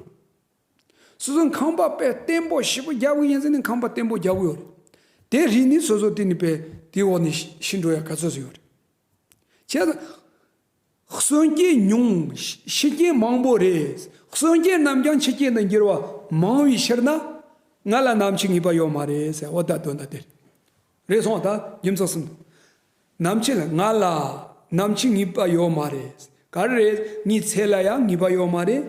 སོ་སོ་ཁང་པ་དཔེ་བརྟན་པོ་ཞེ་པོ་རྒྱག་གི་ཡིན་ཟེར་ནས་ཁང་པ་བརྟན་པོ་རྒྱག་གི་ཡོད་རེད། དེ་རིག་ནས་སོ་སོ་དེ་ནི་དཔེ་དེའི་འོག་ནས་ཤི་འགྲོ་ཡ་ག་ཚོད་ཟིག་ཡོད་རེད། བྱས་ཙང་། གསོན་རྐྱེན་ཉུང་། ཤི་རྐྱེན་མང་པོ་རེད། གསོན་རྐྱེན་རྣམས་ཀྱང་འཆི་རྐྱེན་དུ་འགྱུར་བ་མང་བའི་ཕྱིར་ན། ང་ལ་ནམ་འཆི་ངེས་པ་ཡོད་མ་རེད་ཟེར། འོ་ད་དོན་དག་དེ་རེད། སོང་ད་རྒྱུ་མཚན་གསུམ། ནམ་འཆི་ལ་ང་ལ་ནམ་འཆི་ངེས་པ་ཡོད་མ་རེད། ག་རེ་རེད། ངའི་ཚེ་ལ་ཡང་ངེས་པ་ཡོད་མ་རེད།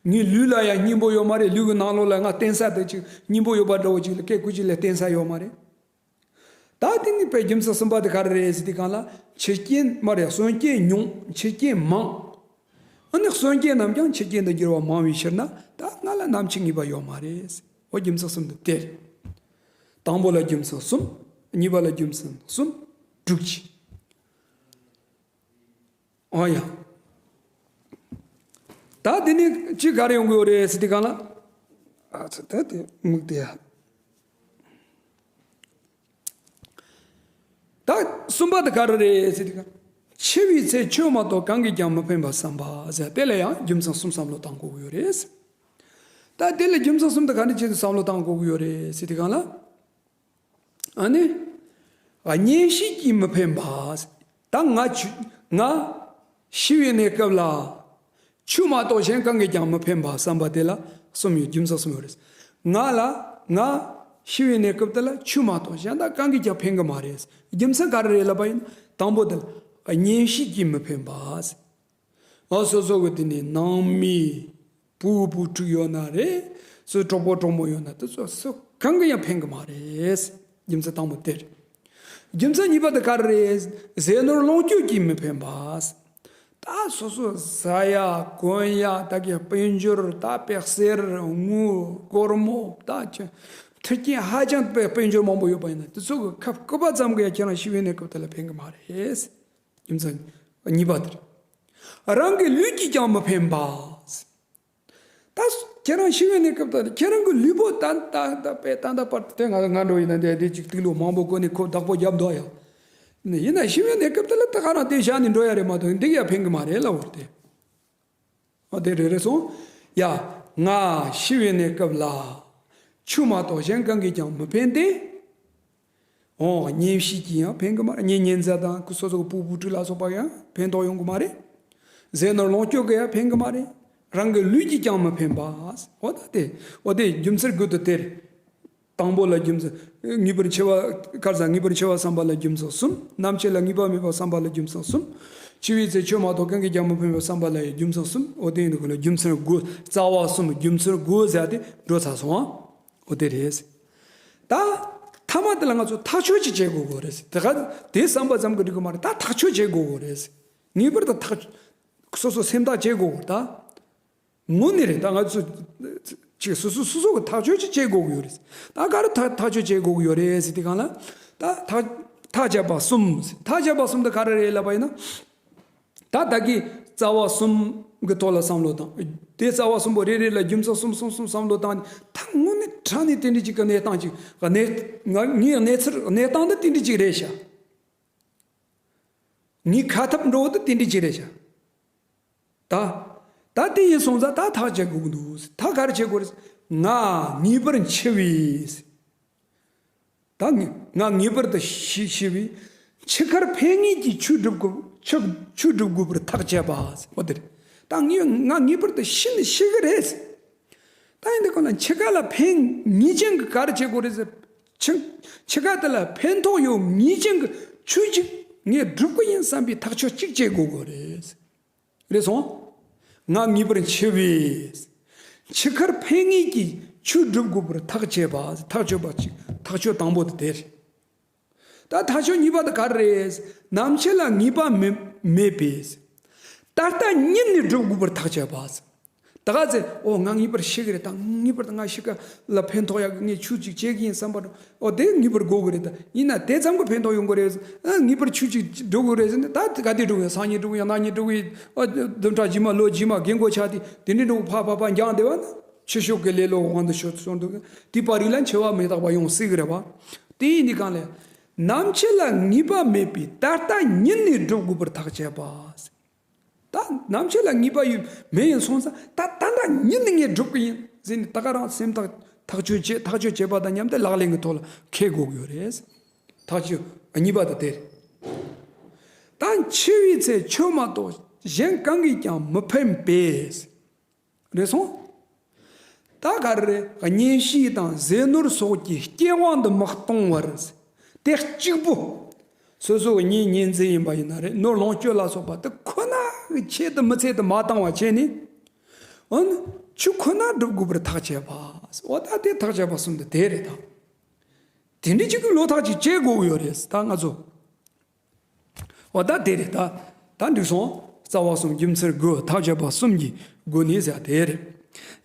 ངའི་ལུས་ལ་ཡང་སྙིང་པོ་ཡོད་མ་རེད། ལུས་ཀྱི་ནང་ལོགས་ལ་ང་བརྟེན་ས་དེ་ཅིག་སྙིང་པོ་ཡོད་པ་འདྲ་བོ་ཅིག་ལ་སྐད་ཀུ་ཅིག་ལ་བརྟེན་ས་ཡོད་མ་རེད། ད་དེ་ནི་པའི་རྒྱུ་མཚན་གསུམ་པ་དེ་ག་རེ་རེད་ཟེར་དུས་སྒང་ལ། ཆུ་རྐྱེན་མ་རེད། གསོན་རྐྱེན་ཉུང་། ཆུ་རྐྱེན་མང་། ཨ་ནི་གསོན་རྐྱེན་རྣམས་ཀྱང་ཆུ་རྐྱེན་དུ་འགྱུར་བ་མང་བའི་ཕྱིར་ན། ད་ང་ལ་ནམ་འཆི་ངེས་པ་ཡོད་མ་རེད། འོ་རྒྱུ་མཚན་གསུམ་དེ་སྟེར། དང་པོ་ལ་རྒྱུ་མཚན་གསུམ། གཉིས་པ་ལ་རྒྱུ་མཚན་གསུམ། དྲུག་ཅུ། ཨོ་ཡ། ད་དེ་ནི་ཅི་ག་རེ་ཡོང་གི་ཡོད་རེད་ཟེར་དུས་སྒང་ལ། ཨ་ཙི། ད་དེ་མིག་དེ་ཡ། ད་གསུམ་པ་དེ་ག་རེ་རེད་ཟེར་དུས་སྒང་། འཆི་བའི་ཚེ་ཆོས་མ་གཏོགས་གང་གིས་ཀྱང་མི་ཕན་པར་བསམ་པ་ཟེར། དེ་ལ་ཡང་རྒྱུ་མཚན་གསུམ་བསམ་བློ་བཏང་དགོས་ཀྱི་ཡོད་རེད། ད་དེ་ལ་རྒྱུ་མཚན་གསུམ་དེ་ག་འདྲ་བྱས་ཏེ་བསམ་བློ་བཏང་དགོས་ཀྱི་ཡོད་རེད་ཟེར་དུས་སྒང་ལ། ཨ་ནི། གཉེན་བཤེས་ཀྱིས་མི་ཕན་པ། ད་ང་ཆུ་ང་ཤི་བའི་གནས་སྐབས་ལ། ཆོས་མ་གཏོགས་གཞན་གང་གིས་ཀྱང་མི་ཕན་པ་བསམ་པ་དེ་ལ་གསུམ་ཡོད། རྒྱུ་མཚན་གསུམ་ཡོད་རེད། ང་ལ་ང་ཤི་བའི་གནས་སྐབས་དེ་ལ་ཆོས་མ་གཏོགས་གཞན་དག་གང་གིས་ཀྱང་ཕན་གི་མ་རེད། རྒྱུ་མཚན་ག་རེ་རེད་ལབ་པ་ཡིན་ན། དང་པོ་དེ་ལ་གཉེན་བཤེས་ཀྱིས་མི་ཕན་པ། ཨ་སོ་སོ་གི་དེ་ནས་ནང་མི་བུ་བུ་ཕྲུག་ཡོད་ན་རེད། སོ་གྲོགས་པོ་གྲོགས་མོ་ཡོད་ན་དེ་ཚོ་སུ་གང་གིས་ཡང་ཕན་གི་མ་རེད། རྒྱུ་མཚན་དང་པོ་དེ་རེད། རྒྱུ་མཚན་གཉིས་པ་དེ་ག་རེ་རེད། ཟས་ནོར་ལོངས་སྤྱོད་ཀྱིས་མི་ཕན་པ། ད་སོ་སོ་ཟ་ཡ་གོན་ཡ། ད་གི་དཔལ་འབྱོར། ད་པེག་སེར་དངུལ་སྒོར་མོ། ད་ཅི་མཐུན་རྐྱེན་ཧ་ཅང་དཔལ་འབྱོར་མང་པོ་ཡོད་པ་ཡིན་ན་དེ་ཚོ་གི་ཁ་བསྐུར་བ་ཙམ་གྱིས་ཡང་ཁྱེད་རང་ཤི་བའི་གནས་སྐབས་དེ་ལ་ཕན་གི་མ་རེད། རྒྱུ་མཚན་གཉིས་པ་དེ་རེད། རང་གི་ལུས་ཀྱིས་ཀྱང་མི་ཕན་པ། ད་ཁྱེད་རང་ཤི་བའི་གནས་སྐབས་དེ་ལ་ཁྱེད་རང་གི་ལུས་པོ་ད་ད་ད་པའི་ད་ད་པར་དེ་ང་ང་འགྲོ་ཡིན་ན་དེ་དེ་ཅིག་ཏིག་ལོ་མང་པོ་བསྐོར་ནས་ཁོ་བདག་པོ་རྒྱབ་འདུག་ཡ། ཡིན་ན་ཤི་བའི་གནས་སྐབས་དེ་ལ་ད་ག་རང་དེ་བཞག་ནས་འགྲོ་ཡ་རེད་མ་གཏོགས་འདི་ཡ་ཕན་གི་མ་རེད་ལབ་པ་རེད་དེ། ཨོ་དེ་རེད་རེད་སོང་། ཡ། ང་ཤི་བའི་གནས་སྐབས་ལ་ཆོས་མ་གཏོགས་གཞན་གང་གིས་ཀྱང་མི་ཕན་ཏེ། ཨོ་གཉེན་བཤེས་ཀྱིས་ཡང་ཕན་གི་མ་རེད། གཉེན་ཉེ་ཚན་དང་སོ་སོ་གི་བུ་བུ་ཕྲུག་ལ་སོགས་པ་ཡང་ཕན་ཐོགས་ཡོང་གི་མ་རེད། ཟས་ནོར་ལོངས་སྤྱོད་ཀྱིས་ཡང་ཕན་གི་མ་རེད། རང་གི་ལུས་ཀྱིས་ཀྱང་མི་ཕན་པ། ཨོ་ད་དེ། ཨོ་དེ་རྒྱུ་མཚན་དགུ་དེ་དེ་རེད། དང་པོ་ལ་རྒྱུ་མཚན། ངེས་པར་འཆི་བ། ག་རེ་ཟ། ངེས་པར་འཆི་བ་བསམ་པ་ལ་རྒྱུ་མཚན་གསུམ། ནམ་འཆི་ལ་ངེས་པ་མེད་པར་བསམ་པ་ལ་རྒྱུ་མཚན་གསུམ། འཆི་བའི་ཚེ་ཆོས་མ་གཏོགས་གང་གིས་ཀྱང་མི་ཕན་པར་བསམ་པ་ལ་ཡང་རྒྱུ་མཚན་གསུམ། འོ་དེ་ཡིན་དུས་ཀུན་ལ་རྒྱུ་མཚན་དགུ། རྩ་བ་གསུམ་རྒྱུ་མཚན་དགུ་ཟེར་ཏེ་འགྲོ་ཚར་སོང་ཨ། འོ་དེ་རེད། ད་ཐ་མ་དེ་ལ་ང་ཚོ་ཐག་གཅོད་ཅིག་བྱེད་དགོས་དགོས་རེད། དེ་ག་དེ་བསམ་པ་ཙམ་གྱིས་འགྲིག་གི་མ་རེད། ད་ཐག་གཅོད་བྱེད་དགོས་དགོས་རེད། ངེས་པར་དུ་ཐག་སོ་སོ་སེམས་ཐག་བཅད་དགོས་དགོས་རེད་ད། དངོས་གནས་རེད། ད་ང་ཚོ་ཅིག་སོ་སོ་སོ་སོ་གི་ཐག་གཅོད་ཅིག་བྱེད་དགོས་ཀྱི་ཡོད་རེད། ད་ག་རེ་ཐག་ཐག་གཅོད་བྱེད་དགོས་ཀྱི་ཡོད་རེད་ཟེར་དུས་སྒང་ལ། ད་ཐག་ཐག་བཅད་པ་གསུམ། ཐག་བཅད་པ་གསུམ་དེ་ག་རེ་རེད་ལབ་པ་ཡིན་ན། ད་ད་གིན་རྩ་བ་གསུམ་གྱི་ཐོག་ལ་བསམ་བློ་བཏང་། དེ་རྩ་བ་གསུམ་པོ་རེ་རེ་ལ་རྒྱུ་མཚན་གསུམ་གསུམ་གསུམ་བསམ་བློ་བཏང་ནས། ད་དངོས་གནས་དྲང་གནས་དེ་འདྲ་ཅིག་གི་གནས་སྟངས་ཅིག་གནས། ང་ངའི་གནས་ཚུལ་གནས་སྟངས་འདི་དེ་འདྲ་ཅིག་རེད་ཤག་ངའི་ཁ་ཐབས་འགྲོ་བ་དེ་དེ་འདྲ་ཅིག་རེད་ཤག་ད། ད་དེ་ཡིན་སོང་ཙང་ད་ཐག་བཅད་དགོས་ཀྱི་འདུག་ད་ག་རེ་བྱེད་དགོས་རེད། ང་ངེས་པར་འཆི་བས། ད་ང་ངེས་པར་དུ་ཤི་ཤི་བས། འཆི་ཁར་ཕན་ངེས་ཀྱི་ཆོས་སྒྲུབ་དགོས། ཆོས་ཆོས་སྒྲུབ་དགོས་པར་ཐག་བཅད་པ། འོ་དེ་རེད། ད་ངས་ང་ངེས་པར་དུ་ཤི་ནི་ཤི་གི་རེད། ད་ཡིན་དུས་ཀུན་ལ་འཆི་ཁ་ལ་ཕན་ངེས་ཅན་གྱི་ག་རེ་བྱེད་དགོས་རེད་ཟེར། འཆི་འཆི་ཁ་དེ་ལ་ཕན་ཐོགས་ཡོད་ངེས་ཅན་གྱི་ཆོས་ཅིག་ངས་སྒྲུབ་ཀྱི་ཡིན་བསམ་པའི་ཐག་གཅོད་ཅིག་བྱེད་དགོས་དགོས་རེད། རེད་སོང་། ང་ངེས་པར་འཆི་བས། འཆི་ཁར་ཕན་ངེས་ཀྱི་ཆོས་སྒྲུབ་དགོས་པར་ཐག་བཅད་པ། ཐག་གཅོད་པ་ཅིག་ཐག་གཅོད་དང་པོ་དེ་དེ་རེད། ད་ཐག་གཅོད་གཉིས་པ་དེ་ག་རེ་རེད། ནམ་འཆི་ལ་ངེས་པ་མེད་མེད་པས། ད་ལྟ་ཉིད་ནས་སྒྲུབ་དགོས་པར་ཐག་བཅད་པ། ད་ག་ཚེ་ཨོ་ང་ངེས་པར་ཤི་གི་རེད། ད་ངེས་པར་ད་ང་ཤི་ཁ་ལ་ཕན་ཐོགས་ཡག་གི་ངས་ཆོས་ཅིག་བྱེད་ཀྱི་ཡིན་བསམ་པ། ཨོ་དེ་ངེས་པར་དགོས་གི་རེད། ད་ཡིན་ན་དེ་ཙམ་གྱི་ཕན་ཐོགས་ཡོང་གི་རེད། ཨ་ངེས་པར་ཆོས་ཅིག་སྒྲུབ་དགོས་རེད་ཟེར་ནས། ད་ག་དེ་སྒྲུབ་ཡིན། སང་ཉིན་སྒྲུབ་ཡིན། གནངས་ཉིན་སྒྲུབ་ཡིན། ཨོ་བདུན་ཕྲག་རྗེས་མ་ལོ་རྗེས་མ་རྒན་གོག་ཆགས་དུས་དེ་འདྲའི་འགྲོ་ཕ་ཕ་ཕ་འགྱངས་བསྡད་པ་ན། ཕྱི་ཕྱོགས་ཀྱི་ལེ་ལོ་དབང་དུ་ཤོར་སོང་འདུག་དེའི་བར་རིགས་ལ་འཆི་བ་མི་རྟག་པ་ཡོང་སྲིད་གི་རེད་པ། དེ་ཡིན་དུས་གང་ལས། ནམ་འཆི་ལ་ངེས་པ་མེད་པས་ད་ལྟ་ཉིད་ནས་སྒྲུབ་དགོས་པར་ཐག་བཅད་པ། ད་ནམ་འཆི་ལ་ངེས་པ་ཡོད་མེད་ཡིན་སོང་ཙང་། ད་ད་ལྟ་ཉིད་ནས་ངས་སྒྲུབ་ཀྱི་ཡིན་ཟེར་ནས་ད་ག་རང་སེམས་ཐག་ཐག་གཅོད་བྱེད། ཐག་གཅོད་བྱེད་པ་དང་མཉམ་དུ་ལག་ལེན་གྱི་ཐོག་ལ་འཁེལ་དགོས་ཀྱི་ཡོད་རེད། ཐག་གཅོད་གཉིས་པ་དེ་དེ་རེད། ད་འཆི་བའི་ཚེ་ཆོས་མ་གཏོགས་གཞན་གང་གིས་ཀྱང་མི་ཕན་པས། རེད་སོང་། ད་ག་རེ་རེད། གཉེན་བཤེས་དང་ཟས་ནོར་སོགས་ཀྱི་རྐྱེན་དབང་དུ་མི་གཏོང་བར། དེ་གཅིག་པུ། སོ་སོ་གི་གཉེན་ཉེ་ཚན་ཡིན་པ་ཡིན་ན་རེད། ནོར་ལོངས་སྤྱོད་ལ་སོགས་པ་དེ་ཁོ་ན་གི་ཆེད་དུ་མི་ཚད་དུ་མ་བཏང་བ་བྱས་ནས། འོ་ན་ཆོས་ཁོ་ན་སྒྲུབ་དགོས་པར་ཐག་བཅད་པ། འོ་ད་དེ་ཐག་བཅད་པ་གསུམ་དེ་དེ་རེད་ད། དེ་འདྲ་ཅིག་གི་བློ་ཐག་ཅིག་བཅད་དགོས་ཀྱི་ཡོད་རེད། ད་ང་ཚོ། འོ་ད་དེ་རེད། ད་ད་འགྲིག་སོང་། རྩ་བ་གསུམ། རྒྱུ་མཚན་དགུ། ཐག་བཅད་པ་གསུམ་གྱི་སྒོ་ནས་ཟེར་དེ་རེད།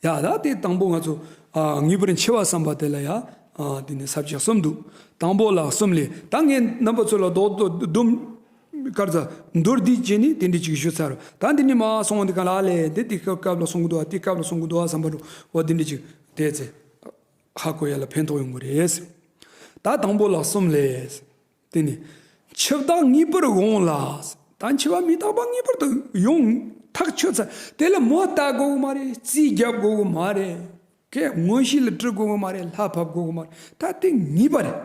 ཡ་ད་དེ་དང་པོ་ང་ཚོ་ཨ་ངེས་པར་འཆི་བ་བསམ་པ་དེ་ལ་ཡ་ཨ་དེ་ནས་ས་བཅད་གསུམ་འདུག། དང་པོ་ལ་གསུམ་ལས། ད་ངས་རྣམ་པ་ཚོ་ལ་རྡོག་རྡོག་རྡོག་གར་ཚ་མདོར་བསྡུས་བྱས་ནས་དེ་འདྲ་ཅིག་ཞུ་ཚར། ད་འདི་ནས་མར་སོང་བ་འདི་ག་ལ་ལས་འདི་དེ་སྐབས་སྐབས་ལ་གསུང་གི་འདུག་ཨ། དེ་སྐབས་ལ་གསུང་གི་འདུག་ཨ་བསམ་པ་འགྲོ་བ་དེ་འདྲ་ཅིག་དེ་ཚེ་ཧ་གོ་ཡ་ལ་ཕན་ཐོགས་ཡོང་གི་རེད། ད་དང་པོ་ལ་གསུམ་ལས། དེ་ནི། འཆི་བདག་ངེས་པར་འོང་ལ། ད་འཆི་བ་མི་རྟག་པ་ངེས་པར་དུ་ཡོང་ཐག་ཆོད་ཚར། དེ་ལ་མོ་ལྟ་དགོས་གི་མ་རེད། རྩིས་རྒྱབ་དགོས་གི་མ་རེད། ཁོས་མངོན་ཤེས་ལ་དཀྲི་དགོས་གི་མ་རེད། ལྷ་ཕབ་དགོས་གི་མ་རེད། ད་དེ་ངེས་པ་རེད།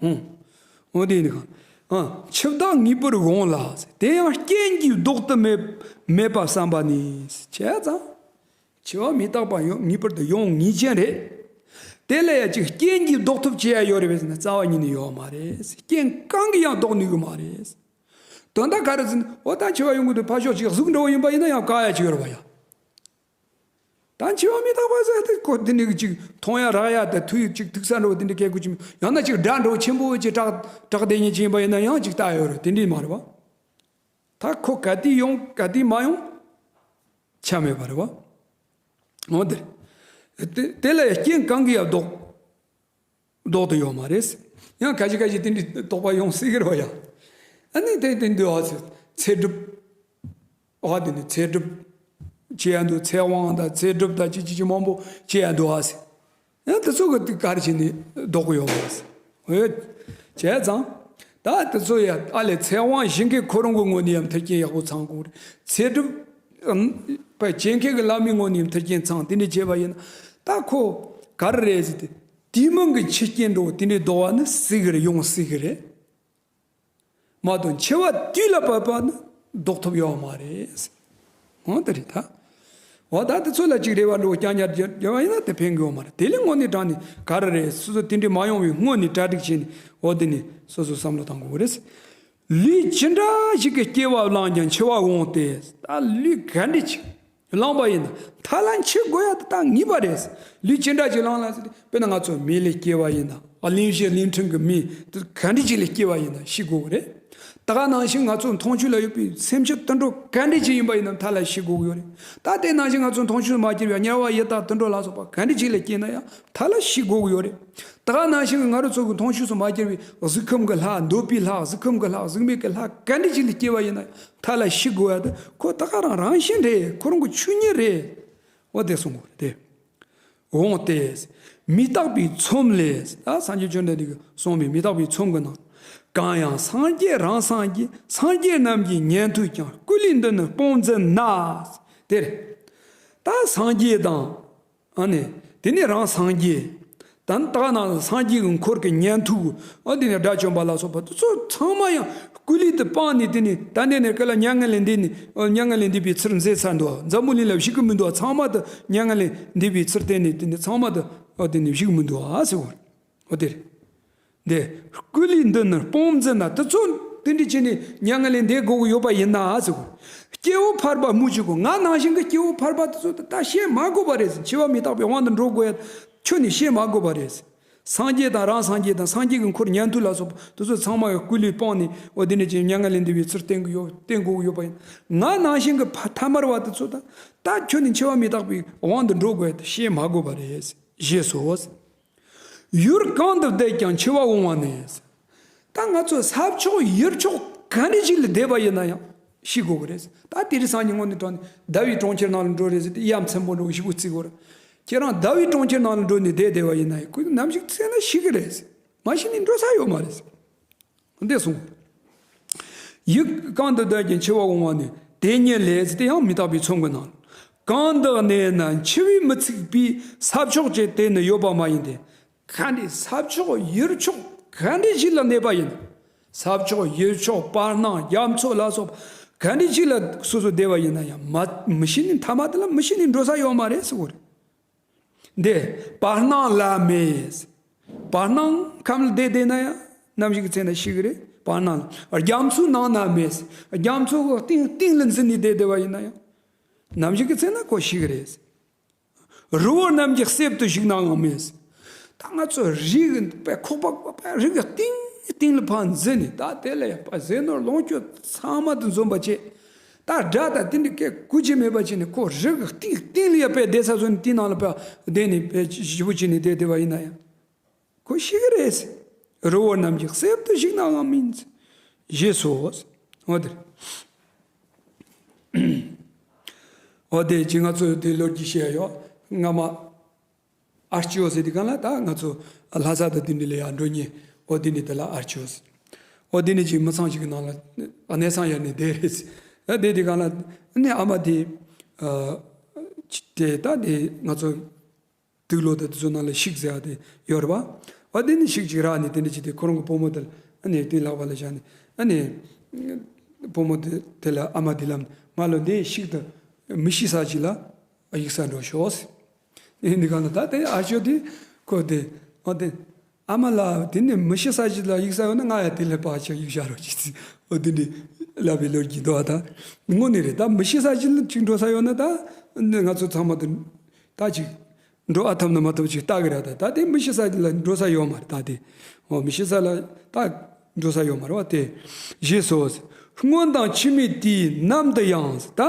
ཧུང་། འོ་དེ་ནི་གང་། ཨ། འཆི་བདག་ངེས་པར་འོང་ལ། དེ་ཡང་རྐྱེན་གྱིས་ལྡོག་ཏུ་མེད་མེད་པ་བསམ་པ་ནི། བྱས་ཙང་། འཆི་བ་མི་རྟག་པ་ཡོང་ངེས་པར་དུ་ཡོང་ངེས་ཅན་རེད། དེ་ལ་ཡ་གཅིག་རྐྱེན་གྱིས་ལྡོག་ཐུབ་བྱེད་ཡ་ཡོད་རེད་པས་ཟེར་ན་རྩ་བ་ཉིད་ནས་ཡོད་མ་རེད། རྐྱེན་གང་གིས་ཡང་ལྡོག་ནུས་ཀྱི་མ་རེད། དོན་དག་ག་རེ་ཟེར་ན། འོ་ད་འཆི་བ་ཡོང་གི་འདུག། ཕར་ཕྱོགས་གཅིག་གཟུགས་འདྲ་བོ་ཡིན་པ་ཡིན་ན་ཡང་བཀག་ཡ་གཅིག་ཡོད་རེད་པ་ཡ། ད་འཆི་བ་མི་རྟག་པ་ཟེར་ཏེ་ཁོ་དེ་འདྲའི་གཅིག་མཐོང་ཡ་རག་ཡ་དང་ཐུག་ཡ་གཅིག་ཐུག་ས་འདྲ་བོ་དེ་འདྲ་སྐད་ཁུ་ཅིག་ཡང་ན་གཅིག་སྒྲ་འདྲ་བོ་ཆེན་པོ་གཅིག་གྲགས་གྲགས་བསྡད་མཁན་ཅིག་ཡིན་པ་ཡིན་ན་ཡང་གཅིག་ལྟ་ཡ་ཡོད་རེད། དེ་འདྲའི་མ་རེད་པ། ད་ཁོ་ག་དུས་ཡོང་ག་དུས་མ་ཡོང་ཆ་མེད་པ་རེད་པ། འོ་དེ་རེད། དེ་དེ་ལ་རྐྱེན་གང་གིས་ཡང་ལྡོག་ལྡོག་ཏུ་ཡོད་མ་རེད། ཡང་ཁ་ཤས་ཁ་ཤས་དེ་འདྲའི་དོགས་པ་ཡོང་སྲིད་ཀྱི་རེད་པ་ཡ། ཨ་ནི་དེ་དེ་འདུག་ཨ་ཚེ་ཚེ་སྒྲུབ། ཨ་དེ་ནི་ཚེ་སྒྲུབ་བྱེད་ཡ་འདུག། ཚེ་དབང་དང་ཚེ་སྒྲུབ་དང་ཅི་ཅི་ཅི་མང་པོ་བྱེད་ཡ་འདུག་ཨ་ཟེར། ཡང་དེ་ཚོ་གི་དེ་ག་རེ་བྱས་ནས་ལྡོག་གི་ཡོད་མ་རེད། འོ་བྱས་ཙང་། ད་དེ་ཚོ་ཡ་ཨ་ལས་ཚེ་དབང་བཞེས་མཁན་ཁོ་རང་གི་ངོས་ནས་ཡང་མཐུན་རྐྱེན་ཡག་པོ་ཚང་དགོས་རེད། ཚེ་སྒྲུབ་ཨམ་བྱེད་མཁན་གྱི་བླ་མའི་ངོས་ནས་མཐུན་རྐྱེན་ཚང་། དེ་འདྲ་བྱས་པ་ཡིན་ན་ད་ཁོ་ག་རེ་རེད་ཟེར་ཏེ། དེ་མིན་གྱི་འཆི་རྐྱེན་འདྲ་བོ་དེ་འདྲའི་ལྡོག་པ་ནི་སྲིད་ཀྱི་རེད། ཡོང་སྲིད་ཀྱི་རེད། མ་གཏོགས་འཆི་བ་དུས་ལ་བབ་པ་ནི་ལྡོག་ཐུབ་ཡོད་མ་རེད། འོ་དེ་རེད་ད། འོ་ད་དེ་ཚོ་ལ་ཅིག་རེ་བ་འགྲོ་རྐྱང་ཉར་རྒྱབ་པ་ཡིན་ན་དེ་ཕན་གྱི་ཡོད་མ་རེད། དེ་ལས་དངོས་གནས་དྲང་ནས་ག་རེ་རེད། སོ་སོ་དེ་འདྲའི་མ་ཡོང་བའི་སྔོན་ནས་གྲ་སྒྲིག་བྱས་ནས། འོ་དེ་ནས་སོ་སོ་བསམ་བློ་བཏང་དགོས་རེད། ལུས་ཅི་འདྲ་ཞིག་གི་སྐྱེ་བ་བླངས་ཀྱང་འཆི་བ་འོང་སྟེ། ད་ལུས་ག་འདྲ་ཅིག་བླངས་པ་ཡིན་ན་མཐའ་ལ་འཆི་དགོས་ཡ་དེ་ད་ངེས་པ་རེད། ལུས་ཅི་འདྲ་ཅིག་བླངས་ལ་ཟེར་ཏེ། དཔེར་ན་ང་ཚོ་མི་ལ་སྐྱེ་བ་ཡིན་ན། གླིང་བཞི་གླིང་ཕྲན་གྱི་མི་དེ་ག་འདྲ་ཅིག་ལ་སྐྱེ་བ་ཡིན་ན་ཤི་དགོས་ཀྱི་རེད། ད་ག་ནང་བཞིན་ང་ཚོ་མཐོང་ཆོས་ལ་ཡོད་པའི་སེམས་ཅན་དུད་འགྲོ་ག་འདྲ་ཅིག་ཡིན་པ་ཡིན་ན་མཐའ་ལ་ཤི་དགོས་ཀྱི་ཡོད་རེད། ད་དེ་ནང་བཞིན་ང་ཚོ་མཐོང་ཆོས་སུ་མ་གྱུར་པའི་དམྱལ་བ་ཡི་དྭགས་དུད་འགྲོ་ལ་སོགས་པ་ག་འདྲ་ཅིག་ལ་སྐྱེས་ན་ཡང་མཐའ་ལ་ཤི་དགོས་ཀྱི་ཡོད་རེད། ད་ག་ནང་བཞིན་ང་རང་ཚོ་གི་མཐོང་ཆོས་སུ་མ་གྱུར་པའི་གཟུགས་ཁམས་ཀྱི་ལྷ། འདོད་པའི་ལྷ། གཟུགས་ཁམས་ཀྱི་ལྷ། གཟུགས་མེད་ཀྱི་ལྷ་ག་འདྲ་ཅིག་ལ་སྐྱེ་བ་ཡིན་ན་ཡང་མཐའ་ལ་ཤི་དགོས་ཡ་དེ་ཁོ་ད་ག་རང་རང་བཞིན་རེད། ཁོ་རང་གི་ཆོས་ཉིད་རེད། འོ་དེ་གསུང་དགོས་རེད་དེ། འོང་སྟེ། མི་རྟག་པའི་ཚོམས་ལས། ད་སངས་རྒྱས་བཅོམ་ལྡན་འདས་ཀྱིས་གསུངས་པའི་མི་རྟག་པའི་ཚོམས་ཀྱི་ནང་། གང་ཡང་སངས་རྒྱས་རང་སངས་རྒྱས། སངས་རྒྱས་རྣམས་ཀྱི་ཉན་ཐོས་ཀྱང་། སྐུ་ལུས་འདི་ནི་སྤོང་མཛད་ན། དེ་རེད། ད་སངས་རྒྱས་དང་། ཨ་ནི། དེ་ནས་རང་སངས་རྒྱས། ད་ནི་ད་ག་ནང་སངས་རྒྱས་ཀྱི་འཁོར་གྱི་ཉན་ཐོས། ཨ་དེ་ནས་དགྲ་བཅོམ་པ་ལ་སོགས་པ་དེ་ཚོ་ཚང་མ་ཡང་སྐུ་ལུས་དེ་སྤངས་ནས། དེ་ནས་ད་འདི་ནས་ཀ་ལ་མྱ་ངན་ལས་འདས་ནས། ཨ་མྱ་ངན་ལས་འདས་པའི་ཚུལ་མཛད་ཚར་འདུག། འཛམ་བུ་གླིང་ལ་བཞུགས་ཀྱི་མི་འདུག། ཚང་མ་དེ་མྱ་ངན་ལས་འདས་པའི་ཚུལ་བསྟན་ནས། དེ་ནས་ཚང་མ་དེ་ཨ་དེ་ནས་བཞུགས་མི་འདུག་ཨ་ཟེར་བ། འོ་དེ་རེད། འདི། སྐུ་ལུས་འདི་ནི་སྤོང་མཛད་ན། དེ་ཚོ་དེ་འདྲ་བྱས་ནས་མྱ་ངན་ལས་འདས་དགོས་ཀྱི་ཡོད་པ་ཡིན་ན་ཟེར་གོ། སྐྱེ་བོ་ཕལ་པ་སྨོས་ཅི་དགོས། ང་ནང་བཞིན་གྱི་སྐྱེ་བོ་ཕལ་པ་དེ་ཚོ་ད་ད་བཤད་མ་དགོས་པ་རེད། འཆི་བ་མི་རྟག་པའི་དབང་དུ་འགྲོ་དགོས་ཡ་ཁྱོན་ནས་བཤད་མ་དགོས་པ་རེད། སངས་རྒྱས་དང་རང་སངས་རྒྱས་དང་སངས་རྒྱས་ཀྱི་འཁོར་ཉན་ཐོས་ལ་སོགས་པ་དེ་ཚོ་ཚང་མ་གི་སྐུ་ལུས་སྤངས་ནས། འོ་དེ་འདྲ་བྱས་མྱ་ངན་ལས་འདས་པའི་ཚུལ་བསྟན་གྱི་ཡོད། བསྟན་དགོས་ཀྱི་ཡོད་པ་ཡིན། ང་ནང་བཞིན་གྱི་ཕ་ཐ་མལ་བ་དེ་ཚོ་ད་ད་ཁྱོན་ནས་འཆི་བ་མི་རྟག་པའི་དབང་དུ་འགྲོ་དགོས་ཡ་དེ་བཤད་མ་དགོས་པ་རེད། ཞེས་སོ། ཡུལ་གང་དུ་བསྡད་ཀྱང་འཆི་བ་འོང་བ་ནི། ད་ང་ཚོ་ས་ཕྱོགས་ཡུལ་ཕྱོགས་ག་འདྲ་ཞིག་ལ་བསྡད་པ་ཡིན་ན་ཡང་ཤི་དགོས་ཀྱི་རེད། ད་དེ་རིང་སང་ཉིན་དངོས་གནས་དྲང་ནས་ཟླ་བའི་གྲོང་ཁྱེར་ནང་ལ་འགྲོ་རེད་ཟེར་ཏེ་ཡ་མཚན་པོ་འགྲོ་ཞིག་གི་རྩིས་སྐོར། ཁྱེད་རང་ཟླ་བའི་གྲོང་ཁྱེར་ནང་ལ་འགྲོ་ནས་བསྡད་བསྡད་པ་ཡིན་ན་ཡང་ཁོས་ནམ་ཞིག་ཚེ་ན་ཤི་གི་རེད། མ་ཤི་ནས་འགྲོ་ས་ཡོད་མ་རེད། འདི་གསུངས། ཡུལ་གང་དུ་བསྡད་ཀྱང་འཆི་བ་འོང་བ་ནི། དེ་ཉིད་ལས་ཟེར་ཏེ་ཡང་མི་རྟག་པའི་ཚོམས་ཀྱི་ནང་། གང་དུ་གནས་ན་འཆི་བས་མི་ཚུགས་པའི་ས་ཕྱོགས་ཀྱི་དེ་ནི་ཡོད་པ་མ་ཡིན་ཏེ། ག་འདྲའི་ས་ཕྱོགས་ཡུལ་ཕྱོགས་ག་འདྲ་ཞིག་ལ་གནས་པ་ཡིན། ས་ཕྱོགས་ཡུལ་ཕྱོགས་བར་སྣང་རྒྱ་མཚོ་ལ་སོགས་ག་འདྲ་ཞིག་ལ་སོ་སོ་བསྡད་པ་ཡིན་ན་ཡང་མ་མི་ཤི་ནི་མཐའ་མ་དེ་ལ་མི་ཤི་ནི་འགྲོ་ས་ཡོད་མ་རེད་ཟེར་གོ་རེད། འདི་བར་སྣང་ལ་མེད། བར་སྣང་ཁམས་ལ་བསྡད་བསྡད་ན་ཡང་ནམ་ཞིག་གི་ཚེ་ན་ཤི་གི་རེད། བར་སྣང་ལ། རྒྱ་མཚོའི་ནང་ན་མེད། རྒྱ་མཚོ་གི་གཏིང་གཏིང་ལ་འཛུལ་ནས་བསྡད་བསྡད་པ་ཡིན་ན་ཡང་ནམ་ཞིག་གི་ཚེ་ན་ཁོ་ཤི་གི་རེད། རི་བོ་རྣམས་ཀྱི་གསེབ་ཏུ་བཞུགས་ནའང་མེད། ད་ ད་ང་ཚོ་རིགས་པའི་ཁོག་པ་པ་རིགས་གཏིང་གཏིང་ལ་ཕར་འཛིན་ནས། ད་དེ་ལ་ཡང་པ་ཟས་ནོར་ལོངས་སྤྱོད་ཚང་མ་དུ་འཛོམས་པ་བྱས། ད་དགྲ་དང་དེ་འདྲའི་སྐད་གུ་ཅི་མེད་པ་བྱས་ནས། ཁོ་རིགས་གཏིང་གཏིང་ལ་ཡང་པའི་བསྡད་ས་ཚོ་ནས་དེའི་ནང་ལ་པ་བསྡད་ནས་པའི་ཞི་བོ་བྱས་ནས་བསྡད་བསྡད་པ་ཡིན་ན་ཡང་། ཁོ་ཤི་གི་རེད། རི་བོ་རྣམས་ཀྱི་གསེབ་ཏུ་ཞིག་ནའང་མིན། ཞེས་སོ། འོ་དེ་རེད། འོ་དེ་ཅི་ང་ཚོ་དེ་ལོ་རྒྱུས་བཤད་ཡོད། སྔ་མ་ཨར་ཅི་ཨོ་ཟེར་དེ་གང་ལ། ད་ང་ཚོ་ལྷ་ས་དང་དེ་འདྲ་ལ་ཡར་འགྲོ་མཁན། འོ་དེ་ནི་དེ་ལ་ཨར་ཅི་ཨོ་ཟེར། འོ་དེ་ནི་ཅིག་མི་ཚང་ཞིག་གི་ནང་ལ་གནས་ཚང་ཡར་ནས་བསྡད་རེད། ཨ་དེ་དེ་གང་ལ་ནི་ཨ་མ་དེ་ཨ་དེ་ད་དེ་ང་ཚོ་དུག་ལོག་དེ་ཚོ་ནང་ལ་ཤིག་ཟེར་ཡ་དེ་ཡོད་རེད་པ། འོ་དེ་ནི་ཤིག་ཅིག་རག་ནས་དེ་འདྲ་ཅིག་དེ་ཁོ་རང་གི་བུ་མོ་དེ་ལ་ཨ་ནི་དེ་ལག་པ་ལ་བཞག་ནས། ཨ་ནི་བུ་མོ་དེ་དེ་ལ་ཨ་མ་དེ་ལ་ང་ལོ་འདི་ཤིག་ཏུ་མི་ཤི་ས་ཅིག་ལ་ཡིག་ཚང་འགྲོ་ཤོག་ཟེར། འདི་གང་ལ་ད་དེ་ཨ་ཅོ་དེ་ཁོ་དེ་འོ་དེ་ཨ་མ་ལགས། དེ་ནི་མི་ཤི་ས་ཅིག་ལ་ཡིག་ཚང་ཡོད་ན་ང་ཡང་དེ་ལ་ཕར་ཅིག་ཡིག་བཞག་རོགས་གྱིས་ཟེར། འོ་དེ་འདྲ་ལབ་པའི་ལོ་རྒྱུས་འདུག་ཨ། ད་དངོས་གནས་རེད། ད་མི་ཤི་ས་ཅིག་ལ་ཅིག་འགྲོ་ས་ཡོད་ན་ད་ང་ཚོ་ཚང་མ་དེ་ད་ཅིག་འགྲོ་ཨ་ཐུབ་ན་མ་ཐུབ་ཅིག་ལྟ་གི་རེད། ད་ད་དེ་མི་ཤི་ས་ཅིག་ལ་འགྲོ་ས་ཡོད་མ་རེད། ད་དེ་འོ་མི་ཤི་ས་ལ་ད་འགྲོ་ས་ཡོད་མ་རེད་པ། དེ་ཞེས་སོ། སྔོན་དང་ཕྱི་མའི་དུས་ནམ་དུ་ཡང་། ད་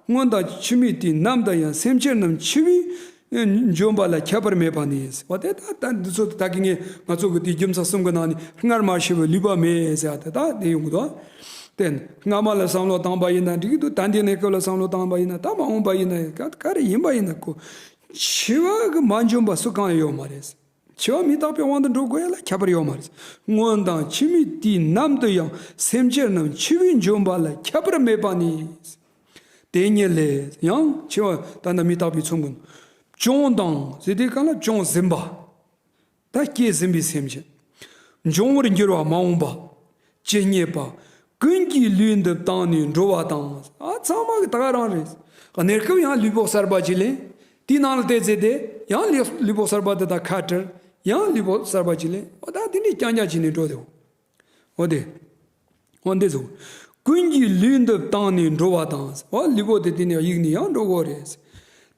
སྔོན་དང་ཕྱི་མའི་དུས་ནམ་དུ་ཡང་། སེམས་ཅན་རྣམས་འཆི་བས་འཇོམས་པ་ལ་ཁྱད་པར་མེད་པ་ནི། འོ་དེ་ད་ད་འདི་ཚོ་ད་གི་ངས་ང་ཚོ་གི་དེ་རྒྱུ་མཚན་གསུམ་གི་ནང་ནས་སྔར་མ་ཤི་བའི་ལུས་པ་མེད་ཟེར་ཡ་དེ་ད་དེ་ཡོང་གི་འདུག། དེ་སྔ་མ་ལ་བསམ་བློ་བཏང་པ་ཡིན་ན་འགྲིག་གི་འདུག། ད་འདི་གནས་སྐབས་ལ་བསམ་བློ་བཏང་པ་ཡིན་ན། ད་མ་འོངས་པ་ཡིན་ན་ག་ག་རེ་ཡིན་པ་ཡིན་ན་ཁོ་འཆི་བ་གི་མ་འཇོམས་པ་སུ་གང་ཡང་ཡོད་མ་རེད། འཆི་བ་མི་རྟག་པའི་དབང་དུ་འགྲོ་དགོས་ཡ་ལ་ཁྱད་པར་ཡོད་མ་རེད། སྔོན་དང་ཕྱི་མའི་དུས་ནམ་དུ་ཡང་། སེམས་ཅན་རྣམས་འཆི་བས་འཇོམས་པ་ལ་ཁྱད་པར་མེད་པ་ནི། དེ་ཉིད་ལས་ཡང་འཆི་བ་ད་ནི་མི་རྟག་པའི་ཚོམ་གུན། གཅོང་དང་ཟེར་དེ་གང་ལ་གཅོང་ཟིན་པ། ད་སྐྱེས་ཟིན་པའི་སེམས་ཅན། འབྱུང་བར་འགྱུར་བ་མ་འོངས་པ། ཇི་སྙེད་པ། ཀུན་གྱིས་ལུས་འདི་བཏང་ནས་འགྲོ་བ་དང་། ཨ་ཚང་མ་གི་ད་ག་རང་རེད། གནས་སྐབས་ཡང་ལུས་པོ་གསར་པ་ཅིག་ལེན། དེའི་ནང་ལ་བལྟས་ཚེ་དེ་ཡང་ལུས་ལུས་པོ་གསར་པ་དེ་དང་ཁ་བྲལ། ཡང་ལུས་པོ་གསར་པ་ཅིག་ལེན། འོ་ད་དེ་འདྲའི་རྐྱང་རྐྱང་བྱས་ནས་འགྲོ་དེ། འོ་དེ། འོ་འདི་ཚོ། ཀུན་གྱིས་ལུས་འདི་བཏང་ནས་འགྲོ་བ་དང་། འོ་ལུས་པོ་དེ་དེ་ནས་གཡུགས་ནས་ཡང་འགྲོ་དགོས་རེད།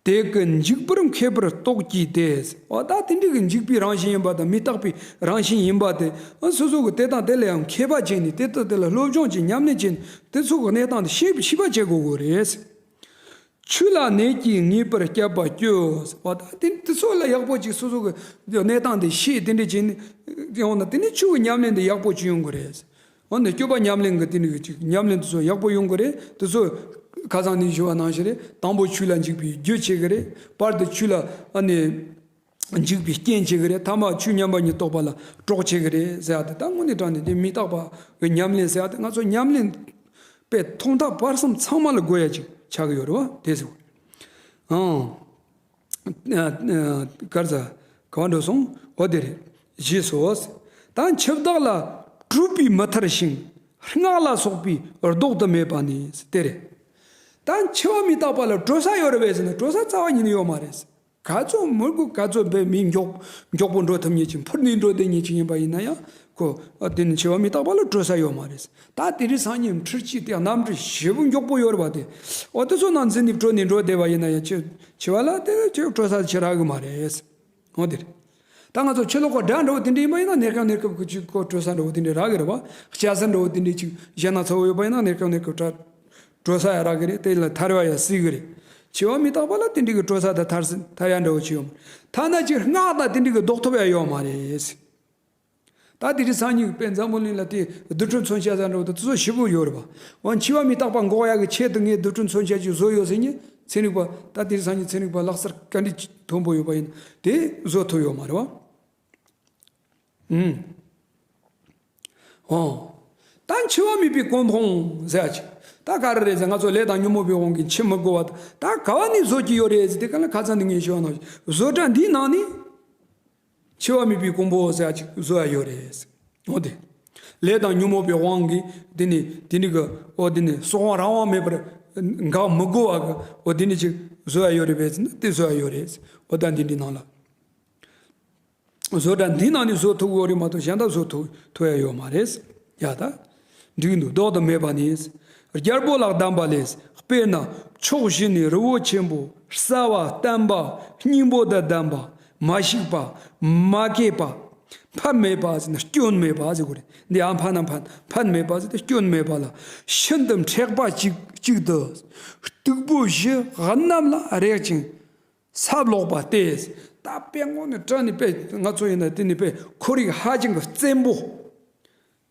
དེ་ཀུན་འཇིག་པར་མཁས་པར་རྟོགས་ཀྱིས་ཏེ། འོ་ད་དེ་འདྲའི་གི་འཇིག་པའི་རང་བཞིན་ཡིན་པ་དང་མི་རྟག་པའི་རང་བཞིན་ཡིན་པ་དེ། ཨ་སོ་སོ་གི་དེ་དང་དེ་ལ་ཡང་མཁས་པ་བྱས་ནས་དེ་དང་དེ་ལ་སློབ་སྦྱོང་བྱས་ཉམས་ལེན་བྱས་ནས་དེ་ཚོ་གི་གནས་སྟངས་དེ་ཤེས་ཤེས་པ་བྱེད་དགོས་དགོས་རེད། ཆོས་ལ་གནས་ཀྱིས་ངེས་པར་བསྐྱབ་པ་སྐྱོ། འོ་ད་དེ་དེ་ཚོ་ལ་ཡག་པོ་ཅིག་སོ་སོ་གི་གནས་སྟངས་དེ་ཤེས་དེ་འདྲ་བྱས་ནས་ཡོང་ན་དེ་ནས་ཆོས་ཀྱི་ཉམས་ལེན་དེ་ཡག་པོ་ཅིག་ཡོང་གི་རེད། འོ་ན་སྐྱོབ་པ་ཉམས་ལེན་གྱི་དེ་ནི་ཅིག་ཉམས་ལེན་དེ་ཚོ་ཡག་པོ་ཡོང་གི་རེད། དེ་ཚོ་ཁ་སང་ནས་ཞུ་བ་ནང་བཞིན་རེད། དང་པོ་ཆོས་ལ་འཇུག་པའི་རྒྱུ་བྱེད་ཀྱི་རེད། བར་དུ་ཆོས་ལ་ཨ་ནི་འཇུག་པའི་རྐྱེན་བྱེད་ཀྱི་རེད། ཐ་མ་ཆོས་མཉམ་པ་ཉིད་རྟོགས་པ་ལ་གྲོགས་བྱེད་ཀྱི་རེད་ཟེར་ཡ་དེ། ད་དངོས་གནས་དྲང་གནས་དེ་མི་རྟག་པ་གི་ཉམས་ལེན་ཟེར་ཡ་དེ་ང་ཚོ་ཉམས་ལེན་པའི་ཐོག་མཐའ་བར་གསུམ་ཚང་མ་ལ་དགོས་ཡ་ཅིག་ཆགས་ཀྱི་ཡོད་རེད་བ། དེ་ཟེར་བ། ཨང་། གར་ཟ་ག་བ་འགྲོ་སོང་། འོ་དེ་རེད། ཞེས་སོ། ད་འཆི་བདག་ལ་སྤྲོས་པས་མི་ཐར་ཞིང་། སྔགས་ལ་སོགས་པས་བཟློག་ཏུ་མེད་པ་ནི། དེ་རེད། ད་འཆི་བ་མི་རྟག་པ་ལ་གྲོལ་ས་ཡོད་རེད་པས་ཟེར་ན་གྲོལ་ས་རྩ་བ་ཉིད་ནས་ཡོད་མ་རེད། ག་ཚོད་མི་དགོས་ག་ཚོད་བས་མི་མགྱོགས་མགྱོགས་པོ་འགྲོ་ཐུབ་མཁན་ཅིག་འཕུར་ནས་འགྲོ་བསྡད་མཁན་ཅིག་ཡིན་པ་ཡིན་ན་ཡང་ཁོ་ཨ་དེ་ནི་འཆི་བ་མི་རྟག་པ་ལ་གྲོལ་ས་ཡོད་མ་རེད། ད་དེ་རིང་སང་ཉིན་འཕྲུལ་ཆས་དེ་གནམ་གྲུ་ཞེ་པོ་མགྱོགས་པོ་ཡོད་རེད་པ། དེ་འོ་དེ་ཚོ་ནང་འཛུལ་ནས་བྲོས་ནས་འགྲོ་བསྡད་པ་ཡིན་ན་ཡང་འཆི་འཆི་བ་ལ་དེ་ཅིག་གྲོལ་ས་ཅིག་རག་གི་མ་རེད། འོ་དེ་རེད། ད་ང་ཚོ་ཕྱི་ལོགས་ཀྱི་དགྲ་འདྲ་བོ་དེ་འདྲ་ཡིན་པ་ཡིན་ན་གནས་སྐབས་གནས་སྐབས་ཀྱི་ཅིག་ཁོ་གྲོལ་ས་འདྲ་བོ་དེ་འདྲ་རག་གི་རེད་བ། ལྕགས་ཟམ་འདྲ་བོ་དེ་འདྲ་ཅིག་གཞན་ན་ཚ་བོ་ཡོད་པ་ཡིན་ན་གནས་སྐབས་གནས་སྐབས་གྲོལ་གྲོལ་ས་ཡ་རག་གི་རེད། དེ་ལ་ཐར་བ་ཡ་སྲིད་གི་རེད། འཆི་བ་མི་རྟག་པ་ལ་དེ་འདྲ་གི་གྲོལ་ས་དང་ཐར་ས་ཐར་ཡ་འདྲ་བོ་ཅིག་ཡོད་མ་རེད། ཐ་ན་ཅིག་སྔགས་དང་དེ་འདྲ་གི་ལྡོག་ཐུབ་ཡ་ཡོད་མ་རེད། ད་དེ་རིང་སང་ཉིན་དཔལ་འཛམ་བུ་གླིང་ལ་དེ་རྡུལ་ཕྲན་མཚོན་ཆ་ཟེར་འདྲ་བོ་དེ་ཚོ་ཞེ་པོ་ཡོད་རེད་པ། འོ་འཆི་བ་མི་རྟག་པ་འགོག་ཡག་གི་ཆེད་དུ་ངས་རྡུལ་ཕྲན་མཚོན་ཆ་ཅིག་བཟོས་ཡོད་ཟེར་ནས་ཚན་རིག་པ་ད་དེ་རིང་སང་ཉིན་ཚན་རིག་པ་ལག་རྩལ་ག་འདྲ་མཐོན་པོ་ཡོད་པ་ཡིན་དེ་བཟོ་ཐུབ་ཡོད་མ་རེད་པ། ཨུམ། འོ། ད་འཆི་བ་མེད་པའི་གོ་འཕང་ཟེར་ཡ་ཅིག་ད་ག་རེ་རེད་ཟེར། ང་ཚོ་ལས་དང་ཉོན་མོངས་པའི་དབང་གིས་འཆི་མི་དགོས་པ་ད་ག་བ་ནས་བཟོ་གི་ཡོད་རེད་ཟེར་དེ་ག་ལ་ཁ་སང་ནས་ངས་ཞུས་པ་ནང་བཞིན་བཟོ་གྲྭ་འདིའི་ནང་ནས། འཆི་བ་མེད་པའི་གོང་བུ་ཟེར་ཡ་ཅིག་བཟོ་ཡ་ཡོད་རེད། འོ་དེ། ལས་དང་ཉོན་མོངས་པའི་དབང་གིས་དེ་ནི་དེ་ནི་གི་འོ་དེ་ནི་སྲོག་དབང་རང་དབང་མེད་པར་འགག་མི་དགོས་པ་གི་འོ་དེ་ནི་ཅིག་བཟོ་ཡ་ཡོད་རེད་པས་ཟེར་ན་དེ་བཟོ་ཡ་ཡོད་རེད། འོ་ད་འདི་འདྲའི་ནང་ལ། བཟོ་གྲྭ་འདི་ནང་ནས་བཟོ་ཐུབ་ཡོད་རེད་མ་གཏོགས་གཞན་དག་བཟོ་ཐུབ་ཐུབ་ཡ་ཡོད་མ་རེད། ཡ་ད། འགྲིག་འདུག་ལྡོག་ཏུ་མེད་པ་ནི། རྒྱལ་པོ་ལ་གདམས་པ་ལས། དཔེར་ན་ཕྱོགས་བཞི་ནས་རི་བོ་ཆེན་པོ་གསལ་བ་བརྟན་པ་སྙིང་པོ་དང་ལྡན་པ་ མ་ཞིག་པ། མ་སྐྱེས་པ། ཕན་མེད་པ་ཟེར་ན་སྐྱོན་མེད་པ་ཟེར་དགོས་རེད། འདི་ཨ་ཕ་ན་ཕན་ཕན་མེད་པ་ཟེར་ཏེ་སྐྱོན་མེད་པ་ལ། ཤིན་ཏུ་མཁྲེགས་པ་གཅིག་གཅིག་ཏུ། སྟུག་པོ་བཞི་གནམ་ལ་རེག་ཅིང་སྲབ་ལོག་པ་སྟེ། ད་དཔེ་དངོས་གནས་དྲང་ནས་དཔེ་ང་ཚོ་ཡིན་ན་དེ་ནི་དཔེ་ཁོར་ཡུག་ཧ་ཅང་གི་བཙན་པོ།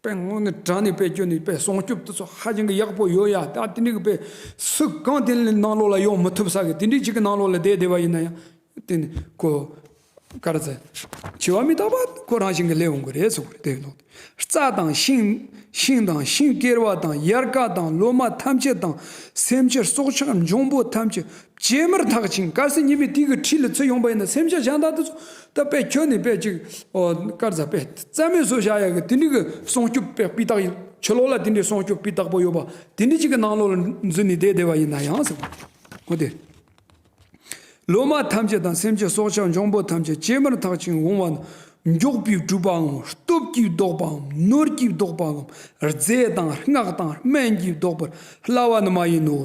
དཔེ་དངོས་གནས་དྲང་ནས་དཔེ་སྐྱོན་ནས་དཔེ་སྲུང་སྐྱོབ་དེ་ཚོ་ཧ་ཅང་གི་ཡག་པོ་ཡོད་ཡ། ད་དེ་འདྲའི་གི་དཔེ་སུ་གང་དེ་ནང་ལོགས་ལ་ཡོང་མི་ཐུབ་ས་གི་དེ་འདྲའི་ཅིག་གི་ནང་ལོགས་ལ་བསྡད་བསྡད་པ་ཡིན་ན་ཡང་དེ་ནི་ཁོ་ག་རེ་ཟེར། འཆི་བ་མི་རྟག་པ་ཁོ་རང་བཞིན་གི་སླེབས་འོང་གི་རེད་ཟེར་གི་རེད། དེ་ནོ། རྩྭ་དང་ཤིང་ཤིང་དང་ཤིང་སྐྱེར་བ་དང་དབྱར་ཁ་དང་ལོ་མ་ཐམས་ཅད་དང་སེམས་ཅན་སྲོག་ཆགས་འབྱུང་པོ་ཐམས་ཅད་བྱེ་མར་འཐག་ཅིང་། གལ་སྲིད་ཉི་མའི་དུས་ཀྱི་འཁྲིས་ལ་ཚུད་ཡོང་པ་ཡིན་ན་སེམས་ཅན་གཞན་དག་དེ་ཚོ་ད་དཔེ་ཁྱོད་ནི་དཔེ་ཅིག་ཨོ་གར་ཟ་དཔེ་རྩ་མེད་བཟོ་བྱ་ཡག་གི་དེ་འདྲའི་གི་སྲུང་སྐྱོབ་དཔེ་སྤུས་དག་ཡིན། ཕྱི་ལོགས་ལ་དེ་འདྲའི་སྲུང་སྐྱོབ་སྤུས་དག་པོ་ཡོད་པ་དེ་འདྲའི་ཅིག་གི་ནང་ལོགས་ལ་འཛུལ་ནས་བསྡད་བསྡད་པ་ཡིན་ན་ཡང་ཟེར་བ་ཨོ་དེ། ལོ་མ་ཐམས་ཅད་དང་སེམས་ཅན་སྲོག་ཆགས་འབྱུང་པོ་ཐམས་ཅད་བྱེ་མར་འཐག་ཅིང་འོང་བ་ན། མགྱོགས་པས་བྲུད་པའམ་སྟོབས་ཀྱིས་བཟློག་པའམ་ནོར་གྱིས་བཟློག་པའམ་རྫས་དང་སྔགས་དང་སྨན་གྱིས་བཟློག་པར་སླ་བ་ནི་མ་ཡིན་ནོ།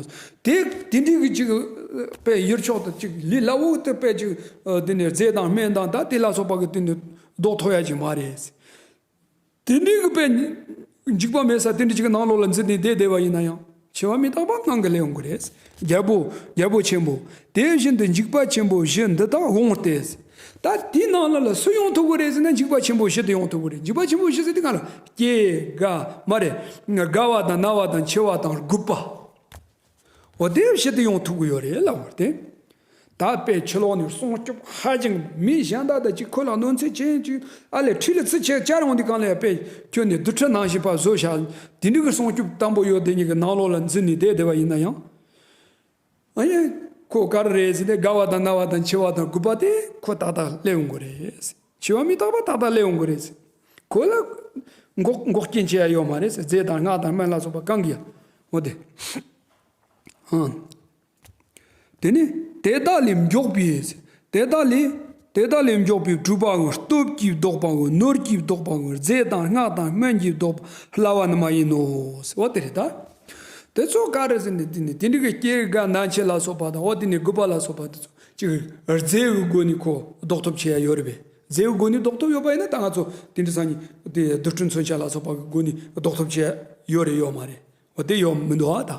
དེ་དེ་འདྲའི་གི་ཅིག་དཔེ་ཡུལ་ཕྱོགས་དུ་ཅིག་ལས་སླ་བོ་དེ་དཔེ་ཅིག་དེ་ནས་རྫས་དང་སྨན་དང་ད་དེ་ལ་སོགས་པ་གི་དེ་ནས་བཟློག་ཐུབ་ཡ་ཅིག་མ་རེད། དེ་འདྲའི་གི་དཔེ་འཇིགས་པ་མེད་ས་དེ་འདྲ་ཅིག་གི་ནང་ལོགས་ལ་འཛུལ་ནས་བསྡད་བསྡད་པ་ཡིན་ན་ཡང་འཆི་བ་མི་རྟག་པ་ངང་གིས་སླེབས་འོང་གི་རེད། རྒྱལ་པོ་རྒྱལ་པོ་ཆེན་པོ། དེ་བཞིན་དུ་འཇིགས་པ་ཆེན་པོ་བཞི་འདི་དག་འོང་སྟེ། ད་དེའི་ནང་ལ་ལ་སུ་ཡོང་ཐུབ་ཀྱི་རེད་ཟེར་ན་འཇིགས་པ་ཆེན་པོ་བཞི་དེ་ཡོང་ཐུབ་ཀྱི་རེད། འཇིགས་པ་ཆེན་པོ་བཞི་ཟེར་དེ་ག་ལ་སྐྱེ་རྒ་མ་རེད། རྒ་བ་དང་ན་བ་དང་འཆི་བ་དང་རྒུད་པ། འོ་དེ་བཞི་དེ་ཡོང་ཐུབ་ཀྱི་ཡོད་རེད་ལབ་པ་རེད། ད་དཔེ་ཕྱི་ལོགས་ནས་སྲུང་སྐྱོབ་ཧ་ཅང་མི་གཞན་དག་དང་གཅིག་ཁོ་ལ་གནོད་འཚེ་ཅན་ཅིག་ཨ་ལས་འཁྲིས་ལ་ཚུར་ཆེ་བཅར་འོང་དུས་གང་ལ་ཡང་དཔེ་ཁྱོད་ནས་རྡུལ་ཕྲན་ནང་བཞིན་པ་བཟོ་བྱ་དེ་འདྲ་གི་སྲུང་སྐྱོབ་དམ་པོ་ཡོད་དེ་ཉིད་ཀྱི་ནང་ལོགས་ལ་འཛུལ་ནས་བསྡད་བསྡད་པ་ཡིན་ན་ཡང་། ཨ་ཡེ། ཁོ་ག་རེ་རེད་ཟེར་ཏེ་རྒ་བ་དང་ན་བ་དང་འཆི་བ་དང་རྒུད་པ་དེ་ཁོ་ཏག་ཏག་སླེབས་འོང་གི་རེད། འཆི་བ་མི་རྟག་པ་ཏག་ཏག་སླེབས་འོང་གི་རེད། ཁོ་ལ་འགོག་འགོག་རྐྱེན་བྱེད་ཡ་ཡོད་མ་རེད། རྫས་དང་སྔགས་དང་སྨན་ལ་སོགས་པ་གང་གིས་ཡང་འོ་དེ། ཨང་། དེ་ནི་དེ་དག་ལས་མགྱོགས་པའི། དེ་དག་ལས། དེ་དག་ལས་མགྱོགས་པའི་བྲུད་པའང་སྟོབས་ཀྱིས་བཟློག་པའང་ནོར་གྱིས་བཟློག་པའང་རྫས་དང་སྔགས་དང་སྨན་གྱིས་བཟློག་པ་སླ་བ་ནི་མ་ཡིན་ནོ། འོ་དེ་རེད་ད། དེ་ཚོ་ག་རེ་ཟེར་ནས་དེ་ནི་དེ་འདྲ་གི་སྐྱེ་རྒ་ན་འཆི་ལ་སོགས་པ་དང་འོ་དེ་ནི་རྒུད་པ་ལ་སོགས་པ་དེ་ཚོ་ཅིག་རྫས་ཀྱི་སྒོ་ནས་ཁོ་བཟློག་ཐབས་བྱེད་ཡ་ཡོད་རེད་པས། རྫས་ཀྱི་སྒོ་ནས་བཟློག་ཐབས་ཡོད་པ་ཡིན་ན་ད་ང་ཚོ་དེ་འདྲ་སང་ཉིན་དེ་རྡུལ་ཕྲན་མཚོན་ཆ་ལ་སོགས་པ་གི་སྒོ་ནས་བཟློག་ཐབས་བྱེད་ཡ་ཡོད་རེད་ཡོད་མ་རེད། འོ་དེ་ཡོད་མི་འདུག་ཨ་ད།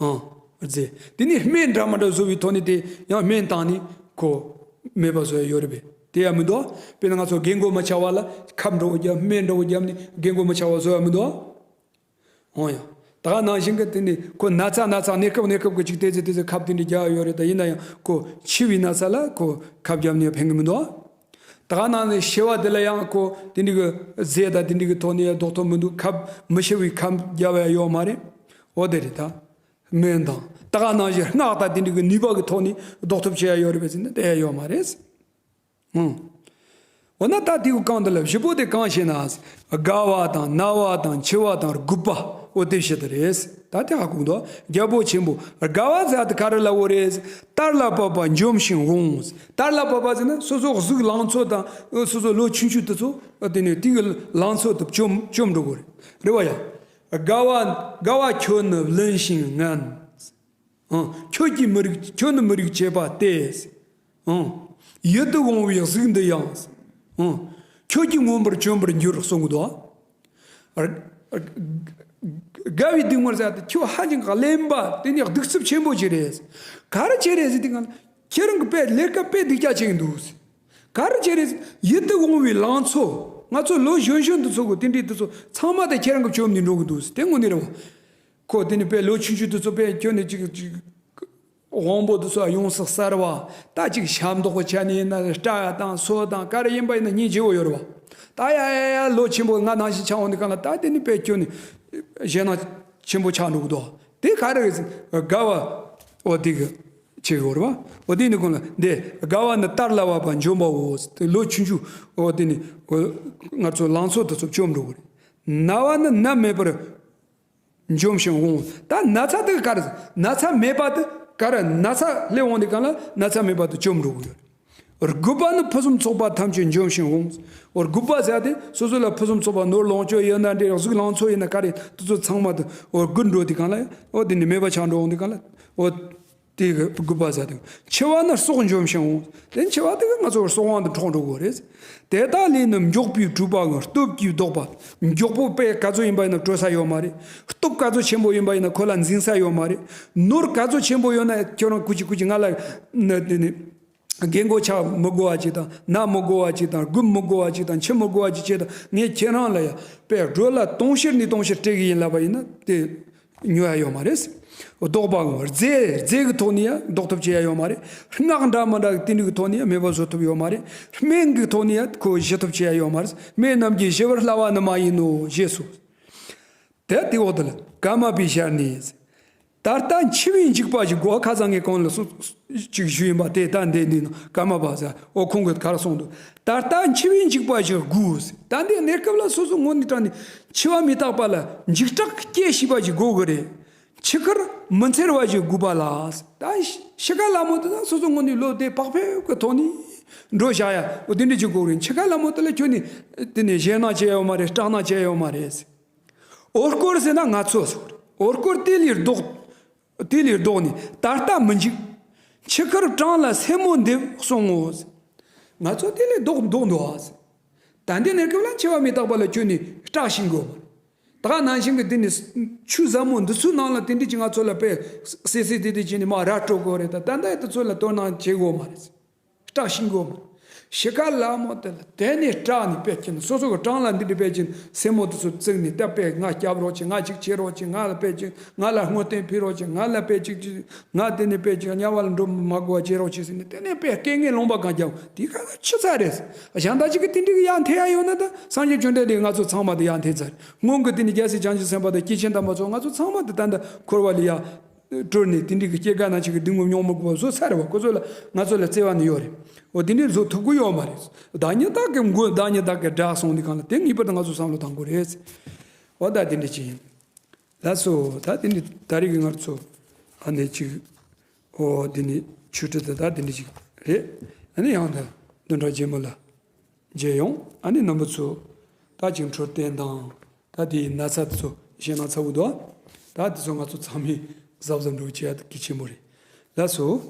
ཨང་། རྫས། དེ་ནི་སྨན་འདྲ་མི་འདྲ་བཟོ་བའི་ཐོག་ནས་དེ་ཡང་སྨན་བཏང་ནས་ཁོ་མེད་པ་བཟོ་ཡ་ཡོད་རེད་པས། དེ་ཡང་མི་འདུག་ཨ། དཔེར་ན་ང་ཚོ་རྒན་གོག་མི་ཆགས་པ་ལ་ཁབ་འདྲ་བོ་བརྒྱབ་སྨན་འདྲ་བོ་བརྒྱབ་ནས་རྒན་གོག་མི་ཆགས་པ་བཟོ་ཡ་མི་འདུག་ཨ། འོང་ཡང་། ད་ག་ནང་བཞིན་གྱི་དེ་ནི་ཁོ་ན་ཚ་ན་ཚ་གནས་སྐབས་གནས་སྐབས་ཀྱི་ཅིག་ཏེ་ཙི་ཏེ་ཙི་ཁབ་དེ་འདྲ་རྒྱག་ཡ་ཡོད་རེད། ད་ཡིན་ན་ཡང་ཁོ་འཆི་བའི་ན་ཚ་ལ་ཁོ་ཁབ་བརྒྱབ་ནས་ཕན་གི་མི་འདུག་ཨ། ད་ག་ནང་ནས་ཤི་བ་དེ་ལ་ཡང་ཁོ་དེ་འདྲ་གི་རྫས་དང་དེ་འདྲ་གི་ཐོག་ནས་ལྡོག་ཐབས་མི་འདུག་ཁབ་མི་ཤི་བའི་ཁབ་རྒྱབ་ཡ་ཡོད་མ་རེད། འོ་དེ་རེད་ད། སྨན་དང་ད་ག་ནང་བཞིན་སྔགས་དང་དེ་འདྲ་གི་ནུས་པ་གི་ཐོག་ནས་ལྡོག་ཐབས་བྱེད་ཡ་ཡོད་རེད་པས་ཟེར་ན་དེ་ཡ་ཡོད་མ་རེད། ཨང་། འོ་ན་ད་དེ་གི་གང་དེ་ལ་བཞི་པོ་དེ་གང་ཞེ་ན། རྒ་བ་དང་ན་བ་དང་འཆི་བ་དང་རྒུད་པ། འོ་དེ་བཞི་དེ་རེད། ད་དེ་ཧ་གོ་འདུག་རྒྱལ་པོ་ཆེན་པོ། རྒ་བ་ཟེར་དེ་ག་རེ་ལབ་དགོས་རེད། དར་ལ་བབ་པ་འཇོམས་ཤིང་འོང་། དར་ལ་བབ་པ་ཟེར་ན་སོ་སོ་གཟུགས་ལང་ཚོ་དང་སོ་སོ་ལོ་ཆུང་ཆུང་དེ་ཚོ་དེ་ནས་དེ་གི་ལང་ཚོ་དེ་བཅོམ་བཅོམ་འགྲོ་དགོས་རེད། རེད་བ་ཡ། རྒ་བ་རྒ་བ་ཁྱོད་ནི་བླུན་ཞིང་ངན། ཨང་། ཁྱོད་ཀྱིས་མི་རིགས་ཁྱོད་ནི་མི་རིགས་བྱེད་པ་སྟེ། ཨང་། ཡིད་དུ་འོང་བའི་གཟུགས་འདི་ཡང་། ཨང་། ཁྱོད་ཀྱིས་མངོན་པར་བཅོམ་པར་འགྱུར་གསུང་གི་འདུག་ར། རྒ་བའི་སྡིགས་དམོད་ཟེར་ཏེ་ཁྱོད་ཧ་ཅང་གི་གླེན་པ་དེ་ནི་གདུག་རྩུབ་ཆེན་པོ་ཅིག་རེད། ག་རེ་བྱས་རེད་ཟེར་དུས་གང་ལ་ཁྱེད་རང་གི་དཔེ་ལས་ཀ་དཔེ་སྡུག་ཅག་བྱེད་ཀྱི་འདུག་ག་རེ་བྱས་རེད་ཟེར་ཡིད་དུ་འོང་བའི་ལང་ཚོ་ང་ཚོ་ལོ་གཞོན་གཞོན་དུ་ཚོ་གི་དེ་འདྲའི་དུ་ཚོ་ཚང་མ་དེ་ཁྱེད་རང་གི་བཅོམ་ནས་འགྲོ་གི་འདུག་ཟེར་དེ་དངོས་གནས་རེད་བ། ཁོ་དེ་ནི་དཔེ་ལོ་ཆུང་ཆུང་དུ་ཚོ་དཔེ་ཁྱོད་ནི་ཅིག་ཅིག་དབང་པོ་དུ་ཚོ་ཡོངས་སུ་གསལ་བ། ད་ཅིག་ཤ་མདོག་པོ་ཆ་ནི་ཡིན་ན་སྐྲ་དང་སོ་དང་ག་རེ་ཡིན་པ་ཡིན་ན་སྙིང་རྗེ་བོ་ཡོད་རེད་བ། ད་ཡ་ཡ་ཡ་ལོ་ཆེན་པོ་ང་ནང་བཞིན་ཆགས་འོང་དུས་གང་ལ་ད་དེ་ནི་དཔེ་ཁྱོད་ནི་ཞེད་སྣང་ཆེན་པོ་ཆགས་འགྲོ་གི་འདུག་དེ་ག་རེ་རེད་ཟེར་རྒ་བ་འོ་དེ་གི་ཆེ་གི་ཡོད་རེད་བ། འོ་དེ་ནི་གང་ལ་འདི་རྒ་བ་ནི་དར་ལ་བབ་པ་འཇོམས་པའོ། དེ་ལོ་ཆུང་ཆུང་འོ་དེ་ནི་འོ་ང་ཚོ་ལང་ཚོ་དུ་ཚོ་བཅོམ་འགྲོ་གི་རེད། ན་བ་ནི་ནད་མེད་པར་འཇོམས་ཤིང་འོང་། ད་ན་ཚ་དེ་ག་རེ་ན་ཚ་མེད་པ་དེ་ག་རེ་ན་ཚ་སླེབས་འོང་དུས་གང་ལ་ན་ཚ་མེད་པ་དེ་བཅོམ་འགྲོ་གི་ཡོད། རྒུད་པ་ནི་ཕུན་སུམ་ཚོགས་པ་ཐམས་ཅད་འཇོམས་ཤིང་འོང་། རྒུད་པ་ཟེར་དེ་སོ་སོ་ལ་ཕུན་སུམ་ཚོགས་པ་ནོར་ལོངས་སྤྱོད་ཡོད་ན་འདྲ་གཟུགས་ལང་ཚོ་ཡིན་ན་ག་རེ་དེ་ཚོ་ཚང་མ་དེ་རྒུད་འགྲོ་དུས་གང་ལ་འོ་དེ་ནི་མེད་པ་ཆགས་འགྲོ་འོང་དུས་གང་ལ་འོ། དེ་གི་དགུ་པ་ཟ་དེ། འཆི་བ་ནི་སྲོག་འཇོམས་ཤིང་། དེ་འཆི་བ་དེ་གི་ང་ཚོ་སྲོག་དབང་དུ་འཕྲོག་འགྲོ་དགོས་རེད། དེ་དག་ལས་ནི་མགྱོགས་པའི་གྲོད་པའང་སྟོབས་ཀྱིས་ལྡོག་པ། མགྱོགས་པོ་དཔེ་ག་ཚོད་ཡིན་པ་ཡིན་ན་དྲོ་ས་ཡོད་མ་རེད། སྟོབས་ག་ཚོད་ཆེན་པོ་ཡིན་པ་ཡིན་ན་ཁོ་ལ་འཛིང་ས་ཡོད་མ་རེད། ནོར་ག་ཚོད་ཆེན་པོ་ཡོད་ན་ཁྱོད་རང་ཀུ་ཅི་ཀུ་ཅི་ང་ལ་ནི་དེ་ནི་རྒན་གོག་ཆགས་མི་དགོས་པ་ཅིག་དང་ན་མི་དགོས་པ་ཅིག་དང་རྒུད་མི་དགོས་པ་ཅིག་དང་འཆི་མི་དགོས་པ་ཅིག་བྱས་དང་ངས་ཁྱེད་རང་ལ་ཡ་དཔེ་སྒྲོལ་ལ་དུང་ཕྱུར་ནས་དུང་ཕྱུར་སྤྲད་གི་ཡིན་ལབ་པ་ཡིན་ན་དེ། ཉོ་ཡ་ཡོད་མ་རེད། ལྡོག་པའང་རྫས་རྫས་ཀྱི་ཐོག་ནས་ཡང་ལྡོག་ཐབས་བྱེད་ཡ་ཡོད་མ་རེད། སྔགས་འདྲ་མི་འདྲ་གི་དེ་འདྲ་གི་ཐོག་ནས་ཡང་མེད་པ་བཟོ་ཐུབ་ཡོད་མ་རེད། སྨན་གྱི་ཐོག་ནས་ཡང་ཁོ་ཞི་ཐབས་བྱེད་ཡ་ཡོད་མ་རེད། སྨན་རྣམས་ཀྱིས་ཞི་བར་སླ་བ་ནི་མ་ཡིན་ནོ་ཞེས་སོ། དེ་དེ་འོག་ཏུ་ལ་ཀརྨ་པའི་ཞལ་ནས། ད་ལྟ་འཆི་བའི་འཇིགས་པ་ཞིག་གོ། ཁ་སང་ངས་གོང་ལ་སུ་ཅིག་ཞུས་ཡིན་པ་དེ་ད་འདི་འདི་ནང་ཀརྨ་པ་ཟེར་འོ་ཁོང་གིས་ག་རེ་གསུངས་འདུག་ད་ལྟ་འཆི་བའི་འཇིགས་པ་ཞིག་དགོས། ད་འདི་གནས་སྐབས་ལ་སོ་སོ་དངོས་གནས་དྲང་ནས་འཆི་བ་མི་རྟག་པ་ལ་འཇིགས་སྐྲག་སྐྱེ་ཤེས་པ་ཞིག་དགོས་གི་རེད། འཆི་ཁར་མི་འཚེར་བ་ཞིག་དགོས་པ་ལ། ད་ཤི་ཁ་ལ་མོ་དེ་ད་སོ་སོ་དངོས་གནས་བློ་བདེ་བག་ཕེབས་ཀྱི་ཐོག་ནས་འགྲོ་བཞག་ཡ་འོ་དེ་འདྲ་ཅིག་དགོས་རེད། འཆི་ཁ་ལ་མོ་དེ་ལ་ཁྱོད་ནས་དེ་ནས་ཞེད་སྣང་བྱེད་ཡ་ཡོད་མ་རེད། སྐྲག་སྣང་བྱེད་ཡ་ཡོད་མ་རེད། འོ་སྐོལ་ཟེར་ན་ང་ཚོ་སོགས་རེད། འོ་སྐོལ་དེ་ལས་ལྡོག་དེ་ལས་ལྡོག་ནས་ད་ལྟ་མི་འཇིགས། འཆི་ཁར་གྲང་ལ་སེན་མོ་འདེབས་གསུང་ངོ་། ང་ཚོ་དེ་ལས་ལྡོག་ལྡོག་འདུག་ཨ། ད་འདི་ནས་སྐབས་ལ་འཆི་བ་མི་རྟག་པ་ལ་ཁྱོད་ནི་སྐྲག་ཤིང་དགོས་མ་རེད། ད་ག་ནང་བཞིན་གྱི་འདི་ནི་ཆུ་ཟབ་མོ་འདི་ཚོའི་ནང་ལ་དེ་འདྲ་ཅིག་ང་ཚོ་ལ་དཔེ་སེ་སེ་དེ་དེ་བྱས་ནས་མ་ར་སྤྲོད་དགོས་རེད། ད་ད་ལྟ་དེ་ཚོ་ལ་དོ་སྣང་བྱེད་དགོས་མ་རེད། སྐྲག་ཤིང་གོ། ཤི་ཁ་ལ་མོ་དེ་ལ་དེ་ནས་སྐྲག་ནས་དཔེ་ཅིན་སོ་སོ་གི་གྲང་ལ་འདི་འདྲ་དཔེ་ཅིན་སེན་མོ་དེ་ཚོ་བཙུགས་ནས་ད་དཔེ་ང་སྐྱབས་རོགས་བྱེད། ང་ཅིག་བྱེད་རོགས་བྱེད། ང་ལ་དཔེ་ཅིན་ང་ལ་བསྔོ་རྟེན་ཕུལ་རོགས་བྱེད། ང་ལ་དཔེ་ཅིག་ཅིག་ང་དེ་ནས་དཔེ་ཅིན་དམྱལ་བ་ལ་འགྲོ་མ་དགོས་པ་བྱེད་རོགས་བྱེད་ཟེར་ནས་དེ་ནས་དཔེ་སྐད་ངན་ལུང་པ་གང་རྒྱབ་དེ་ག་ལ་ཆུ་ཚ་རེད། གཞན་དག་ཅིག་གི་དེ་འདྲ་གི་ཡར་འཐེན་ཡ་ཡོད་ན་ད་སངས་རྒྱས་བཅོམ་ལྡན་འདས་ང་ཚོ་ཚང་མ་དེ་ཡར་འཐེན་ཚར། སྔོན་གི་དེ་ནས་རྒྱལ་སྲས་བྱང་ཆུབ་སེམས་དཔའ་དང་སྐྱེས་ཆེན་དམ་པ་ཚོ་ང་ཚོ་ཚང་མ་དེ་ད་ལྟ་འཁོར་བ་ལས་ཡར་གྲོལ་ནས་དེ་འདྲའི་གི་སྐྱེ་རྒ་ན་འཆི་གི་སྡུག་བསྔལ་མྱོང་མི་དགོས་པ་བཟོ་ཚར་བ་ཁོ་ཚོ་ལ་ང་ཚོ་ལ་བརྩེ་བ་ནི་ཡོད་རེད། འོ་དེ་འདྲའི་བཟོ་ཐུབ་ཀྱི་ཡོད་མ་རེད། བདག་ཉིད་བདག་གི་མགོན། བདག་ཉིད་བདག་གི་དགྲ་སོང་དུས་གང་ལ་དེ་ངེས་པར་དུ་ང་ཚོ་བསམ་བློ་གཏང་དགོས་རེད། འོ་ད་དེ་འདྲ་ཅིག་ཡིན། ལགས་སོ། ད་དེ་འདྲ་ད་རེས་ཀྱི་ང་ཚོ་ཨ་ནེ་ཅིག་འོ་དེ་ནི་ཆོས་ཁྲིད་དེ་ད་དེ་འདྲ་ཅིག་རེད། ཨ་ནི་ཡང་ད་བདུན་ཕྲག་རྗེས་མ་ལ་མཇལ་ཡོང་། ཨ་ནི་རྣམ་པ་ཚོ་ད་ཅིག་འཕྲོད་བསྟེན་དང་ད་དེའི་ན་ཚ་དེ་ཚོ་ཞེད་སྣང་ཚ་བོ་འདུག་ད་དེ་ཚོ་ང་ཚོ་ཚང་མས་གཟབ་གཟབ་འགྲོ་བྱེད་ཡ་གལ་ཆེན་པོ་རེད། ལགས་སོ།